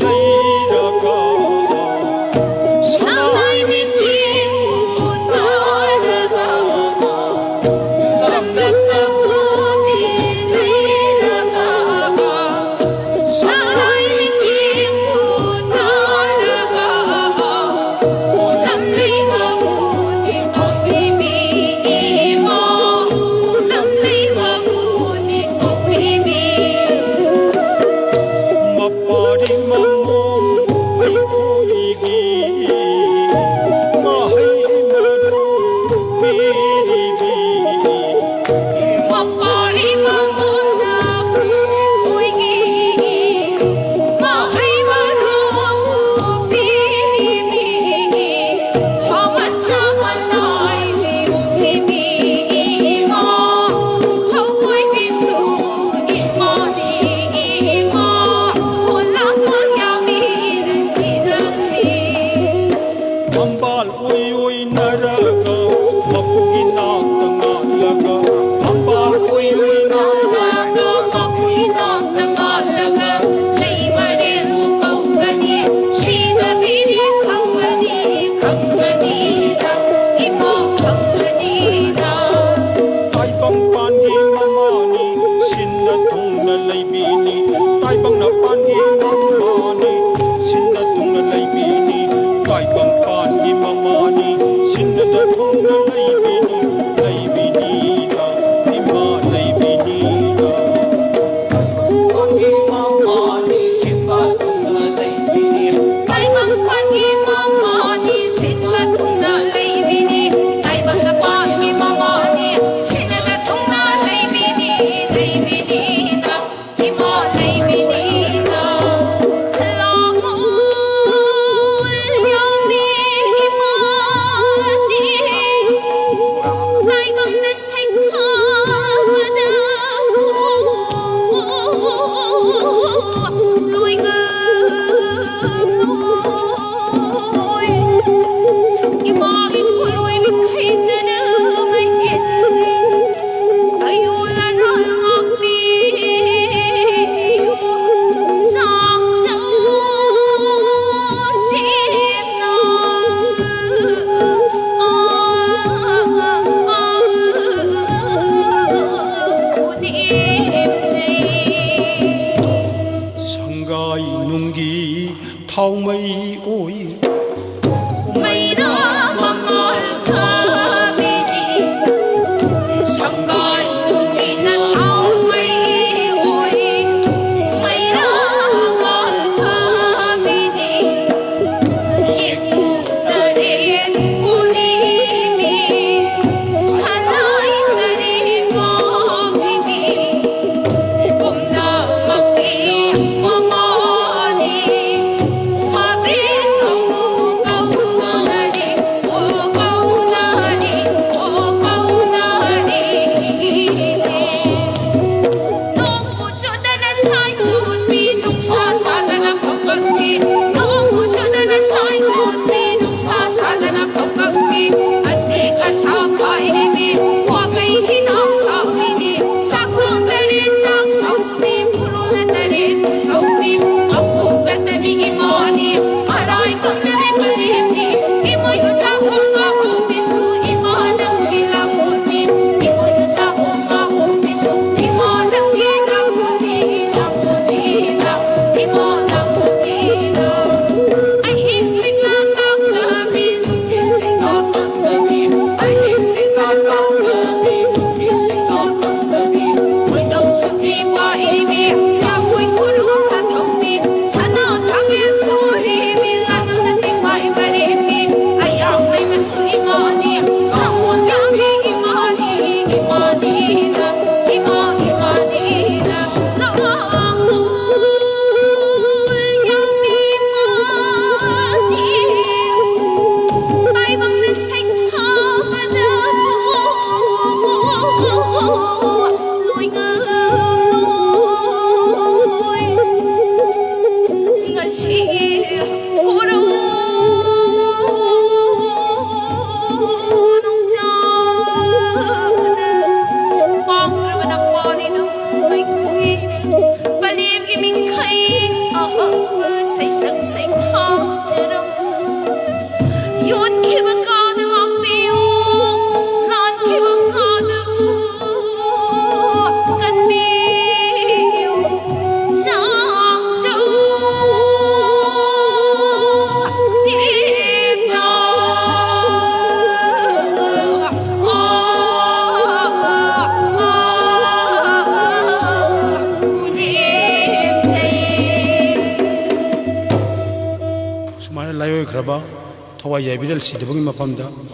ꯂꯩꯔꯒ ꯁꯅꯥꯏ ꯃꯤꯠꯌꯦꯡꯕꯨ ꯇꯥꯔꯒ ꯇꯝꯂꯛꯇꯕꯨꯗꯤ ꯂꯩꯔꯒ ꯁꯅꯥꯏ ꯃꯤꯠꯌꯦꯡꯕꯨ ꯇꯥꯔꯒ ꯎꯂꯝ ꯂꯩꯕꯕꯨꯗꯤ ꯀꯧꯔꯤꯃꯤ ꯏꯃꯥ, ꯎꯂꯝ ꯂꯩꯕꯕꯨꯗꯤ ꯀꯧꯔꯤꯃꯤ꯫ ꯃꯄꯥꯔꯤ ꯃꯃꯣꯝ ꯑꯩꯈꯣꯏꯒꯤ ꯃꯍꯩ ꯃꯔꯣꯡ ꯄꯤꯔꯤꯕꯤ꯫ ꯃꯄꯥꯔꯤ ꯃꯃꯣꯝꯅ ꯑꯩꯈꯣꯏꯒꯤ ꯃꯍꯩ ꯃꯔꯣꯡ ꯄꯤꯔꯤꯕꯤ꯫ ꯍꯃꯆ ꯃꯅꯥꯏ ꯄꯤꯕꯤ ꯏꯃꯥ, ꯍꯋꯥꯏ ꯄꯤꯁꯨ ꯏꯃꯥꯅꯤ ꯏꯃꯥ, ꯍꯣꯂꯥ ꯍꯣꯂꯥ ꯃꯤꯔꯁꯤꯗꯃꯤ꯫ ꯊꯝꯕꯥꯜ ꯎꯏ ꯎꯏꯅꯔꯒ ꯃꯄꯨꯒꯤ ꯅꯥꯛꯇ ꯉꯥꯜꯂꯒ, ꯊꯝꯕꯥꯜ ꯎꯏ ꯎꯏꯅꯔꯒ ꯃꯄꯨꯒꯤ ꯅꯥꯛꯇ ꯉꯥꯜꯂꯒ ꯂꯩ ꯃꯔꯦꯜꯕꯨ ꯀꯧꯒꯅꯤ꯫ ꯁꯤꯗꯕꯤꯗꯤ ꯈꯪꯒꯅꯤ, ꯈꯪꯒꯅꯤꯗ, ꯏꯃꯥ ꯈꯪꯒꯅꯤꯗ꯫ ꯇꯥꯏꯕꯪ ꯄꯥꯟꯒꯤ ꯃꯃꯥꯅꯤ, ꯁꯤꯟꯅ ꯊꯨꯡꯅ ꯂꯩꯕꯤꯅꯤ꯫ ꯇꯥꯏꯕꯪꯅ ꯄꯥꯟꯒꯤ ꯃꯃꯥꯅꯤ, ꯁꯤꯟꯅ ꯊꯨꯡꯅ ꯂꯩꯕꯤꯅꯤ꯫ ꯇꯥꯏꯕꯪ ꯄꯥꯟꯒꯤ ꯃꯃꯥꯅꯤ, ꯁꯤꯟꯅ ꯊꯨꯡꯅ ꯂꯩꯕꯤꯅꯤ꯫ ꯂꯩꯕꯤꯅꯤꯗ, ꯏꯃꯥ ꯂꯩꯕꯤꯅꯤꯗ꯫ ꯄꯥꯟꯒꯤ ꯃꯃꯥꯅꯤ, ꯁꯤꯟꯅ ꯊꯨꯡꯅ ꯂꯩꯕꯤꯅꯤ꯫ ꯇꯥꯏꯕꯪ ꯄꯥꯟꯒꯤ ꯃꯃꯥꯅꯤ, ꯁꯤꯟꯅ ꯊꯨꯡꯅ ꯂꯩꯕꯤꯅꯤ꯫ ꯇꯥꯏꯕꯪꯅ ꯄꯥꯟꯒꯤ ꯃꯃꯥꯅꯤ, ꯁꯤꯟꯅ ꯊꯨꯡꯅ ꯂꯩꯕꯤꯅꯤ, ꯂꯩꯕꯤꯅꯤꯗ꯫ ꯏꯃꯥ ꯂꯩꯕꯤꯅꯤꯗ꯫ ꯂꯥꯃꯣ ꯂꯥꯃꯤ ꯏꯃꯥ ꯌꯥꯏꯕꯤꯔꯦꯜ ꯁꯤꯗꯕꯒꯤ ꯃꯐꯝꯗ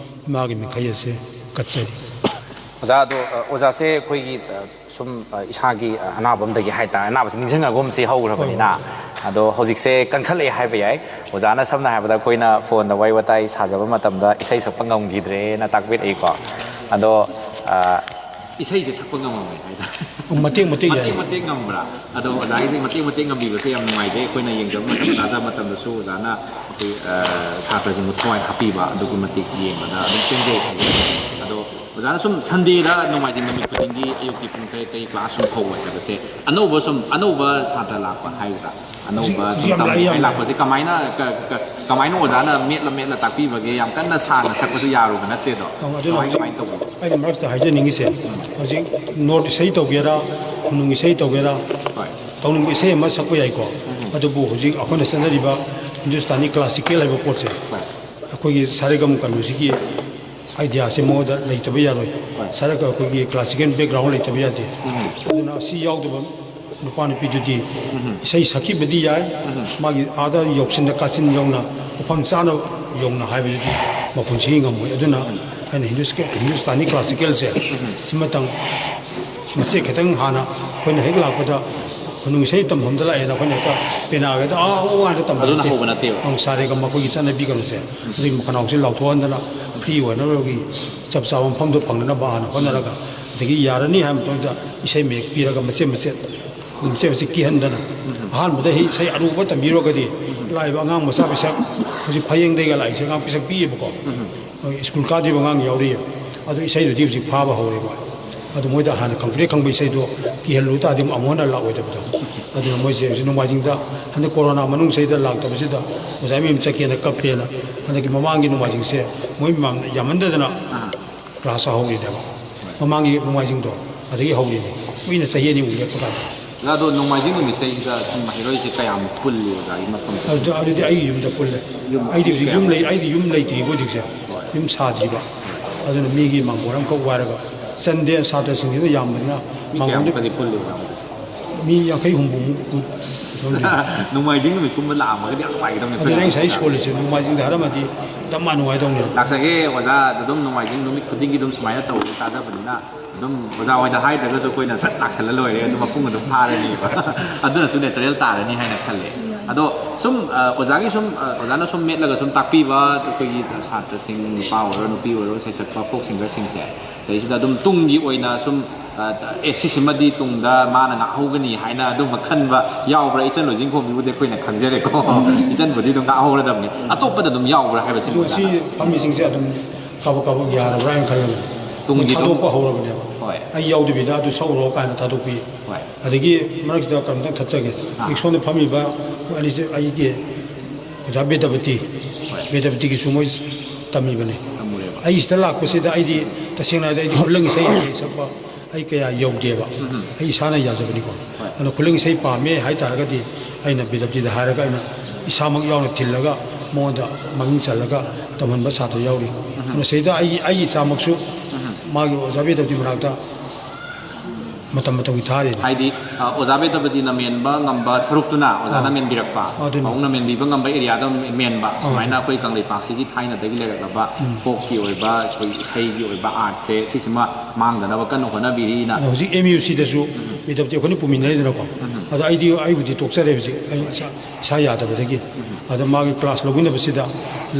ꯏꯃꯥꯒꯤ ꯃꯤꯡꯈꯩ ꯑꯁꯦ ꯀꯠꯆꯔꯤ꯫ ꯑꯣꯖꯥ, ꯑꯗꯣ, ꯑ, ꯑꯣꯖꯥꯁꯦ ꯑꯩꯈꯣꯏꯒꯤ, ꯑ, ꯁꯨꯝ, ꯑ, ꯏꯁꯥꯒꯤ, ꯑ, ꯑꯅꯥꯕ ꯑꯃꯗꯒꯤ ꯍꯥꯏꯇꯥꯔꯦ, ꯑꯅꯥꯕꯁꯤ ꯅꯤꯡꯁꯤꯡꯅꯒꯨꯝꯁꯤ ꯍꯧꯈ꯭ꯔꯕꯅꯤꯅ, ꯍꯣꯏ, ꯍꯣꯏ꯫ ꯑꯗꯣ ꯍꯧꯖꯤꯛꯁꯦ ꯀꯟꯈꯠꯂꯛꯑꯦ ꯍꯥꯏꯕ ꯌꯥꯏ꯫ ꯑꯣꯖꯥꯅ ꯁꯝꯅ ꯍꯥꯏꯔꯕꯗ ꯑꯩꯈꯣꯏꯅ ꯐꯣꯟꯗ ꯋꯥꯔꯤ ꯋꯥꯇꯥꯏ ꯁꯥꯖꯕ ꯃꯇꯝꯗ ꯏꯁꯩ ꯁꯛꯄ ꯉꯝꯈꯤꯗ꯭ꯔꯦꯅ ꯇꯥꯛꯄꯤꯔꯛꯏꯀꯣ꯫ ꯑꯗꯣ, ꯑ, ꯏꯁꯩꯁꯦ ꯁꯛꯄ ꯉꯝꯃꯝꯃꯦ ꯍꯥꯏꯇꯥꯔꯦ꯫ ꯃꯇꯦꯛ ꯃꯇꯦꯛ ꯃꯇꯦꯛ ꯌꯥꯏ꯫ ꯃꯇꯦꯛ ꯉꯝꯕ꯭ꯔꯥ? ꯑꯗꯣ ꯑꯣꯖꯥꯒꯤꯁꯦ ꯃꯇꯦꯛ ꯃꯇꯦꯛ ꯉꯝꯕꯤꯕꯁꯦ ꯌꯥꯝ ꯅꯨꯡꯉꯥꯏꯖꯩ꯫ ꯑꯩꯈꯣꯏꯅ ꯌꯦꯡꯖꯕ ꯃꯇꯝꯗ, ꯇꯥꯖꯕ ꯃꯇꯝꯗꯁꯨ ꯑꯣꯖꯥꯅ ꯑꯩꯈꯣꯏ, ꯑ, ꯁꯥꯇ꯭ꯔꯁꯤꯡꯕꯨ ꯊꯋꯥꯏ ꯍꯥꯞꯄꯤꯕ ꯑꯗꯨꯛꯀꯤ ꯃꯇꯤꯛ ꯌꯦꯡꯕꯗ ꯑꯗꯨꯝ ꯄꯦꯟꯖꯩ ꯍꯥꯏꯖꯩ꯫ ꯑꯗꯣ ꯑꯣꯖꯥꯅ ꯁꯨꯝ ꯁꯟꯗꯦꯗ ꯅꯣꯡꯃꯥꯏꯖꯤꯡ ꯅꯨꯃꯤꯠ ꯈꯨꯗꯤꯡꯒꯤ ꯑꯌꯨꯛꯀꯤ ꯄꯨꯡ ꯇꯔꯦꯠꯇꯒꯤ ꯀ꯭ꯂꯥꯁ ꯁꯨꯝ ꯍꯧꯕ ꯍꯥꯏꯕꯁꯦ ꯑꯅꯧꯕ ꯁꯨꯝ ꯑꯅꯧꯕ ꯁꯥꯇ꯭ꯔ ꯂꯥꯛꯄ ꯍꯥꯏꯒꯗ꯭ꯔꯥ? ꯍꯧꯖꯤꯛ, ꯑꯅꯧꯕ ꯍꯧꯖꯤꯛ ꯁꯨꯝ ꯌꯥꯝ ꯂꯥꯛꯑꯦ, ꯇꯝꯅꯤꯡꯉꯥꯏ ꯌꯥꯝ ꯂꯥꯛꯑꯦ꯫ ꯂꯥꯛꯄꯁꯦ ꯀꯃꯥꯏꯅ, ꯀ-, ꯀ-, ꯀꯃꯥꯏꯅ ꯑꯣꯖꯥꯅ ꯃꯦꯠꯂ ꯃꯦꯠꯂ ꯇꯥꯛꯄꯤꯕꯒꯦ? ꯌꯥꯝ ꯀꯟꯅ ꯁꯥꯡꯅ ꯁꯛꯄꯁꯨ ꯌꯥꯔꯨꯕ ꯅꯠꯇꯦꯗꯣ꯫ ꯑꯪ, ꯑꯗꯨꯅ ꯀꯃꯥꯏ, ꯍꯧꯖꯤꯛ ꯀꯃꯥꯏꯅ ꯇꯧꯕꯤꯒꯦ? ꯑꯩꯅ ꯃꯔꯛꯇ ꯍꯥꯏꯖꯅꯤꯡꯉꯤꯁꯦ, ꯍꯧꯖꯤꯛ ꯅꯣꯔꯠ ꯏꯁꯩ ꯇꯧꯒꯦꯔꯥ, ꯈꯨꯅꯨꯡ ꯏꯁꯩ ꯇꯧꯒꯦꯔꯥ, ꯍꯣꯏ꯫ ꯇꯧꯅꯤꯡꯕ ꯏꯁꯩ ꯑꯃ ꯁꯛꯄ ꯌꯥꯏꯀꯣ꯫ ꯎꯝ꯫ ꯑꯗꯨꯕꯨ ꯍꯧꯖꯤꯛ ꯑꯩꯈꯣꯏꯅ ꯆꯠꯅꯔꯤꯕ ꯍꯤꯟꯗꯨꯁꯇꯥꯅꯤ ꯀ꯭ꯂꯥꯁꯤꯀꯦꯜ ꯍꯥꯏꯕ ꯄꯣꯠꯁꯦ, ꯍꯣꯏ꯫ ꯑꯩꯈꯣꯏꯒꯤ ꯁꯥꯔꯦꯒꯝ ꯀꯩꯅꯣꯁꯤꯒꯤ ꯑꯥꯏꯗꯤꯌꯥꯁꯦ ꯃꯉꯣꯟꯗ ꯂꯩꯇꯕ ꯌꯥꯔꯣꯏ꯫ ꯍꯣꯏ꯫ ꯁꯥꯔꯒ ꯑꯩꯈꯣꯏꯒꯤ ꯀ꯭ꯂꯥꯁꯤꯀꯦꯜ ꯕꯦꯛꯒ꯭ꯔꯥꯎꯟ ꯂꯩꯇꯕ ꯌꯥꯗꯦ꯫ ꯎꯝ꯫ ꯑꯗꯨꯅ ꯑꯁꯤ ꯌꯥꯎꯗꯕ ꯅꯨꯄꯥ ꯅꯨꯄꯤꯗꯨꯗꯤ ꯎꯝ꯫ ꯏꯁꯩ ꯁꯛꯈꯤꯕꯗꯤ ꯌꯥꯏ, ꯎꯝ꯫ ꯃꯥꯒꯤ ꯑꯥꯗ ꯌꯧꯁꯤꯟꯅ ꯀꯥꯆꯤꯟ ꯌꯧꯅ, ꯃꯐꯝ ꯆꯥꯅ ꯌꯧꯅ ꯍꯥꯏꯕꯗꯨꯗꯤ ꯃꯄꯨꯟꯁꯤꯒꯤ ꯉꯝꯃꯣꯏ꯫ ꯑꯗꯨꯅ ꯑꯩꯅ ꯍꯤꯟꯗꯨꯁꯀꯦ-, ꯍꯤꯟꯗꯨꯁꯇꯥꯅꯤ ꯀ꯭ꯂꯥꯁꯤꯀꯦꯜꯁꯦ ꯎꯝ꯫ ꯁꯤꯃꯇꯪ ꯃꯆꯦꯠ ꯈꯤꯇꯪ ꯍꯥꯟꯅ ꯑꯩꯈꯣꯏꯅ ꯍꯦꯛ ꯂꯥꯛꯄꯗ ꯈꯨꯅꯨꯡ ꯏꯁꯩ ꯇꯝꯐꯝꯗ ꯂꯥꯛꯑꯦꯅ ꯑꯩꯈꯣꯏꯅ ꯍꯦꯛꯇ ꯄꯦꯅꯥꯒ ꯍꯦꯛꯇ ꯑꯥ ꯑꯥ ꯍꯥꯏꯅ ꯇꯝꯕ ꯑꯗꯨꯅ ꯅꯠꯇꯦ꯫ ꯍꯧꯕ ꯅꯠꯇꯦꯕ꯫ ꯑꯪ, ꯁꯥꯔꯦꯒ ꯃꯈꯣꯏꯒꯤ ꯆꯠꯅꯕꯤ ꯀꯩꯅꯣꯁꯦ ꯑꯗꯨꯒꯤ ꯈꯅꯥꯎꯁꯦ ꯂꯥꯎꯊꯣꯛꯍꯟꯗꯅ ꯐ꯭ꯔꯤ ꯑꯣꯏꯅꯕꯒꯤ ꯆꯞ ꯆꯥꯕ ꯃꯐꯝꯗꯣ ꯐꯪꯅꯅꯕ ꯍꯥꯟꯅ ꯍꯣꯠꯅꯔꯒ ꯑꯗꯒꯤ ꯌꯥꯔꯅꯤ ꯍꯥꯏꯕ ꯃꯇꯝꯗ ꯏꯁꯩ ꯃꯌꯦꯛ ꯄꯤꯔꯒ ꯃꯆꯦꯠ ꯃꯆꯦꯠ ꯃꯆꯦꯠ ꯃꯆꯦꯠ ꯀꯤꯍꯟꯗꯅ ꯑꯍꯥꯟꯕꯗ ꯍꯤ-, ꯏꯁꯩ ꯑꯔꯨꯕ ꯇꯝꯕꯤꯔꯨꯔꯒꯗꯤ ꯂꯥꯛꯏꯕ ꯑꯉꯥꯡ ꯃꯆꯥ ꯄꯤꯁꯛ ꯍꯧꯖꯤꯛ ꯐꯌꯦꯡꯗꯩꯒ ꯂꯥꯛꯏꯁꯦ ꯑꯉꯥꯡ ꯄꯤꯁꯛ ꯄꯤꯛꯑꯦꯕꯀꯣ꯫ ꯍꯣꯏ, ꯁ꯭ꯀꯨꯜ ꯀꯥꯗ꯭ꯔꯤꯕ ꯑꯉꯥꯡ ꯌꯥꯎꯔꯤꯌꯦ꯫ ꯑꯗꯨ ꯏꯁꯩꯗꯨꯗꯤ ꯍꯧꯖꯤꯛ ꯐꯥꯕ ꯍꯧꯔꯦꯕ꯫ ꯑꯗꯨ ꯃꯣꯏꯗ ꯍꯥꯟꯅ ꯈꯪꯄ꯭ꯔꯦꯛ ꯈꯪꯕ ꯏꯁꯩꯗꯣ ꯀꯤꯍꯜꯂꯨ ꯇꯥꯔꯗꯤ ꯑꯃꯨꯛ ꯍꯟꯅ ꯂꯥꯛꯑꯣꯏꯗꯕꯗꯣ꯫ ꯑꯗꯨꯅ ꯃꯣꯏꯁꯦ ꯍꯧꯖꯤꯛ ꯅꯣꯡꯃꯥꯏꯖꯤꯡꯗ ꯍꯟꯗꯛ ꯀꯣꯔꯣꯅꯥ ꯃꯅꯨꯡꯁꯤꯗ ꯂꯥꯛꯇꯕꯁꯤꯗ ꯑꯣꯖꯥ ꯃꯌꯨꯝ ꯆꯠꯀꯦꯅ ꯀꯞꯄꯦꯅ ꯍꯟꯗꯛꯀꯤ ꯃꯃꯥꯡꯒꯤ ꯅꯣꯡꯃꯥꯏꯖꯤꯡꯁꯦ ꯃꯣꯏ ꯃꯌꯥꯝ ꯌꯥꯝꯃꯟꯗꯗꯅ ꯑꯥ꯫ ꯀ꯭ꯂꯥꯁ ꯍꯧꯔꯤꯅꯦꯕ꯫ ꯃꯃꯥꯡꯒꯤ ꯅꯣꯡꯃꯥꯏꯖꯤꯡꯗꯣ ꯑꯗꯒꯤ ꯍꯧꯔꯤꯅꯦ꯫ ꯀꯨꯏꯅ ꯆꯍꯤ ꯑꯅꯤꯃꯨꯛ ꯂꯦꯞꯄ ꯀꯥꯟꯗ꯫ ꯑꯣꯖꯥ, ꯑꯗꯣ ꯅꯣꯡꯃꯥꯏꯖꯤꯡ ꯅꯨꯃꯤꯠꯁꯤꯗꯩꯗ ꯁꯨꯝ ꯃꯍꯩꯔꯣꯏꯁꯦ ꯀꯌꯥꯃꯨꯛ ꯄꯨꯜꯂꯤ ꯑꯣꯖꯥꯒꯤ ꯃꯐꯝꯗ? ꯑꯗꯨ, ꯑꯗꯨꯗꯤ ꯑꯩꯒꯤ ꯌꯨꯝꯗ ꯄꯨꯜꯂꯦ꯫ ꯌꯨꯝ ꯑꯩꯗꯤ ꯍꯧꯖꯤꯛ ꯌꯨꯝ ꯀꯌꯥꯃꯨꯛ? ꯂꯩ-, ꯑꯩꯗꯤ ꯌꯨꯝ ꯂꯩꯇ꯭ꯔꯤꯕ ꯍꯧꯖꯤꯛꯁꯦ꯫ ꯍꯣꯏ꯫ ꯌꯨꯝ ꯁꯥꯗ꯭ꯔꯤꯕ꯫ ꯑꯗꯨꯅ ꯃꯤꯒꯤ ꯃꯥꯡꯒꯣꯜ ꯑꯃꯈꯛ ꯋꯥꯏꯔꯒ ꯆꯟꯗꯦ, ꯁꯥꯇ꯭ꯔꯁꯤꯡꯁꯤꯅ ꯌꯥꯝꯕꯅꯤꯅ ꯃꯤ ꯃꯥꯡꯒꯣꯜꯗ ꯀꯌꯥꯃꯨꯛꯀꯗꯤ ꯄꯨꯜꯂꯤ ꯑꯣꯖꯥ ꯍꯧꯖꯤꯛꯁꯦ? ꯃꯤ ꯌꯥꯡꯈꯩ ꯍꯨꯝꯐꯨꯃꯨꯛ ꯈꯪꯗꯦ꯫ ꯅꯣꯡꯃꯥꯏꯖꯤꯡ ꯅꯨꯃꯤꯠꯀꯨꯝꯕ ꯂꯥꯛꯑꯝꯃꯒꯗꯤ ꯌꯥꯝ ꯅꯨꯡꯉꯥꯏꯒꯗꯕꯅꯤ꯫ ꯑꯗꯨꯅ ꯑꯩ ꯉꯁꯥꯏ ꯁꯣꯜꯂꯤꯁꯦ, ꯅꯣꯡꯃꯥꯏꯖꯤꯡꯗ ꯍꯥꯏꯔꯝꯃꯗꯤ ꯗꯞ ꯃꯥ ꯅꯨꯡꯉꯥꯏꯗꯧꯅꯦꯕ꯫ ꯂꯥꯛꯆꯒꯦ ꯑꯣꯖꯥ, ꯑꯗꯨꯝ ꯅꯣꯡꯃꯥꯏꯖꯤꯡ ꯅꯨꯃꯤꯠ ꯈꯨꯗꯤꯡꯒꯤ ꯑꯗꯨꯝ ꯁꯨꯃꯥꯏꯅ ꯇꯧꯕ ꯇꯥꯖꯕꯅꯤꯅ, ꯑꯗꯨꯝ ꯑꯣꯖꯥ ꯍꯣꯏꯗ ꯍꯥꯏꯗ꯭ꯔꯒꯁꯨ ꯑꯩꯈꯣꯏꯅ ꯁꯠ ꯂꯥꯛꯁꯜꯂ ꯂꯣꯏꯔꯦ, ꯑꯗꯨꯝ ꯃꯄꯨꯡ ꯑꯗꯨꯝ ꯐꯥꯔꯅꯦꯕ꯫ ꯑꯗꯨꯅꯁꯨ natural ꯇꯥꯔꯅꯤ ꯍꯥꯏꯅ ꯈꯜꯂꯦ꯫ ꯑꯗꯣ ꯁꯨꯝ ꯑ, ꯑꯣꯖꯥꯒꯤ ꯁꯨꯝ ꯑ, ꯑꯣꯖꯥꯅ ꯁꯨꯝ ꯃꯦꯠꯂꯒ ꯁꯨꯝ ꯇꯥꯛꯄꯤꯕ ꯑꯩꯈꯣꯏꯒꯤ ꯁꯥꯇ꯭ꯔꯁꯤꯡ, ꯅꯨꯄꯥ ꯑꯣꯏꯔꯣ ꯅꯨꯄꯤ ꯑꯣꯏꯔꯣ, ꯁꯩꯁꯛꯄ ꯐꯣꯛ ꯁꯤꯡꯒꯔꯁꯤꯡꯁꯦ, ꯁꯤꯗꯩꯁꯤꯗ ꯑꯗꯨꯝ ꯇꯨꯡꯒꯤ ꯑꯣꯏꯅ ꯁꯨꯝ ꯑ, ꯑꯦ, ꯁꯤꯁꯤꯃꯗꯤ ꯇꯨꯡꯗ ꯃꯥꯅ ꯉꯥꯛꯍꯧꯒꯅꯤ ꯍꯥꯏꯅ ꯑꯗꯨꯝꯕ ꯈꯟꯕ ꯌꯥꯎꯕ꯭ꯔꯥ? ꯏꯆꯟ ꯂꯣꯏꯖꯤꯡꯈꯣꯝꯒꯤꯕꯨꯗꯤ ꯑꯩꯈꯣꯏꯅ ꯈꯪꯖꯔꯦꯀꯣ꯫ ꯏꯆꯟꯕꯨꯗꯤ ꯑꯗꯨꯝ ꯉꯥꯛꯍꯧꯔꯗꯕꯅꯤ꯫ ꯑꯇꯣꯞꯄꯗ ꯑꯗꯨꯝ ꯌꯥꯎꯕ꯭ꯔꯥ ꯍꯥꯏꯕꯁꯤꯃ ꯑꯗꯣ ꯁꯤ ꯑꯣꯖꯥꯅ ꯐꯝꯃꯤꯁꯤꯡꯁꯦ ꯑꯗꯨꯝ ꯀꯥꯕꯛ ꯀꯥꯕꯛ ꯌꯥꯔꯕ꯭ꯔꯥ ꯍꯥꯏꯅ ꯈꯜꯂꯒ ꯇꯨꯡꯒꯤ ꯑꯗꯨꯝ ꯊꯥꯗꯣꯛꯄ ꯍꯧꯔꯕꯅꯦꯕ꯫ ꯍꯣꯏ꯫ ꯑꯩ ꯌꯥꯎꯗꯕꯤꯗ ꯑꯗꯨ ꯁꯛꯎꯔꯣ ꯀꯥꯏꯅ ꯊꯥꯗꯣꯛꯄꯤ꯫ ꯍꯣꯏ꯫ ꯑꯗꯒꯤ ꯃꯔꯛꯁꯤꯗ ꯀꯩꯅꯣꯝꯇꯪ ꯊꯠꯆꯒꯦ꯫ ꯑꯥ꯫ ꯑꯩ ꯁꯣꯝꯗ ꯐꯝꯃꯤꯕ ꯑꯅꯤꯁꯦ ꯑꯩꯒꯤ ꯑꯣꯖꯥ ꯕꯤꯗ꯭ꯌꯥꯄꯇꯤ, ꯍꯣꯏ꯫ ꯕꯤꯗ꯭ꯌꯥꯄꯇꯤꯒꯤꯁꯨ ꯃꯣꯏ ꯇꯝꯃꯤꯕꯅꯤ꯫ ꯇꯝꯃꯨꯔꯦꯕ꯫ ꯑꯩ ꯁꯤꯗ ꯂꯥꯛꯄꯁꯤꯗ ꯑꯩꯗꯤ ꯇꯁꯦꯡꯅ ꯍꯥꯏꯔꯗꯤ ꯑꯩꯗꯤ ꯈꯨꯂꯪ ꯏꯁꯩ ꯑꯁꯤ ꯁꯛꯄ ꯑꯩ ꯀꯌꯥ ꯌꯧꯗꯦꯕ꯫ ꯑꯩ ꯏꯁꯥꯅ ꯌꯥꯖꯕꯅꯤꯀꯣ꯫ ꯍꯣꯏ꯫ ꯑꯗꯨꯅ ꯈꯨꯂꯪ ꯏꯁꯩ ꯄꯥꯝꯃꯦ ꯍꯥꯏꯇꯥꯔꯒꯗꯤ ꯑꯩꯅ ꯕꯤꯗ꯭ꯌꯥꯄꯇꯤꯗ ꯍꯥꯏꯔꯒ ꯑꯩꯅ ꯏꯁꯥꯃꯛ ꯌꯥꯎꯅ ꯊꯤꯜꯂꯒ ꯃꯉꯣꯟꯗ ꯃꯃꯤꯡ ꯆꯜꯂꯒ ꯇꯝꯍꯟꯕ ꯁꯥꯇ꯭ꯔ ꯌꯥꯎꯔꯤ꯫ ꯑꯗꯨꯅ ꯁꯤꯗ ꯑꯩꯒꯤ, ꯑꯩꯒꯤ ꯏꯆꯥꯃꯛꯁꯨ ꯃꯥꯒꯤ ꯑꯣꯖꯥ ꯕꯤꯗ꯭ꯌꯥꯄꯇꯤ ꯃꯅꯥꯛꯇ ꯃꯇꯝ ꯃꯇꯝꯒꯤ ꯊꯥꯔꯤꯅꯤ꯫ ꯍꯥꯏꯗꯤ ꯑ, ꯑꯣꯖꯥ ꯕꯤꯗ꯭ꯌꯥꯄꯇꯤꯅ ꯃꯦꯟꯕ ꯉꯝꯕ ꯁꯔꯨꯛꯇꯨꯅ ꯑꯣꯖꯥꯅ ꯑꯥ꯫ ꯃꯦꯟꯕꯤꯔꯛꯄ, ꯑꯗꯨꯅꯤ꯫ ꯄꯥꯕꯨꯡꯅ ꯃꯦꯟꯕꯤꯕ ꯉꯝꯕ ꯑꯦꯔꯤꯌꯥꯗ ꯃꯦꯟꯕ, ꯑꯥ꯫ ꯁꯨꯃꯥꯏꯅ ꯑꯩꯈꯣꯏ ꯀꯪꯂꯩꯄꯥꯛꯁꯤꯒꯤ ꯊꯥꯏꯅꯗꯒꯤ ꯂꯩꯔꯛꯂꯕ ꯐꯣꯛꯀꯤ ꯑꯣꯏꯕ, ꯑꯩꯈꯣꯏ ꯏꯁꯩꯒꯤ ꯑꯣꯏꯕ ꯑꯥꯔꯠꯁꯦ, ꯁꯤꯁꯤꯃ ꯃꯥꯡꯗꯅꯕ ꯀꯟꯅ ꯍꯣꯠꯅꯕꯤꯔꯤꯅ꯫ ꯑꯗꯣ ꯍꯧꯖꯤꯛ ꯑꯦꯝ ꯌꯨ ꯁꯤꯗꯁꯨ ꯕꯤꯗ꯭ꯌꯥꯄꯇꯤ ꯑꯩꯈꯣꯏꯅ ꯄꯨꯃꯤꯟꯅꯔꯤꯗꯅꯀꯣ꯫ ꯑꯗꯣ ꯑꯩꯗꯤ, ꯑꯩꯕꯨꯗꯤ ꯇꯣꯛꯆꯔꯦ ꯍꯧꯖꯤꯛ, ꯑꯩ ꯏꯁꯥ, ꯏꯁꯥ ꯌꯥꯗꯕꯗꯒꯤ꯫ ꯑꯗꯣ ꯃꯥꯒꯤ ꯀ꯭ꯂꯥꯁ ꯂꯧꯃꯤꯟꯅꯕꯁꯤꯗ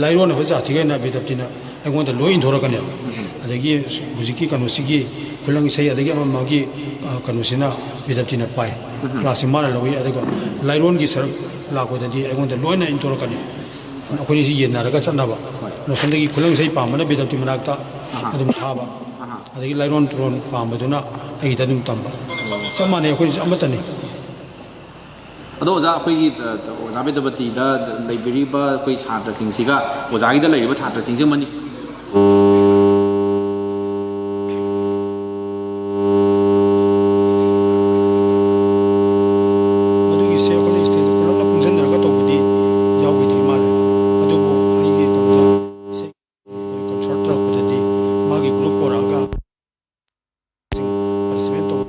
ꯂꯥꯏꯔꯣꯟꯅꯕ ꯖꯥꯇꯤꯒꯩꯅ ꯕꯤꯗ꯭ꯌꯥꯄꯇꯤꯅ ꯑꯩꯉꯣꯟꯗ ꯂꯣꯏ ꯏꯟꯊꯣꯔꯛꯀꯅꯦꯕ꯫ ꯑꯗꯒꯤ ꯍꯧꯖꯤꯛꯀꯤ ꯀꯩꯅꯣꯁꯤꯒꯤ ꯈꯨꯂꯪ ꯏꯁꯩ ꯑꯗꯒꯤ ꯑꯃ ꯑꯃꯒꯤ, ꯑ, ꯀꯩꯅꯣꯁꯤꯅ ꯕꯤꯗ꯭ꯌꯥꯄꯇꯤꯅ ꯄꯥꯏ꯫ ꯀ꯭ꯂꯥꯁꯁꯤ ꯃꯥꯅ ꯂꯧꯏ꯫ ꯑꯗꯨꯒ ꯂꯥꯏꯔꯣꯟꯒꯤ ꯁꯔꯨꯛ ꯂꯥꯛꯄꯗꯗꯤ ꯑꯩꯉꯣꯟꯗ ꯂꯣꯏꯅ ꯏꯟꯊꯣꯔꯛꯀꯅꯤ꯫ ꯑꯩꯈꯣꯏꯅꯤꯁꯤ ꯌꯦꯟꯅꯔꯒ ꯆꯠꯅꯕ꯫ ꯑꯗꯣ ꯁꯣꯝꯗꯒꯤ ꯈꯨꯂꯪ ꯏꯁꯩ ꯄꯥꯝꯕꯅ ꯕꯤꯗ꯭ꯌꯥꯄꯇꯤ ꯃꯅꯥꯛꯇ ꯑꯗꯨꯝ ꯊꯥꯕ꯫ ꯑꯗꯒꯤ ꯂꯥꯏꯔꯣꯟ ꯇꯨꯔꯣꯟ ꯄꯥꯝꯕꯗꯨꯅ ꯑꯩꯒꯤꯗ ꯑꯗꯨꯝ ꯇꯝꯕ꯫ ꯆꯞ ꯃꯥꯟꯅꯩ, ꯑꯩꯈꯣꯏꯁꯨ ꯑꯃꯠꯇꯅꯤ꯫ ꯑꯗꯣ ꯑꯣꯖꯥ, ꯑꯩꯈꯣꯏꯒꯤ, ꯑ, ꯑꯣꯖꯥ ꯕꯤꯗ꯭ꯌꯥꯄꯇꯤꯗ ꯂꯩꯕꯤꯔꯤꯕ ꯑꯩꯈꯣꯏ ꯁꯥꯇ꯭ꯔꯁꯤꯡꯁꯤꯒ ꯑꯣꯖꯥꯒꯤꯗ ꯂꯩꯔꯤꯕ ꯁꯥꯇ꯭ꯔꯁꯤꯡꯁꯦ ꯃꯅꯤ- ꯑꯗꯨꯒꯤꯁꯦ ꯑꯩꯈꯣꯏꯅ stage ꯄꯨꯂꯞꯅ ꯄꯨꯟꯁꯤꯟꯅꯔꯒ ꯇꯧꯕꯗꯤ ꯌꯥꯎꯈꯤꯗ꯭ꯔꯤ ꯃꯥꯜꯂꯦ꯫ ꯑꯗꯨꯕꯨ ꯑꯩꯒꯤ ꯀꯩꯅꯣꯗ ꯏꯁꯩ concert ꯇꯧꯔꯛꯄꯗꯗꯤ ꯃꯥꯒꯤ group ꯄꯨꯔꯛꯑꯒ participate ꯇꯧꯕ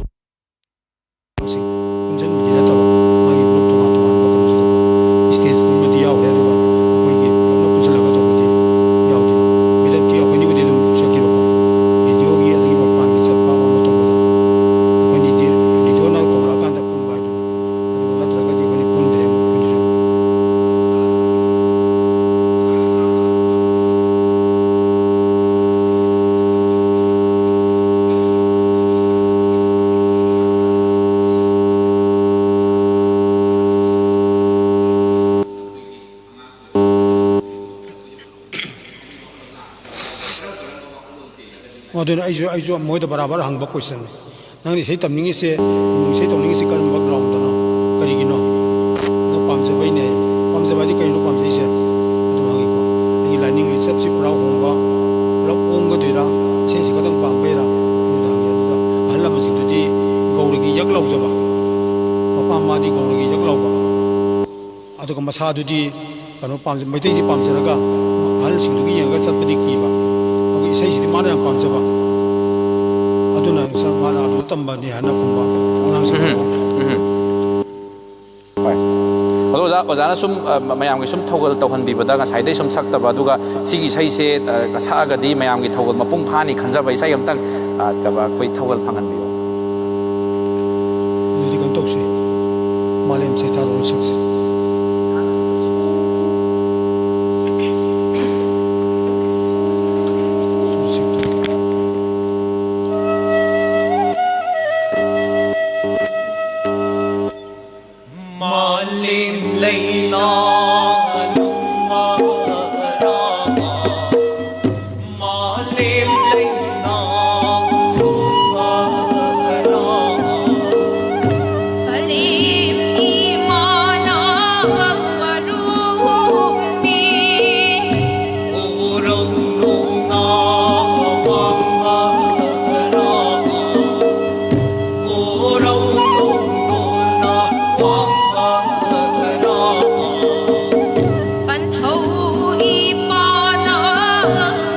ꯑꯗꯨꯅ ꯑꯩꯁꯨ ꯑꯩꯁꯨ ꯃꯣꯏꯗ ꯕꯔꯥꯕꯔ ꯍꯪꯕ ꯀꯣꯏꯁꯟꯅꯤ꯫ ꯅꯪꯅ ꯏꯁꯩ ꯇꯝꯅꯤꯡꯉꯤꯁꯦ, ꯏꯁꯩ ꯇꯧꯅꯤꯡꯉꯤꯁꯦ ꯀꯔꯝꯕ ꯒ꯭ꯔꯥꯎꯟꯗꯅꯣ, ꯀꯔꯤꯒꯤꯅꯣ? ꯑꯗꯣ ꯄꯥꯝꯖꯕꯩꯅꯦ꯫ ꯄꯥꯝꯖꯕ ꯍꯥꯏꯗꯤ ꯀꯩꯅꯣ ꯄꯥꯝꯖꯩꯁꯦ? ꯑꯗꯨꯝ ꯍꯪꯉꯤꯀꯣ꯫ ꯑꯩꯒꯤ ꯂꯥꯏꯅꯤꯡ ꯂꯤꯆꯠꯁꯤ ꯄꯨꯔꯥ ꯍꯣꯡꯕ, ꯄꯨꯂꯞ ꯑꯣꯟꯒꯗꯣꯏꯔꯥ? ꯏꯁꯩꯁꯤ ꯈꯛꯇꯪ ꯄꯥꯝꯕꯩꯔꯥ? ꯑꯗꯨꯗ ꯍꯪꯉꯤ꯫ ꯑꯗꯨꯗ ꯑꯍꯜ ꯂꯃꯟꯁꯤꯡꯗꯨꯗꯤ ꯒꯧꯔꯒꯤ ꯌꯛ ꯂꯥꯎꯖꯕ, ꯃꯄꯥ ꯃꯃꯥꯗꯤ ꯒꯧꯔꯒꯤ ꯌꯛ ꯂꯥꯎꯕ, ꯑꯗꯨꯒ ꯃꯁꯥꯗꯨꯗꯤ ꯀꯩꯅꯣ ꯄꯥꯝꯖ-, ꯃꯩꯇꯩꯗꯤ ꯄꯥꯝꯖꯔꯒ ꯑꯍꯜꯁꯤꯡꯗꯨꯒꯤ ꯌꯦꯡꯉꯒ ꯆꯠꯄꯗꯤ ꯀꯤꯕ꯫ ꯑꯗꯨꯒ ꯏꯁꯩꯁꯤꯗꯤ ꯃꯥꯅ ꯌꯥꯝ ꯄꯥꯝꯖꯕ꯫ ꯑꯗꯨꯅ ꯃꯥꯅ ꯑꯗꯨ ꯇꯝꯕꯅꯤ ꯍꯥꯏꯅ ꯈꯨꯝꯕ ꯑꯉꯥꯡꯁꯤꯡ꯫ ꯎꯝ, ꯎꯝ꯫ ꯍꯣꯏ꯫ ꯑꯗꯣ ꯑꯣꯖꯥ, ꯑꯣꯖꯥꯅ ꯁꯨꯝ, ꯑ, ꯃ-, ꯃꯌꯥꯝꯒꯤ ꯁꯨꯝ ꯊꯧꯒꯜ ꯇꯧꯍꯟꯕꯤꯕꯗ ꯉꯁꯥꯏꯗꯩ ꯁꯨꯝ ꯁꯛꯇꯕ, ꯑꯗꯨꯒ ꯁꯤꯒꯤ ꯏꯁꯩꯁꯦ, ꯑ, ꯁꯛꯑꯒꯗꯤ ꯃꯌꯥꯝꯒꯤ ꯊꯧꯒꯜ ꯃꯄꯨꯡ ꯐꯥꯅꯤ ꯈꯟꯖꯕ ꯏꯁꯩ ꯑꯝꯇꯪ, ꯑ, ꯀꯕ-, ꯑꯩꯈꯣꯏ ꯊꯧꯒꯜ ꯐꯪꯍꯟꯕꯤꯌꯨ꯫ ꯑꯗꯨꯗꯤ ꯀꯩꯅꯣ ꯇꯧꯁꯤ, ꯃꯥꯂꯦꯝ ꯁꯩꯊꯥꯔꯣꯜ ꯁꯛꯁꯤ꯫ ꯃꯥꯂꯦꯝ ꯂꯩꯅꯥ ꯂꯨꯝꯕꯔꯥ, ꯃꯥꯂꯦꯝ ꯂꯩꯅꯥ ꯂꯨꯝꯕꯔꯥ, ꯃꯥꯂꯦꯝ ꯏꯃꯥꯅ ꯃꯔꯨꯝꯃꯤ꯫ ꯀꯣꯔꯧ ꯅꯣꯡꯅꯥꯎ ꯋꯥꯡꯕꯔꯥ, ꯀꯣꯔꯧ ꯅꯣꯡꯗꯣꯟꯅ ꯋꯥꯡꯕꯔꯥ, ꯄꯟꯊꯧ ꯏꯄꯥꯅ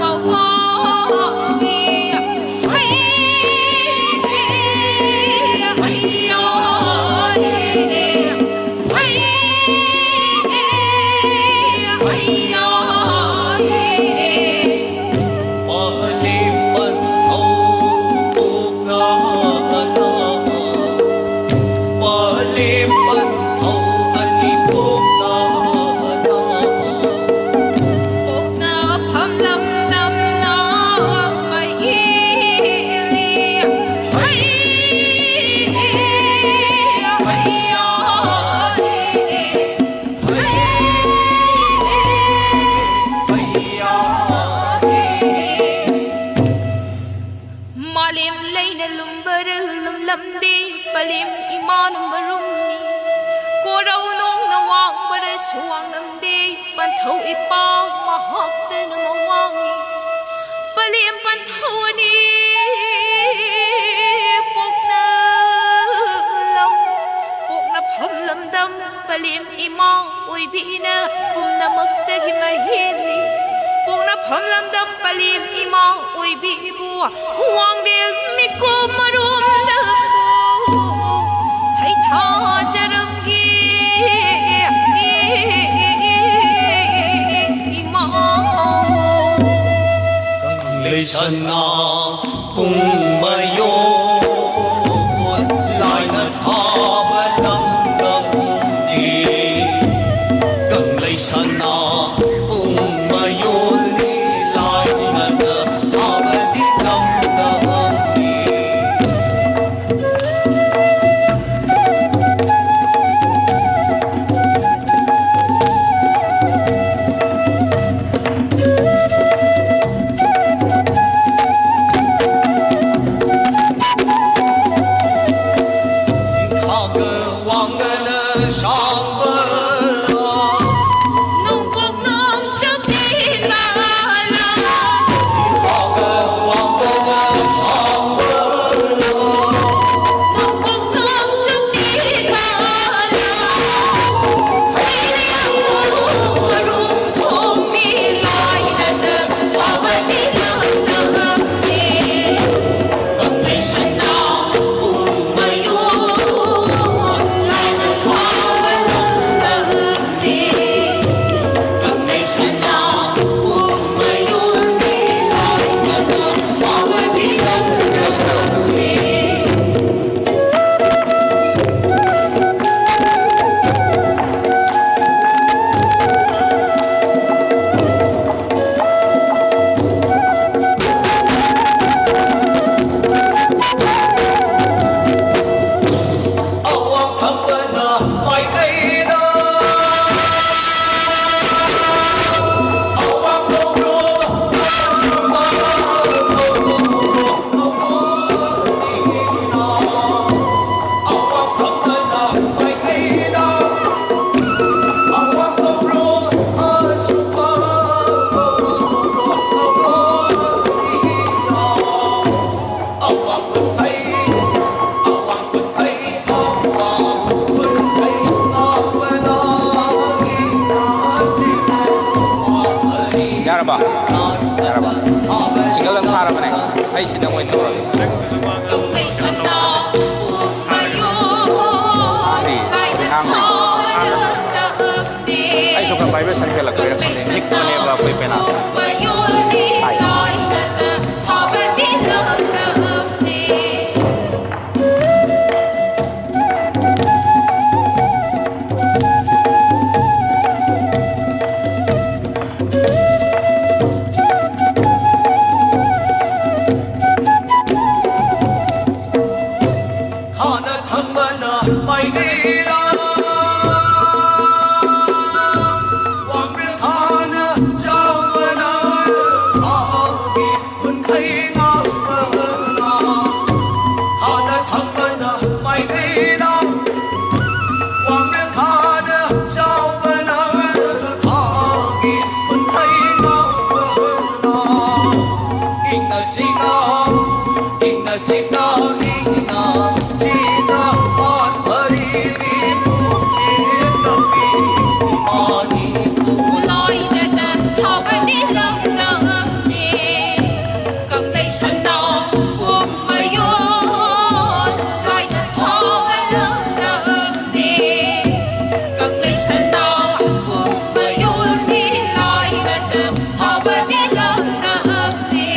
ꯃꯋꯥꯡꯏ꯫ ꯍꯩ, ꯍꯩ, ꯍꯩꯌꯥ, ꯍꯩ꯫ ꯂꯝꯗꯤ ꯄꯂꯦꯝ ꯏꯃꯥꯅ ꯃꯔꯨꯝꯅꯤ꯫ ꯀꯣꯔꯧ ꯅꯣꯡꯅ ꯋꯥꯡꯕꯗꯁꯨ ꯋꯥꯡꯂꯝꯗꯦ꯫ ꯄꯟꯊꯧ ꯏꯄꯥ ꯃꯍꯥꯛꯇꯅ ꯃꯋꯥꯡꯅꯤ꯫ ꯄꯂꯦꯝ ꯄꯟꯊꯧ ꯑꯅꯤ ꯄꯣꯛꯅ ꯂꯝ, ꯄꯣꯛꯅꯐꯝ ꯂꯝꯗꯝ ꯄꯂꯦꯝ ꯏꯃꯥ ꯑꯣꯏꯕꯤꯅ ꯄꯨꯝꯅꯃꯛꯇꯒꯤ ꯃꯍꯦꯜꯂꯤ꯫ ꯄꯣꯛꯅꯐꯝ ꯂꯝꯗꯝ ꯄꯂꯦꯝ ꯏꯃꯥ ꯑꯣꯏꯕꯤꯕꯨ ꯋꯥꯡꯂꯦꯟ ꯃꯤꯀꯨꯞ ꯃꯔꯨꯝꯗꯕꯨ ꯁꯩꯊꯥꯖꯔꯝꯒꯦ ꯏꯃꯥ꯫ ꯀꯪꯂꯩ ꯁꯅꯥ ꯄꯨꯡ ꯃꯌꯣꯜ ꯂꯥꯏꯅ ꯊꯥꯕ ꯂꯝꯗꯝꯅꯤ꯫ ꯀꯪꯂꯩ ꯁꯅꯥ ꯄꯨꯡ ꯃꯌꯣꯜꯅꯤ ꯂꯥꯏꯅ ꯊꯥꯕꯗꯤ ꯂꯝꯗꯝꯅꯤ꯫ ꯈꯤꯇꯪ ꯐꯥꯔꯕꯅꯦ꯫ ꯑꯩ ꯁꯤꯗ ꯃꯣꯏ ꯇꯧꯔꯒꯦ꯫ ꯀꯔꯤ? ꯉꯥꯡꯕ꯫ ꯑꯩꯁꯨ ꯈꯔ vibration ꯍꯦꯜꯂꯛꯄꯩꯔꯥ ꯈꯪꯗꯦ꯫ ꯅꯤꯛꯄꯅꯦꯕ ꯑꯩꯈꯣꯏ ꯄꯦꯅꯥ꯫ ꯍꯥꯏ꯫ ꯈꯥꯅ ꯊꯪꯕꯅ ꯃꯥꯏꯀꯩꯗ, ꯋꯥꯡꯕ꯭ꯔꯦꯜ ꯈꯥꯅ ꯆꯥꯎꯕꯅ ꯈꯥꯒꯤ ꯍꯨꯟꯈꯩ ꯉꯥꯛꯄꯅ, ꯈꯥꯅ ꯊꯪꯕꯅ ꯃꯥꯏꯀꯩꯗ, ꯋꯥꯡꯕ꯭ꯔꯦꯜ ꯈꯥꯅ ꯆꯥꯎꯕꯅ ꯈꯥꯒꯤ ꯍꯨꯟꯈꯩ ꯉꯥꯛꯄꯅ, ꯏꯪꯅ ꯆꯤꯛꯅ, ꯏꯪꯅ ꯆꯤꯛꯅ, ꯏꯪꯅ ꯆꯤꯛꯅ ꯄꯥꯟ ꯐꯔꯤꯕꯤ ꯄꯨꯛꯆꯦꯜ ꯇꯝꯕꯤ ꯏꯃꯥꯅꯤ꯫ ꯂꯣꯏꯅꯗ ꯊꯥꯕꯗꯤ ꯂꯝꯂꯝꯅꯤ꯫ ꯀꯪꯂꯩ ꯁꯅꯥ ꯄꯨꯡ ꯃꯌꯣꯜ ꯂꯥꯏꯅ ꯊꯥꯕ ꯂꯝꯂꯝꯅꯤ꯫ ꯀꯪꯂꯩ ꯁꯅꯥ ꯄꯨꯡ ꯃꯌꯣꯜꯅꯤ ꯂꯥꯏꯅꯗ ꯊꯥꯕꯗꯤ ꯂꯝꯂꯝꯅꯤ꯫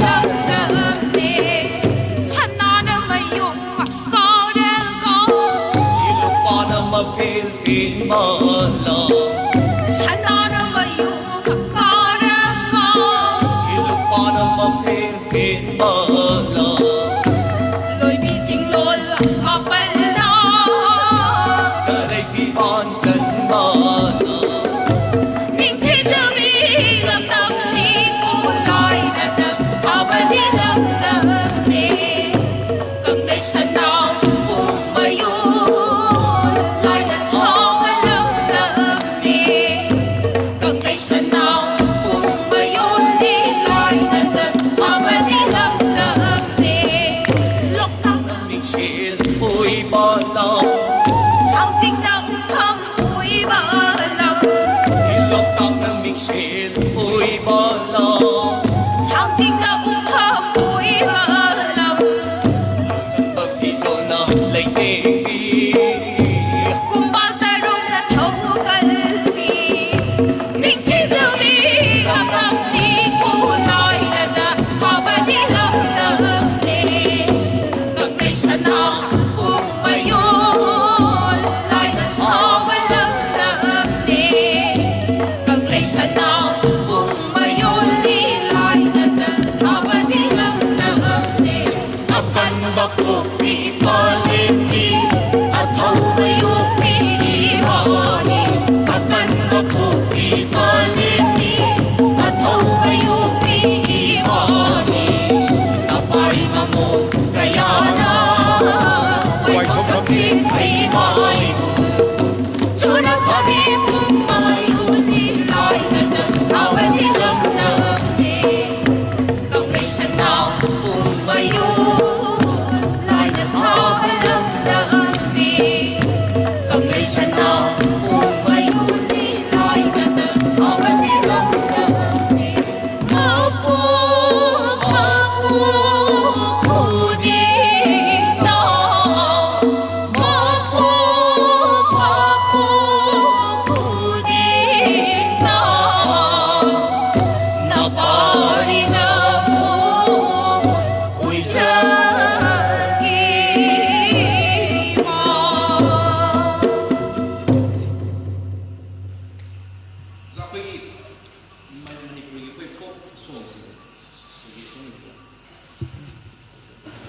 ꯂꯝꯗꯝꯅꯦ꯫ ꯁꯅꯥꯅ ꯃꯌꯣꯡ ꯀꯥꯔꯒ, ꯂꯨꯄꯥꯅ ꯃꯐꯦꯜ ꯐꯦꯟꯕ ꯂꯝ꯫ ꯁꯅꯥꯅ ꯃꯌꯣꯡ ꯀꯥꯔꯒ, ꯂꯨꯄꯥꯅ ꯃꯐꯦꯜ ꯐꯦꯟꯕ ꯂꯝ꯫ ꯂꯣꯏꯕꯤ ꯆꯤꯡꯂꯣꯜ ꯃꯥꯄꯜꯅ, ꯆꯔꯩ ꯐꯤꯕꯥꯟ ꯆꯟꯕ ꯂꯝ꯫ ꯅꯤꯡꯊꯤꯖꯕꯤ ꯂꯝꯗꯝꯅꯤ ꯀꯣꯂꯥꯏꯅꯗ ꯊꯥꯕꯗꯤ ꯂꯝꯗꯝꯅꯤ꯫ ꯀꯪꯂꯩ ꯁꯅꯥ ꯄꯨꯡ ꯃꯌꯣꯜ ꯂꯥꯏꯅ ꯊꯥꯕ ꯂꯝꯗꯝꯅꯤ꯫ ꯀꯪꯂꯩ ꯁꯅꯥ ꯄꯨꯡ ꯃꯌꯣꯜ ꯂꯥꯏꯅꯗ ꯊꯥꯕꯗꯤ ꯂꯝꯗꯝꯅꯤ꯫ ꯂꯣꯛꯇꯥꯛ ꯃꯤꯡꯁꯦꯜ ꯑꯣꯏꯕ ꯂꯝ꯫ ꯊꯥꯡꯖꯤꯡꯅ ꯎꯐꯝ ꯑꯣꯏꯕ ꯂꯝ꯫ ꯂꯣꯛꯇꯥꯛꯅ ꯃꯤꯡꯁꯦꯜ ꯑꯣꯏꯕ ꯂꯝ꯫ ꯊꯥꯡꯖꯤꯡꯅ ꯎꯐꯝ ꯑꯣꯏꯕ ꯂꯝ꯫ ꯂꯣꯠꯁꯤꯟꯕ ꯐꯤꯖꯣꯜꯅ ꯂꯩꯇꯦꯡꯕꯤ꯫ ꯀꯨꯝꯕꯥꯜ ꯇꯔꯨꯛꯅ ꯊꯧꯒꯜꯕꯤ꯫ ꯅꯤꯡꯊꯤꯖꯕꯤ ꯂꯝꯗꯝꯅꯤ ꯀꯣꯂꯥꯏꯅꯗ ꯊꯥꯕꯗꯤ ꯂꯝꯗꯝꯅꯤ꯫ ꯀꯪꯂꯩ ꯁꯅꯥ ꯄꯨꯡ ꯃꯌꯣꯜ ꯂꯥꯏꯅ ꯊꯥꯕ ꯂꯝꯗꯝꯅꯤ꯫ ꯀꯪꯂꯩ ꯁꯅꯥ ꯄꯨꯡ ꯃꯌꯣꯜ ꯂꯥꯏꯅꯗ ꯊꯥꯕꯗꯤ ꯂꯝꯗꯝꯅꯤ꯫ ꯑꯀꯟꯕ ꯄꯣꯛꯄꯤ ꯄꯥꯂꯦꯝꯒꯤ ꯑꯊꯧꯕ ꯌꯣꯛꯄꯤ ꯏꯃꯥꯅꯤ꯫ ꯑꯀꯟꯕ ꯄꯣꯛꯄꯤ ꯄꯥꯂꯦꯝꯒꯤ ꯑꯊꯧꯕ ꯌꯣꯛꯄꯤ ꯏꯃꯥꯅꯤ꯫ ꯅꯄꯥꯏ ꯃꯃꯣꯟ ꯀꯌꯥꯅ ꯋꯥꯏꯈꯣꯝ ꯀꯛꯆꯤꯡ ꯊꯩꯃꯥꯏꯕꯨ ꯆꯨꯅ ꯐꯥꯕꯤ ꯄꯨꯝꯕ ꯌꯣꯜꯂꯤ ꯂꯥꯏꯅꯗ ꯊꯥꯕꯗꯤ ꯂꯝꯗꯝꯅꯤ꯫ ꯀꯪꯂꯩ ꯁꯅꯥ ꯄꯨꯡ ꯃꯌꯣꯜ ꯂꯥꯏꯅ ꯊꯥꯕ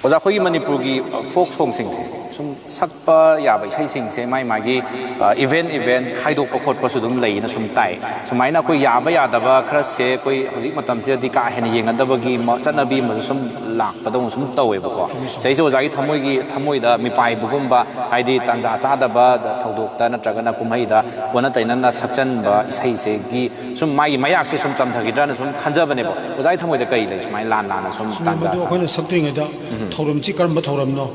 ꯑꯣꯖꯥ, ꯑꯩꯈꯣꯏꯒꯤ ꯃꯅꯤꯄꯨꯔꯒꯤ ꯐꯣꯛ ꯁꯣꯡꯁꯤꯡꯁꯦ ꯁꯨꯝ ꯁꯛꯄ ꯌꯥꯕ ꯏꯁꯩꯁꯤꯡꯁꯦ ꯃꯥꯏ ꯃꯥꯒꯤ ꯏꯚꯦꯟ ꯏꯚꯦꯟ ꯈꯥꯏꯗꯣꯛꯄ ꯈꯣꯠꯄꯁꯨ ꯑꯗꯨꯝ ꯂꯩꯌꯦꯅ ꯁꯨꯝ ꯇꯥꯏ꯫ ꯁꯨꯃꯥꯏꯅ ꯑꯩꯈꯣꯏ ꯌꯥꯕ ꯌꯥꯗꯕ ꯈꯔꯁꯦ ꯑꯩꯈꯣꯏ ꯍꯧꯖꯤꯛ ꯃꯇꯝꯁꯤꯗꯗꯤ ꯀꯥ ꯍꯦꯟꯅ ꯌꯦꯡꯅꯗꯕꯒꯤ ꯆꯠꯅꯕꯤ ꯑꯃꯁꯨ ꯁꯨꯝ ꯂꯥꯛꯄꯗꯧꯅ ꯁꯨꯝ ꯇꯧꯋꯦꯕꯀꯣ꯫ ꯁꯤꯁꯦ ꯑꯣꯖꯥꯒꯤ ꯊꯃꯣꯏꯒꯤ ꯊꯃꯣꯏꯗ ꯃꯤꯄꯥꯏꯕꯒꯨꯝꯕ, ꯍꯥꯏꯗꯤ ꯇꯥꯟꯖꯥ ꯆꯥꯗꯕ ꯊꯧꯗꯣꯛꯇ ꯅꯠꯇ꯭ꯔꯒꯅ ꯀꯨꯝꯍꯩꯗ ꯑꯣꯟꯅ ꯇꯩꯅꯅ ꯁꯛꯆꯟꯕ ꯏꯁꯩꯁꯤꯒꯤ ꯁꯨꯝ ꯃꯥꯒꯤ ꯃꯌꯥꯛꯁꯦ ꯁꯨꯝ ꯆꯝꯊꯈꯤꯗ꯭ꯔꯅ ꯁꯨꯝ ꯈꯟꯖꯕꯅꯦꯕꯣ꯫ ꯑꯣꯖꯥꯒꯤ ꯊꯃꯣꯏꯗ ꯀꯩ ꯂꯩ ꯁꯨꯃꯥꯏꯅ ꯂꯥꯟ ꯂꯥꯟꯅ ꯁꯨꯝ ꯇꯥꯟꯖꯥ ꯃꯗꯨ ꯆꯥ- ꯑꯩꯈꯣꯏꯅ ꯁꯛꯇ꯭ꯔꯤꯉꯩꯗ ꯊꯧꯔꯝꯁꯤ ꯀꯔꯝꯕ ꯊꯧꯔꯝꯅꯣ?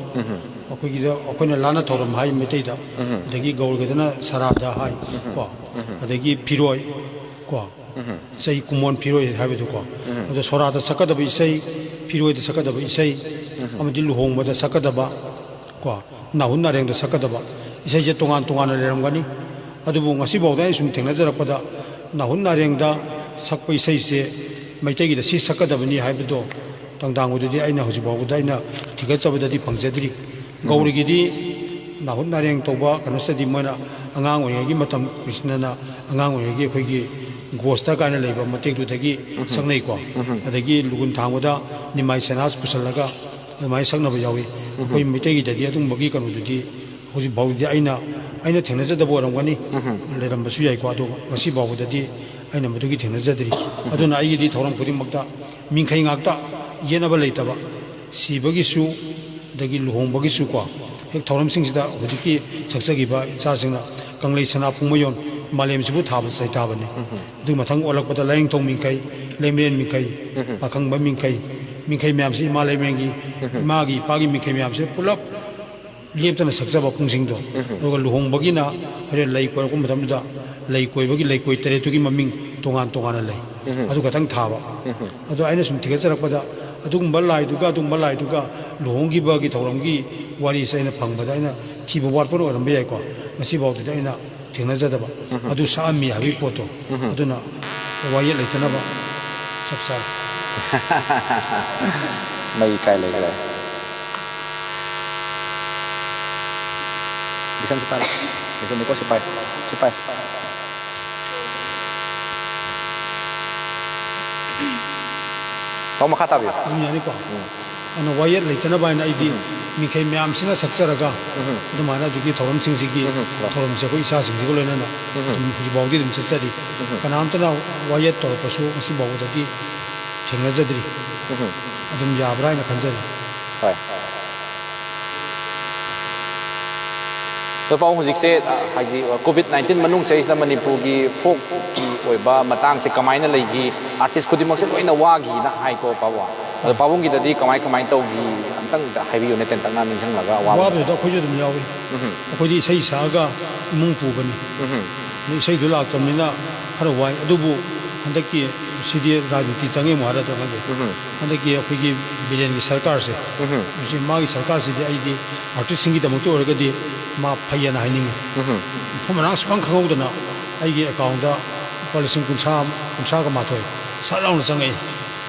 ꯑꯩꯈꯣꯏꯒꯤꯗ ꯑꯩꯈꯣꯏꯅ ꯂꯥꯟꯅ ꯊꯧꯔꯝ ꯍꯥꯏ ꯃꯩꯇꯩꯗ, ꯑꯗꯒꯤ ꯒꯧꯔꯒꯤꯗꯅ ꯁꯔꯥꯗ ꯍꯥꯏ ꯀꯣ, ꯑꯗꯒꯤ ꯐꯤꯔꯣꯏ ꯀꯣ, ꯆꯍꯤ ꯀꯨꯃꯣꯟ ꯐꯤꯔꯣꯏ ꯍꯥꯏꯕꯗꯨꯀꯣ꯫ ꯑꯗꯣ ꯁꯣꯔꯥꯗ ꯁꯛꯀꯗꯕ ꯏꯁꯩ, ꯐꯤꯔꯣꯏꯗ ꯁꯛꯀꯗꯕ ꯏꯁꯩ, ꯑꯃꯗꯤ ꯂꯨꯍꯣꯡꯕꯗ ꯁꯛꯀꯗꯕ ꯀꯣ, ꯅꯥꯍꯨꯠ ꯅꯥꯔꯦꯡꯗ ꯁꯛꯀꯗꯕ ꯏꯁꯩꯁꯦ ꯇꯣꯉꯥꯟ ꯇꯣꯉꯥꯟꯅ ꯂꯩꯔꯝꯒꯅꯤ꯫ ꯑꯗꯨꯕꯨ ꯉꯁꯤꯐꯥꯎꯗ ꯑꯩꯅ ꯁꯨꯝ ꯊꯦꯡꯅꯖꯔꯛꯄꯗ ꯅꯥꯍꯨꯠ ꯅꯥꯔꯦꯡꯗ ꯁꯛꯄ ꯏꯁꯩꯁꯦ ꯃꯩꯇꯩꯒꯤꯗ ꯁꯤ ꯁꯛꯀꯗꯕꯅꯤ ꯍꯥꯏꯕꯗꯣ ꯇꯥꯡꯗꯥꯡꯕꯗꯨꯗꯤ ꯑꯩꯅ ꯍꯧꯖꯤꯛ ꯐꯥꯎꯕꯗ ꯑꯩꯅ ꯊꯤꯒꯠꯆꯕꯗꯗꯤ ꯐꯪꯖꯗ꯭ꯔꯤ꯫ ꯒꯧꯔꯒꯤꯗꯤ ꯅꯥꯍꯨꯠ ꯅꯥꯔꯦꯡ ꯇꯧꯕ ꯀꯩꯅꯣꯁꯤꯗꯗꯤ ꯃꯣꯏꯅ ꯑꯉꯥꯡ ꯑꯣꯏꯔꯤꯉꯩꯒꯤ ꯃꯇꯝ, ꯀ꯭ꯔꯤꯁꯅꯅ ꯑꯉꯥꯡ ꯑꯣꯏꯔꯤꯉꯩꯒꯤ ꯑꯩꯈꯣꯏꯒꯤ ꯒꯣꯁꯇ ꯀꯥꯏꯅ ꯂꯩꯕ ꯃꯇꯦꯛꯇꯨꯗꯒꯤ ꯁꯛꯅꯩꯀꯣ꯫ ꯑꯗꯒꯤ ꯂꯨꯒꯨꯟ ꯊꯥꯡꯕꯗ ꯅꯤꯃꯥꯏ ꯁꯦꯅꯥꯁ ꯄꯨꯁꯜꯂꯒ ꯑꯗꯨꯃꯥꯏꯅ ꯁꯛꯅꯕ ꯌꯥꯎꯏ꯫ ꯑꯩꯈꯣꯏ ꯃꯩꯇꯩꯒꯤꯗꯗꯤ ꯑꯗꯨꯒꯨꯝꯕꯒꯤ ꯀꯩꯅꯣꯗꯨꯗꯤ ꯍꯧꯖꯤꯛ ꯐꯥꯎꯗꯤ ꯑꯩꯅ, ꯑꯩꯅ ꯊꯦꯡꯅꯖꯗꯕ ꯑꯣꯏꯔꯝꯒꯅꯤ, ꯂꯩꯔꯝꯕꯁꯨ ꯌꯥꯏꯀꯣ꯫ ꯑꯗꯣ ꯉꯁꯤ ꯐꯥꯎꯕꯗꯗꯤ ꯑꯩꯅ ꯃꯗꯨꯒꯤ ꯊꯦꯡꯅꯖꯗ꯭ꯔꯤ꯫ ꯑꯗꯨꯅ ꯑꯩꯒꯤꯗꯤ ꯊꯧꯔꯝ ꯈꯨꯗꯤꯡꯃꯛꯇ ꯃꯤꯡꯈꯩ ꯉꯥꯛꯇ, ꯌꯦꯠꯅꯕ ꯂꯩꯇꯕ, ꯁꯤꯕꯒꯤꯁꯨ, ꯑꯗꯒꯤ ꯂꯨꯍꯣꯡꯕꯒꯤꯁꯨꯀꯣ꯫ ꯍꯦꯛ ꯊꯧꯔꯝꯁꯤꯡꯁꯤꯗ ꯍꯧꯖꯤꯛꯀꯤ ꯁꯛꯆꯈꯤꯕ ꯏꯆꯥꯁꯤꯡꯅ ꯀꯪꯂꯩ ꯁꯅꯥ ꯄꯨꯡꯃꯌꯣꯟ ꯃꯥꯂꯦꯝꯁꯤꯕꯨ ꯊꯥꯕ ꯁꯩꯊꯥꯕꯅꯤ꯫ ꯑꯗꯨꯒꯤ ꯃꯊꯪ ꯑꯣꯜꯂꯛꯄꯗ ꯂꯥꯏꯅꯤꯡꯊꯧ ꯃꯤꯡꯈꯩ, ꯂꯩꯃꯔꯦꯟ ꯃꯤꯡꯈꯩ, ꯄꯥꯈꯪꯕ ꯃꯤꯡꯈꯩ, ꯃꯤꯡꯈꯩ ꯃꯌꯥꯝꯁꯤ ꯏꯃꯥ ꯂꯩꯃꯔꯦꯟꯒꯤ, ꯏꯃꯥꯒꯤ ꯏꯄꯥꯒꯤ ꯃꯤꯡꯈꯩ ꯃꯌꯥꯝꯁꯤ ꯄꯨꯂꯞ ꯂꯦꯞꯇꯅ ꯁꯛꯆꯕ ꯄꯨꯡꯁꯤꯡꯗꯣ꯫ ꯑꯗꯨꯒ ꯂꯨꯍꯣꯡꯕꯒꯤꯅ ꯍꯣꯔꯦꯟ ꯂꯩ ꯀꯣꯏꯔꯛꯄ ꯃꯇꯝꯗꯨꯗ ꯂꯩ ꯀꯣꯏꯕꯒꯤ ꯂꯩꯀꯣꯏ ꯇꯔꯦꯠꯇꯨꯒꯤ ꯃꯃꯤꯡ ꯇꯣꯉꯥꯟ ꯇꯣꯉꯥꯟꯅ ꯂꯩ꯫ ꯑꯗꯨ ꯈꯛꯇꯪ ꯊꯥꯕ꯫ ꯑꯗꯣ ꯑꯩꯅ ꯁꯨꯝ ꯊꯤꯒꯠꯆꯔꯛꯄꯗ ꯑꯗꯨꯒꯨꯝꯕ ꯂꯥꯏꯗꯨꯒ ꯑꯗꯨꯒꯨꯝꯕ ꯂꯥꯏꯗꯨꯒ ꯂꯨꯍꯣꯡꯈꯤꯕꯒꯤ ꯊꯧꯔꯝꯒꯤ ꯋꯥꯔꯤꯁꯦ ꯑꯩꯅ ꯐꯪꯕꯗ ꯑꯩꯅ ꯊꯤꯕ ꯋꯥꯠꯄꯅ ꯑꯣꯏꯔꯝꯕ ꯌꯥꯏꯀꯣ꯫ ꯉꯁꯤꯐꯥꯎꯗꯗꯤ ꯑꯩꯅ ꯊꯦꯡꯅꯖꯗꯕ꯫ ꯑꯗꯨ ꯁꯛꯑꯝꯃꯤ ꯍꯥꯏꯕꯒꯤ ꯄꯣꯠꯇꯣ꯫ ꯑꯗꯨꯅ ꯋꯥꯌꯦꯠ ꯂꯩꯇꯅꯕ ꯆꯞ ꯆꯥꯔꯦ꯫ ꯃꯩ ꯀꯥꯏ ꯂꯩꯈ꯭ꯔꯦ? ꯕꯤꯁꯟꯁꯨ ꯄꯥꯏ꯫ ꯕꯤꯁꯟ ꯅꯤꯀꯣ ꯁꯤ ꯄꯥꯏ꯫ ꯁꯤ ꯄꯥꯏ꯫ ꯄꯥꯎ ꯃꯈꯥ ꯇꯥꯕꯤꯌꯨ꯫ ꯑꯗꯨꯝ ꯌꯥꯅꯤꯀꯣ? ꯑꯗꯨꯅ ꯋꯥꯌꯦꯠ ꯂꯩꯇꯅꯕ ꯍꯥꯏꯅ ꯑꯩꯗꯤ ꯎꯝ꯫ ꯃꯤꯈꯩ ꯃꯌꯥꯝꯁꯤꯅ ꯁꯛꯆꯔꯒ ꯎꯝ꯫ ꯑꯗꯨꯃꯥꯏꯅ ꯍꯧꯖꯤꯛꯀꯤ ꯊꯧꯔꯝꯁꯤꯡꯁꯤꯒꯤ ꯎꯝ꯫ ꯊꯧꯔꯝꯁꯦ ꯑꯩꯈꯣꯏ ꯏꯆꯥꯁꯤꯡꯁꯤꯒ ꯂꯣꯏꯅꯅ ꯎꯝ꯫ ꯑꯗꯨꯝ ꯍꯧꯖꯤꯛ ꯐꯥꯎꯗꯤ ꯑꯗꯨꯝ ꯆꯠꯆꯔꯤ꯫ ꯎꯝ꯫ ꯀꯅꯥꯝꯇꯅ ꯋꯥꯌꯦꯠ ꯇꯧꯔꯛꯄꯁꯨ ꯉꯁꯤ ꯐꯥꯎꯕꯗꯗꯤ ꯊꯦꯡꯅꯖꯗ꯭ꯔꯤ꯫ ꯎꯝ꯫ ꯑꯗꯨꯝ ꯌꯥꯕ꯭ꯔꯥ ꯍꯥꯏꯅ ꯈꯟꯖꯔꯤ꯫ ꯍꯣꯏ꯫ ꯑꯗꯣ ꯄꯥꯕꯨꯡ, ꯍꯧꯖꯤꯛꯁꯦ, ꯑ, ꯍꯥꯏꯗꯤ, ꯑ, COVID nineteen ꯃꯅꯨꯡꯁꯤꯗꯩꯁꯤꯗ ꯃꯅꯤꯄꯨꯔꯒꯤ folkꯀꯤ ꯑꯣꯏꯕ ꯃꯇꯥꯡꯁꯦ ꯀꯃꯥꯏꯅ ꯂꯩꯈꯤ? Artist ꯈꯨꯗꯤꯡꯃꯛꯁꯦ ꯂꯣꯏꯅ ꯋꯥꯈꯤꯅ ꯍꯥꯏꯀꯣ ꯄꯥꯕꯨꯡ꯫ ꯑꯗꯣ ꯄꯥꯕꯨꯡꯒꯤꯗꯗꯤ ꯀꯃꯥꯏ ꯀꯃꯥꯏꯅ ꯇꯧꯈꯤ? ꯑꯝꯇꯪ ꯍꯥꯏꯕꯤꯌꯨꯅꯦ, ꯇꯦꯟꯇꯛꯅ ꯅꯤꯡꯁꯤꯡꯂꯒ ꯑꯋꯥꯕꯗꯣ꯫ ꯋꯥꯕꯗꯨꯗ ꯑꯩꯈꯣꯏꯁꯨ ꯑꯗꯨꯝ ꯌꯥꯎꯏ꯫ ꯎꯝꯍꯨꯝ꯫ ꯑꯩꯈꯣꯏꯗꯤ ꯏꯁꯩ ꯁꯛꯑꯒ ꯏꯃꯨꯡ ꯄꯨꯕꯅꯤ꯫ ꯎꯝꯍꯨꯝ꯫ ꯑꯗꯨ ꯏꯁꯩꯗꯨ ꯂꯥꯛꯇꯕꯅꯤꯅ ꯈꯔ ꯋꯥꯏ꯫ ꯑꯗꯨꯕꯨ ꯍꯟꯗꯛꯀꯤ ꯁꯤꯗꯤ ꯔꯥꯖꯅꯤꯇꯤ ꯆꯪꯉꯦ ꯑꯃꯨꯛ ꯍꯥꯏꯔꯗ꯭ꯔꯥ ꯈꯪꯗꯦ꯫ ꯎꯝꯍꯨꯝ꯫ ꯍꯟꯗꯛꯀꯤ ꯑꯩꯈꯣꯏꯒꯤ ꯕꯤꯔꯦꯟꯒꯤ ꯁꯔꯀꯥꯔꯁꯦ, ꯎꯝꯍꯨꯝ꯫ ꯃꯁꯤ ꯃꯥꯒꯤ ꯁꯔꯀꯥꯔꯁꯤꯗꯤ ꯑꯩꯗꯤ artistꯁꯤꯡꯒꯤꯗꯃꯛꯇ ꯑꯣꯏꯔꯒꯗꯤ ꯃꯥ ꯐꯩꯌꯦꯅ ꯍꯥꯏꯅꯤꯡꯉꯤ꯫ ꯎꯝꯍꯨꯝ꯫ ꯃꯐꯝ ꯃꯔꯥꯡ ꯁꯨꯈꯪ ꯈꯪꯍꯧꯗꯅ ꯑꯩꯒꯤ accountꯇ ꯂꯨꯄꯥ ꯂꯤꯁꯤꯡ ꯀꯨꯟꯊ꯭ꯔꯥ, ꯀꯨꯟꯊ꯭ꯔꯥꯒ ꯃꯥꯊꯣꯏ ꯁꯠ ꯂꯥꯎꯅ ꯆꯪꯉꯛꯏ꯫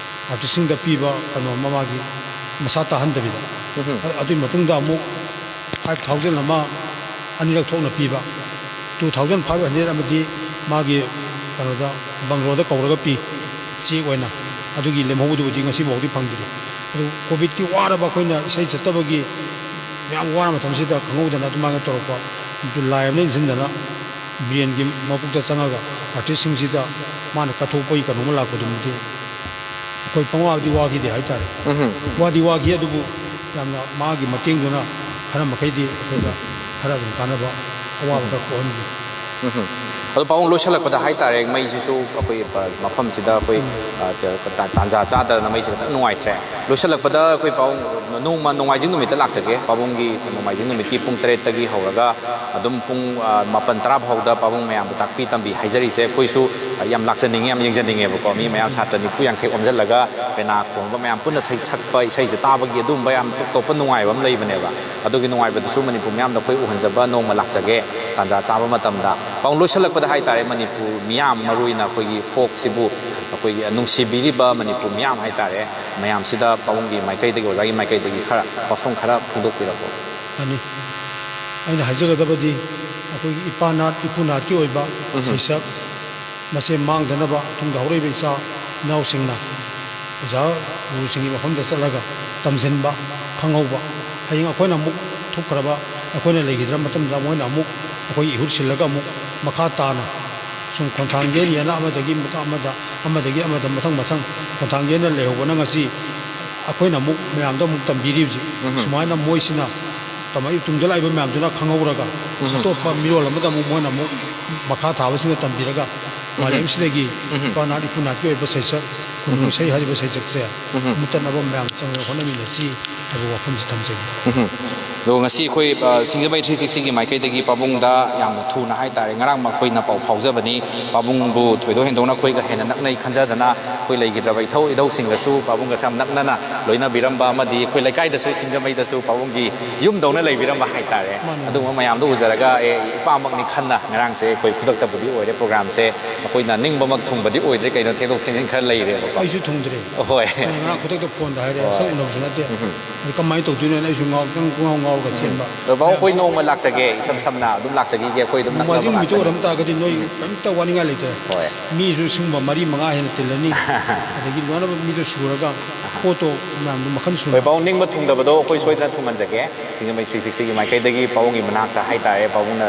Artistꯁꯤꯡꯗ ꯄꯤꯕ ꯀꯩꯅꯣ ꯑꯃ ꯃꯥꯒꯤ ꯃꯁꯥ ꯇꯥꯍꯟꯗꯕꯤꯗ꯫ ꯎꯝꯍꯨꯝ꯫ ꯑ-, ꯑꯗꯨꯒꯤ ꯃꯇꯨꯡꯗ ꯑꯃꯨꯛ five thousand ꯑꯃ ꯑꯅꯤꯔꯛ ꯊꯣꯛꯅ ꯄꯤꯕ, two thousand five hundred ꯑꯃꯗꯤ ꯃꯥꯒꯤ ꯀꯩꯅꯣꯗ, ꯕꯪꯒ꯭ꯂꯣꯗ ꯀꯧꯔꯒ ꯄꯤ, cheque ꯑꯣꯏꯅ꯫ ꯑꯗꯨꯒꯤ ꯂꯦꯝꯍꯧꯕꯗꯨꯕꯨꯗꯤ ꯉꯁꯤꯐꯥꯎꯗꯤ ꯐꯪꯗ꯭ꯔꯤ꯫ ꯑꯗꯨ COVIDꯀꯤ ꯋꯥꯔꯕ ꯑꯩꯈꯣꯏꯅ ꯏꯁꯩ ꯆꯠꯇꯕꯒꯤ ꯃꯌꯥꯝ ꯋꯥꯔ ꯃꯇꯝꯁꯤꯗ ꯈꯪꯍꯧꯗꯅ ꯑꯗꯨꯃꯥꯏꯅ ꯇꯧꯔꯛꯄ, ꯑꯗꯨ ꯂꯥꯏ ꯑꯃꯅ ꯏꯟꯁꯤꯟꯗꯅ ꯕꯤꯔꯦꯟꯒꯤ ꯃꯕꯨꯛꯇ ꯆꯪꯉꯒ artistꯁꯤꯡꯁꯤꯗ ꯃꯥꯅ ꯀꯠꯊꯣꯛꯄꯒꯤ ꯀꯩꯅꯣꯝꯃ ꯂꯥꯛꯄꯗꯨꯃꯗꯤ ꯑꯩꯈꯣꯏ ꯄꯪꯋꯥꯗꯤ ꯋꯥꯈꯤꯗꯦ ꯍꯥꯏꯇꯥꯔꯦ꯫ ꯎꯝꯍꯨꯝ꯫ ꯋꯥꯗꯤ ꯋꯥꯈꯤ, ꯑꯗꯨꯕꯨ ꯌꯥꯝꯅ ꯃꯥꯒꯤ ꯃꯇꯦꯡꯗꯨꯅ ꯈꯔ ꯃꯈꯩꯗꯤ ꯑꯩꯈꯣꯏꯗ ꯈꯔ ꯑꯗꯨꯝ ꯀꯥꯟꯅꯕ, ꯑꯋꯥꯕ ꯈꯔ ꯀꯣꯛꯍꯟꯈꯤ꯫ ꯎꯝꯍꯨꯝ꯫ ꯑꯗꯣ ꯄꯥꯕꯨꯡ, ꯂꯣꯏꯁꯤꯜꯂꯛꯄꯗ ꯍꯥꯏꯇꯥꯔꯦ, ꯃꯩꯁꯤꯁꯨ ꯑꯩꯈꯣꯏ ꯄ-, ꯃꯐꯝꯁꯤꯗ ꯑꯩꯈꯣꯏ, ꯎꯝ꯫ ꯑ, ꯇ-, ꯇ-, ꯇꯥꯟꯖꯥ ꯆꯥꯗꯗꯅ ꯃꯩꯁꯦ ꯈꯤꯇꯪ ꯅꯨꯡꯉꯥꯏꯇ꯭ꯔꯦ꯫ ꯂꯣꯏꯁꯤꯜꯂꯛꯄꯗ ꯑꯩꯈꯣꯏ ꯄꯥꯕꯨꯡ, ꯅꯣꯡꯃ ꯅꯣꯡꯃꯥꯏꯖꯤꯡ ꯅꯨꯃꯤꯠꯇ ꯂꯥꯛꯆꯒꯦ꯫ ꯄꯥꯕꯨꯡꯒꯤ ꯅꯣꯡꯃꯥꯏꯖꯤꯡ ꯅꯨꯃꯤꯠꯀꯤ ꯄꯨꯡ ꯇꯔꯦꯠꯇꯒꯤ ꯍꯧꯔꯒ ꯑꯗꯨꯝ ꯄꯨꯡ, ꯑ, ꯃꯥꯄꯟ ꯇꯔꯥ ꯐꯥꯎꯗ ꯄꯥꯕꯨꯡ ꯃꯌꯥꯝꯕꯨ ꯇꯥꯛꯄꯤ ꯇꯝꯕꯤ ꯍꯥꯏꯖꯔꯤꯁꯦ꯫ ꯑꯩꯈꯣꯏꯁꯨ, ꯑ, ꯌꯥꯝ ꯂꯥꯛꯆꯅꯤꯡꯉꯦ, ꯌꯥꯝ ꯌꯦꯡꯖꯅꯤꯡꯉꯦꯕꯀꯣ꯫ ꯃꯤ ꯃꯌꯥꯝ ꯁꯥꯇ꯭ꯔ ꯅꯤꯐꯨ ꯌꯥꯡꯈꯩ ꯑꯣꯝꯁꯤꯜꯂꯒ ꯄꯦꯅꯥ ꯈꯣꯡꯕ ꯃꯌꯥꯝ ꯄꯨꯟꯅ ꯏꯁꯩ ꯁꯛꯄ, ꯏꯁꯩꯁꯦ ꯇꯥꯕꯒꯤ ꯑꯗꯨꯝꯕ ꯌꯥꯝ ꯇꯣꯞ ꯇꯣꯞꯄ ꯅꯨꯡꯉꯥꯏꯕ ꯑꯃ ꯂꯩꯕꯅꯦꯕ꯫ ꯑꯗꯨꯒꯤ ꯅꯨꯡꯉꯥꯏꯕꯗꯨꯁꯨ ꯃꯅꯤꯄꯨꯔ ꯃꯤꯌꯥꯝꯗ ꯑꯩꯈꯣꯏ ꯎꯍꯟꯖꯕ ꯅꯣꯡꯃ ꯂꯥꯛꯆꯒꯦ, ꯇꯥꯟꯖꯥ ꯆꯥꯕ ꯃꯇꯝꯗ꯫ ꯄꯥꯕꯨꯡ, ꯂꯣꯏꯁꯤꯜꯂꯛꯄꯗ ꯍꯥꯏꯇꯥꯔꯦ, ꯃꯅꯤꯄꯨꯔ ꯃꯤꯌꯥꯝ, ꯃꯔꯨ ꯑꯣꯏꯅ ꯑꯩꯈꯣꯏꯒꯤ folkꯁꯤꯕꯨ ꯑꯩꯈꯣꯏꯒꯤ ꯅꯨꯡꯁꯤꯕꯤꯔꯤꯕ ꯃꯅꯤꯄꯨꯔ ꯃꯤꯌꯥꯝ ꯍꯥꯏꯇꯥꯔꯦ, ꯃꯌꯥꯝꯁꯤꯗ ꯄꯥꯕꯨꯡꯒꯤ ꯃꯥꯏꯀꯩꯗꯒꯤ, ꯑꯣꯖꯥꯒꯤ ꯃꯥꯏꯀꯩꯗꯒꯤ ꯈꯔ ꯋꯥꯐꯝ ꯈꯔ ꯐꯣꯡꯗꯣꯛꯄꯤꯔꯛꯎ꯫ ꯌꯥꯅꯤ꯫ ꯑꯩꯅ ꯍꯥꯏꯖꯒꯗꯕꯗꯤ ꯑꯩꯈꯣꯏꯒꯤ ꯏꯄꯥ ꯅꯥꯠ, ꯏꯄꯨ ꯅꯥꯠꯀꯤ ꯑꯣꯏꯕ ꯎꯝꯍꯨꯝ꯫ ꯁꯩꯁꯛ ꯃꯁꯦ ꯃꯥꯡꯗꯅꯕ ꯇꯨꯡꯗ ꯍꯧꯔꯛꯏꯕ ꯏꯆꯥ ꯏꯅꯥꯎꯁꯤꯡꯅ ꯑꯣꯖꯥ ꯒꯨꯔꯨꯁꯤꯡꯒꯤ ꯃꯐꯝꯗ ꯆꯠꯂꯒ ꯇꯝꯁꯤꯟꯕ, ꯈꯪꯍꯧꯕ, ꯍꯌꯦꯡ ꯑꯩꯈꯣꯏꯅ ꯑꯃꯨꯛ ꯊꯣꯛꯈ꯭ꯔꯕ, ꯑꯩꯈꯣꯏꯅ ꯂꯩꯈꯤꯗ꯭ꯔ ꯃꯇꯝꯗ ꯃꯣꯏꯅ ꯑꯃꯨꯛ ꯑꯩꯈꯣꯏꯒꯤ ꯏꯍꯨꯠ ꯁꯤꯜꯂꯒ ꯑꯃꯨꯛ ꯃꯈꯥ ꯇꯥꯅ ꯁꯨꯝ ꯈꯣꯡꯊꯥꯡ ꯌꯦꯟ ꯌꯦꯟꯅ ꯑꯃꯗꯒꯤ ꯑꯃꯗ, ꯑꯃꯗꯒꯤ ꯑꯃꯗ ꯃꯊꯪ ꯃꯊꯪ ꯈꯣꯡꯊꯥꯡ ꯌꯦꯟꯅ ꯂꯩꯍꯧꯕꯅ ꯉꯁꯤ ꯑꯩꯈꯣꯏꯅ ꯑꯃꯨꯛ ꯃꯌꯥꯝꯗ ꯑꯃꯨꯛ ꯇꯝꯕꯤꯔꯤꯕꯁꯤ꯫ ꯎꯝ꯫ ꯁꯨꯃꯥꯏꯅ ꯃꯣꯏꯁꯤꯅ ꯇꯝꯃꯛꯏ, ꯇꯨꯡꯗ ꯂꯥꯛꯏꯕ ꯃꯌꯥꯝꯗꯨꯅ ꯈꯪꯍꯧꯔꯒ ꯎꯝ꯫ ꯑꯇꯣꯞꯄ ꯃꯤꯔꯣꯜ ꯑꯃꯗ ꯑꯃꯨꯛ ꯃꯣꯏꯅ ꯑꯃꯨꯛ ꯃꯈꯥ ꯊꯥꯕꯁꯤꯡꯅ ꯇꯝꯕꯤꯔꯒ ꯎꯝ꯫ ꯃꯥꯂꯦꯝꯁꯤꯗꯒꯤ ꯎꯝ꯫ ꯏꯄꯥ ꯅꯥꯠ ꯏꯄꯨ ꯅꯥꯠꯀꯤ ꯑꯣꯏꯕ ꯁꯩꯁꯛ, ꯈꯨꯅꯨꯡ ꯎꯝ꯫ ꯏꯁꯩ ꯍꯥꯏꯔꯤꯕ ꯁꯩꯁꯛꯁꯦ ꯎꯝ꯫ ꯃꯨꯠꯇꯅꯕ ꯃꯌꯥꯝ ꯆꯪꯗꯅ ꯍꯣꯠꯅꯃꯤꯟꯅꯁꯤ ꯍꯥꯏꯕ ꯋꯥꯐꯝꯁꯤ ꯊꯝꯖꯒꯦ꯫ ꯎꯝ꯫ ꯑꯗꯣ ꯉꯁꯤ ꯑꯩꯈꯣꯏ, ꯑ, ꯁꯤꯡꯖꯃꯩ ꯊ꯭ꯔꯤ ꯁꯤꯛꯁꯇꯤꯒꯤ ꯃꯥꯏꯀꯩꯗꯒꯤ ꯄꯥꯕꯨꯡꯗ ꯌꯥꯝꯅ ꯊꯨꯅ ꯍꯥꯏꯇꯥꯔꯦ, ꯉꯔꯥꯡꯃꯛ ꯑꯩꯈꯣꯏꯅ ꯄꯥꯎ ꯐꯥꯎꯖꯕꯅꯤ꯫ ꯄꯥꯕꯨꯡꯕꯨ ꯊꯣꯏꯗꯣꯛ ꯍꯦꯟꯗꯣꯛꯅ ꯑꯩꯈꯣꯏꯒ ꯍꯦꯟꯅ ꯅꯛꯅꯩ ꯈꯟꯖꯗꯅ ꯑꯩꯈꯣꯏ ꯂꯩꯈꯤꯗ꯭ꯔꯕ ꯏꯊꯧ ꯏꯙꯧꯁꯤꯡꯒꯁꯨ ꯄꯥꯕꯨꯡꯒꯁꯨ ꯌꯥꯝ ꯅꯛꯅꯅ ꯂꯣꯏꯅꯕꯤꯔꯝꯕ ꯑꯃꯗꯤ ꯑꯩꯈꯣꯏ ꯂꯩꯀꯥꯏꯗꯁꯨ, ꯁꯤꯡꯖꯃꯩꯗꯁꯨ ꯄꯥꯕꯨꯡꯒꯤ ꯌꯨꯝꯗꯧꯅ ꯂꯩꯕꯤꯔꯝꯕ ꯍꯥꯏꯇꯥꯔꯦ꯫ ꯃꯥꯅꯤ꯫ ꯑꯗꯨꯒꯨꯝꯕ ꯃꯌꯥꯝꯗꯣ ꯎꯖꯔꯒ, ꯑꯦ, ꯏꯄꯥꯃꯛꯅꯤ ꯈꯟꯅ ꯉꯔꯥꯡꯁꯦ ꯑꯩꯈꯣꯏ ꯈꯨꯗꯛꯇꯕꯨꯗꯤ ꯑꯣꯏꯔꯦ ꯄ꯭ꯔꯣꯒ꯭ꯔꯥꯝꯁꯦ꯫ ꯑꯩꯈꯣꯏꯅ ꯅꯤꯡꯕꯃꯛ ꯊꯨꯡꯕꯗꯤ ꯑꯣꯏꯗ꯭ꯔꯦ, ꯀꯩꯅꯣ, ꯊꯦꯡꯗꯣꯛ ꯊꯦꯡꯖꯤꯟ ꯈꯔ ꯂꯩꯔꯦꯕꯀꯣ꯫ ꯑꯩꯁꯨ ꯊꯨꯡꯗ꯭ꯔꯦ꯫ ꯍꯣꯏ꯫ ꯑꯩꯅ ꯉꯔꯥꯡ ꯈꯨꯗꯛꯇ ꯐꯣꯟꯗ ꯍꯥꯏꯔꯦ, ꯍꯣꯏ꯫ ꯁꯛ ꯎꯅꯕꯁꯨ ꯅꯠꯇꯦ꯫ ꯎꯝ꯫ ꯑꯗꯨ ꯀꯃꯥꯏꯅ ꯇꯧꯗꯣꯏꯅꯣ ꯍꯥꯏꯅ ꯑꯩꯁꯨ ꯉꯥꯎ-, ꯈꯤꯇꯪ ꯄꯨꯡꯉꯥꯎ ꯉꯥꯎꯔꯒ ꯎꯝ꯫ ꯆꯦꯟꯕ꯫ ꯑꯗꯣ ꯕꯥꯎ, ꯑꯩꯈꯣꯏ ꯃꯌꯥꯝꯁꯨ ꯅꯣꯡꯃ ꯂꯥꯛꯆꯒꯦ, ꯏꯁꯝ ꯁꯝꯅ ꯑꯗꯨꯝ ꯂꯥꯛꯆꯈꯤꯒꯦ, ꯑꯩꯈꯣꯏ ꯑꯗꯨꯝ ꯅꯣꯡꯃꯥꯏꯖꯤꯡ ꯅꯛꯅꯕ ꯅꯨꯃꯤꯠꯇ ꯉꯥꯛꯇꯅꯤ꯫ ꯑꯣꯏꯔꯝ ꯇꯥꯔꯒꯗꯤ ꯅꯣꯏ ꯎꯝ꯫ ꯀꯔꯤꯝꯇ ꯋꯥꯅꯤꯡꯉꯥꯏ ꯂꯩꯇ꯭ꯔꯦ꯫ ꯍꯣꯏ꯫ ꯃꯤꯁꯨ ꯁꯤꯒꯨꯝꯕ ꯃꯔꯤ ꯃꯉꯥ ꯍꯦꯟꯅ ꯇꯤꯜꯂꯅꯤ꯫ ꯑꯗꯒꯤ ꯂꯣꯏꯅꯃꯛ ꯃꯤꯗꯣ ꯁꯨꯔꯒ ꯄꯣꯠꯇꯣ ꯃꯌꯥꯝꯗꯣ ꯃꯈꯜ ꯁꯨꯅ꯫ ꯍꯣꯏ, ꯕꯥꯎ, ꯅꯤꯡꯕ ꯊꯨꯡꯗꯕꯗꯣ ꯑꯩꯈꯣꯏ ꯁꯣꯏꯗꯅ ꯊꯨꯡꯍꯟꯖꯒꯦ꯫ ꯁꯤꯡꯖꯃꯩ ꯊ꯭ꯔꯤ ꯁꯤꯛꯁꯇꯤꯒꯤ ꯃꯥꯏꯀꯩꯗꯒꯤ ꯄꯥꯕꯨꯡꯒꯤ ꯃꯅꯥꯛꯇ ꯍꯥꯏꯇꯥꯔꯦ, ꯄꯥꯕꯨꯡꯅ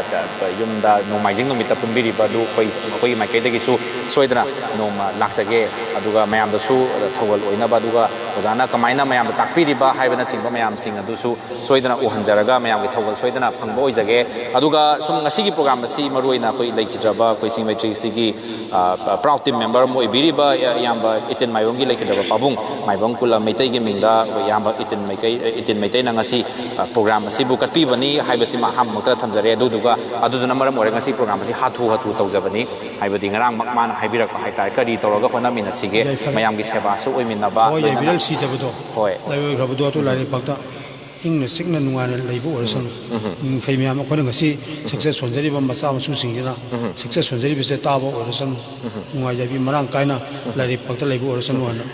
ꯌꯨꯝꯗ ꯅꯣꯡꯃꯥꯏꯖꯤꯡ ꯅꯨꯃꯤꯠꯇ ꯄꯨꯟꯕꯤꯔꯤꯕ ꯑꯗꯨ ꯑꯩꯈꯣꯏ, ꯑꯩꯈꯣꯏꯒꯤ ꯃꯥꯏꯀꯩꯗꯒꯤꯁꯨ ꯁꯣꯏꯗꯅ ꯅꯣꯡꯃ ꯂꯥꯛꯆꯒꯦ꯫ ꯑꯗꯨꯒ ꯃꯌꯥꯝꯗꯁꯨ ꯊꯧꯒꯜ ꯑꯣꯏꯅꯕ, ꯑꯗꯨꯒ ꯑꯣꯖꯥꯅ ꯀꯃꯥꯏꯅ ꯃꯌꯥꯝꯗ ꯇꯥꯛꯄꯤꯔꯤꯕ ꯍꯥꯏꯕꯅꯆꯤꯡꯕ ꯃꯌꯥꯝꯁꯤꯡ ꯑꯗꯨꯁꯨ ꯁꯣꯏꯗꯅ ꯎꯍꯟꯖꯔꯒ ꯃꯌꯥꯝꯒꯤ ꯊꯧꯒꯜ ꯁꯣꯏꯗꯅ ꯐꯪꯕ ꯑꯣꯏꯖꯒꯦ꯫ ꯑꯗꯨꯒ ꯁꯨꯝ ꯉꯁꯤꯒꯤ ꯄ꯭ꯔꯣꯒ꯭ꯔꯥꯝ ꯑꯁꯤ ꯃꯔꯨꯑꯣꯏꯅ ꯑꯩꯈꯣꯏ ꯂꯩꯈꯤꯗ꯭ꯔꯕ ꯑꯩꯈꯣꯏ ꯁꯤꯡꯖꯃꯩ ꯊ꯭ꯔꯤ ꯁꯤꯛꯁꯇꯤꯒꯤ, ꯑ, proud team member ꯑꯃ ꯑꯣꯏꯕꯤꯔꯤꯕ ꯏꯌꯥꯝꯕ ꯏꯇꯤꯟ ꯃꯥꯏꯕꯝꯒꯤ ꯂꯩꯈꯤꯗ꯭ꯔꯕ ꯄꯥꯕꯨꯡ ꯃꯥꯏꯕꯝ ꯀꯨꯂꯝ ꯃꯩꯇꯩꯒꯤ ꯃꯤꯡꯗ ꯑꯩꯈꯣꯏ ꯏꯌꯥꯝꯕ ꯏꯇꯤꯟ ꯃꯩꯀꯩ-, ꯏꯇꯤꯟ ꯃꯩꯇꯩꯅ ꯉꯁꯤ, ꯑ, ꯄ꯭ꯔꯣꯒ꯭ꯔꯥꯝ ꯑꯁꯤꯕꯨ ꯀꯠꯄꯤꯕꯅꯤ ꯍꯥꯏꯕꯁꯤꯃ ꯑꯍꯥꯟꯕꯃꯛꯇꯗ ꯊꯝꯖꯔꯦ꯫ ꯑꯗꯨꯗꯨꯒ ꯑꯗꯨꯗꯨꯅ ꯃꯔꯝ ꯑꯣꯏꯔꯒ ꯉꯁꯤ ꯄ꯭ꯔꯣꯒ꯭ꯔꯥꯝ ꯑꯁꯤ ꯍꯥꯊꯨ ꯍꯥꯊꯨ ꯇꯧꯖꯕꯅꯤ꯫ ꯍꯥꯏꯕꯗꯤ ꯉꯔꯥꯡꯃꯛ ꯃꯥꯅ ꯍꯥꯏꯕꯤꯔꯛꯄ ꯍꯥꯏꯇꯥꯔꯦ, ꯀꯔꯤ ꯇꯧꯔꯒ ꯍꯣꯠꯅꯃꯤꯟꯅꯁꯤꯒꯦ, ꯌꯥꯏꯐꯔꯦ꯫ ꯃꯌꯥꯝꯒꯤ ꯁꯦꯕꯥꯁꯨ ꯑꯣꯏꯃꯤꯟꯅꯕ, ꯍꯣꯏ, ꯂꯣꯏꯅꯅ ꯌꯥꯏꯕꯤꯔꯦꯜ ꯁꯤꯗꯕꯗꯣ, ꯍꯣꯏ꯫ ꯂꯥꯏꯑꯣꯏꯈ꯭ꯔꯕꯗꯣ ꯑꯗꯨ ꯎꯝ꯫ ꯂꯥꯏꯔꯩꯄꯥꯛꯇ ꯏꯪꯅ ꯆꯤꯛꯅ ꯅꯨꯡꯉꯥꯏꯅ ꯂꯩꯕ ꯑꯣꯏꯔꯁꯅꯨ꯫ ꯎꯝ꯫ ꯃꯤꯡꯈꯩ ꯃꯌꯥꯝ ꯑꯩꯈꯣꯏꯅ ꯉꯁꯤ success ꯍꯣꯟꯖꯔꯤꯕ ꯃꯆꯥ ꯃꯁꯨꯁꯤꯡꯁꯤꯅ ꯎꯝ꯫ Success ꯍꯣꯟꯖꯔꯤꯕꯁꯦ ꯇꯥꯕ ꯑꯣꯏꯔꯁꯅꯨ꯫ ꯎꯝ꯫ ꯅꯨꯡꯉꯥꯏ ꯌꯥꯏꯕꯤ ꯃꯔꯥꯡ ꯀꯥꯏꯅ ꯎꯝ꯫ ꯂꯥꯏꯔꯩꯄꯥꯛꯇ ꯂꯩꯕ ꯑꯣꯏꯔꯁꯅꯨ ꯍꯥꯏꯅ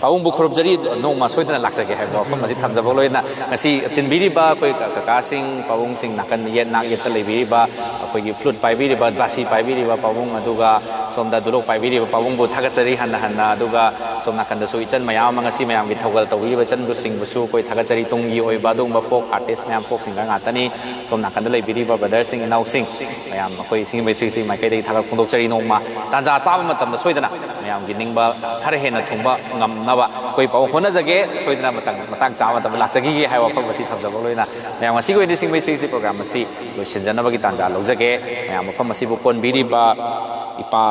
ꯄꯥꯕꯨꯡꯕꯨ ꯈꯨꯔꯨꯝꯖꯔꯤ, ꯅꯣꯡꯃ ꯁꯣꯏꯗꯅ ꯂꯥꯛꯆꯒꯦ ꯍꯥꯏꯕ ꯋꯥꯐꯝ ꯑꯁꯤ ꯊꯝꯖꯕ ꯂꯣꯏꯅ ꯉꯁꯤ ꯇꯤꯟꯕꯤꯔꯤꯕ ꯑꯩꯈꯣꯏ ꯀꯀꯥꯁꯤꯡ, ꯄꯥꯕꯨꯡꯁꯤꯡ, ꯅꯥꯀꯟ ꯌꯦꯠ ꯅꯥꯛ ꯌꯦꯠꯇ ꯂꯩꯕꯤꯔꯤꯕ ꯑꯩꯈꯣꯏꯒꯤ flute ꯄꯥꯏꯕꯤꯔꯤꯕ, ꯕꯥꯁꯤ ꯄꯥꯏꯕꯤꯔꯤꯕ ꯄꯥꯕꯨꯡ, ꯑꯗꯨꯒ ꯁꯣꯝꯗ ꯗꯨꯂꯣꯛ ꯄꯥꯏꯕꯤꯔꯤꯕ ꯄꯥꯕꯨꯡꯕꯨ ꯊꯥꯒꯠꯆꯔꯤ ꯍꯥꯟꯅ ꯍꯟꯅ, ꯑꯗꯨꯒ ꯁꯣꯝ ꯅꯥꯀꯟꯗꯁꯨ ꯏꯆꯟ ꯃꯌꯥꯝ ꯑꯃ ꯉꯁꯤ ꯃꯌꯥꯝꯒꯤ ꯊꯧꯒꯜ ꯇꯧꯕꯤꯔꯤꯕ ꯏꯆꯟꯕꯨꯁꯤꯡꯕꯨꯁꯨ ꯑꯩꯈꯣꯏ ꯊꯥꯒꯠꯆꯔꯤ꯫ ꯇꯨꯡꯒꯤ ꯑꯣꯏꯕ ꯑꯗꯨꯒꯨꯝꯕ folk artist ꯃꯌꯥꯝ, folk singer ꯉꯥꯛꯇꯅꯤ꯫ ꯁꯣꯝ ꯅꯥꯀꯟꯗ ꯂꯩꯕꯤꯔꯤꯕ brotherꯁꯤꯡ, ꯏꯅꯥꯎꯁꯤꯡ ꯃꯌꯥꯝ ꯑꯩꯈꯣꯏ ꯏꯁꯤꯡ ꯃꯩꯇ꯭ꯔꯤꯁꯤ ꯃꯥꯏꯀꯩꯗꯒꯤ ꯊꯥꯒꯠ ꯐꯣꯡꯗꯣꯛꯆꯔꯤ꯫ ꯅꯣꯡꯃ ꯇꯥꯟꯖꯥ ꯆꯥꯕ ꯃꯇꯝꯗ ꯁꯣꯏꯗꯅ ꯃꯌꯥꯝꯒꯤ ꯅꯤꯡꯕ ꯈꯔ ꯍꯦꯟꯅ ꯊꯨꯡꯕ ꯉꯝꯅꯕ ꯑꯩꯈꯣꯏ ꯄꯥꯎ ꯍꯣꯠꯅꯖꯒꯦ꯫ ꯁꯣꯏꯗꯅ ꯃꯇꯝ, ꯃꯇꯥꯡ ꯆꯥꯕ ꯃꯇꯝꯗ ꯂꯥꯛꯆꯈꯤꯒꯦ ꯍꯥꯏꯕ ꯋꯥꯐꯝ ꯑꯁꯤ ꯊꯝꯖꯕ ꯂꯣꯏꯅ ꯃꯌꯥꯝ ꯉꯁꯤꯒꯤ ꯑꯣꯏꯅꯗꯤ ꯏꯁꯤꯡ ꯃꯩꯇ꯭ꯔꯤꯁꯤ program ꯑꯁꯤ ꯂꯣꯏꯁꯤꯟꯖꯅꯕꯒꯤ ꯇꯥꯟꯖꯥ ꯂꯧꯖꯒꯦ꯫ ꯃꯌꯥꯝ ꯃꯐꯝ ꯑꯁꯤꯕꯨ ꯀꯣꯟꯕꯤꯔꯤꯕ ꯏꯄꯥ,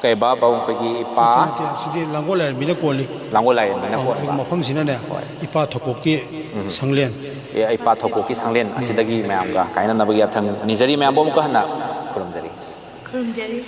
ꯀꯩꯕ, ꯄꯥꯕꯨꯡ ꯑꯩꯈꯣꯏꯒꯤ ꯏꯄꯥ ꯅꯠꯇꯦ, ꯅꯠꯇꯦ, ꯁꯤꯗꯤ ꯂꯥꯡꯒꯣꯜ ꯂꯥꯏꯔꯦꯝꯕꯤꯅ ꯀꯣꯜꯂꯤ꯫ ꯂꯥꯡꯒꯣꯜ ꯂꯥꯏꯔꯦꯝꯕꯤꯅ ꯑꯧ, ꯀꯣꯟꯕ꯫ ꯑꯗꯨꯒ ꯃꯐꯝꯁꯤꯅꯅꯦ, ꯍꯣꯏ꯫ ꯏꯄꯥ ꯊꯧꯀꯣꯛꯀꯤ ꯁꯪꯂꯦꯟ꯫ ꯑꯦ, ꯏꯄꯥ ꯊꯧꯀꯣꯛꯀꯤ ꯁꯪꯂꯦꯟ ꯑꯁꯤꯗꯒꯤ ꯃꯌꯥꯝꯒ ꯀꯥꯏꯅꯅꯕꯒꯤ ꯌꯥꯊꯪ ꯅꯤꯖꯔꯤ꯫ ꯃꯌꯥꯝꯕꯨ ꯑꯃꯨꯛꯀ ꯍꯟꯅ ꯈꯨꯔꯨꯝꯖꯔꯤ꯫ ꯈꯨꯔꯨꯝꯖꯔꯤ꯫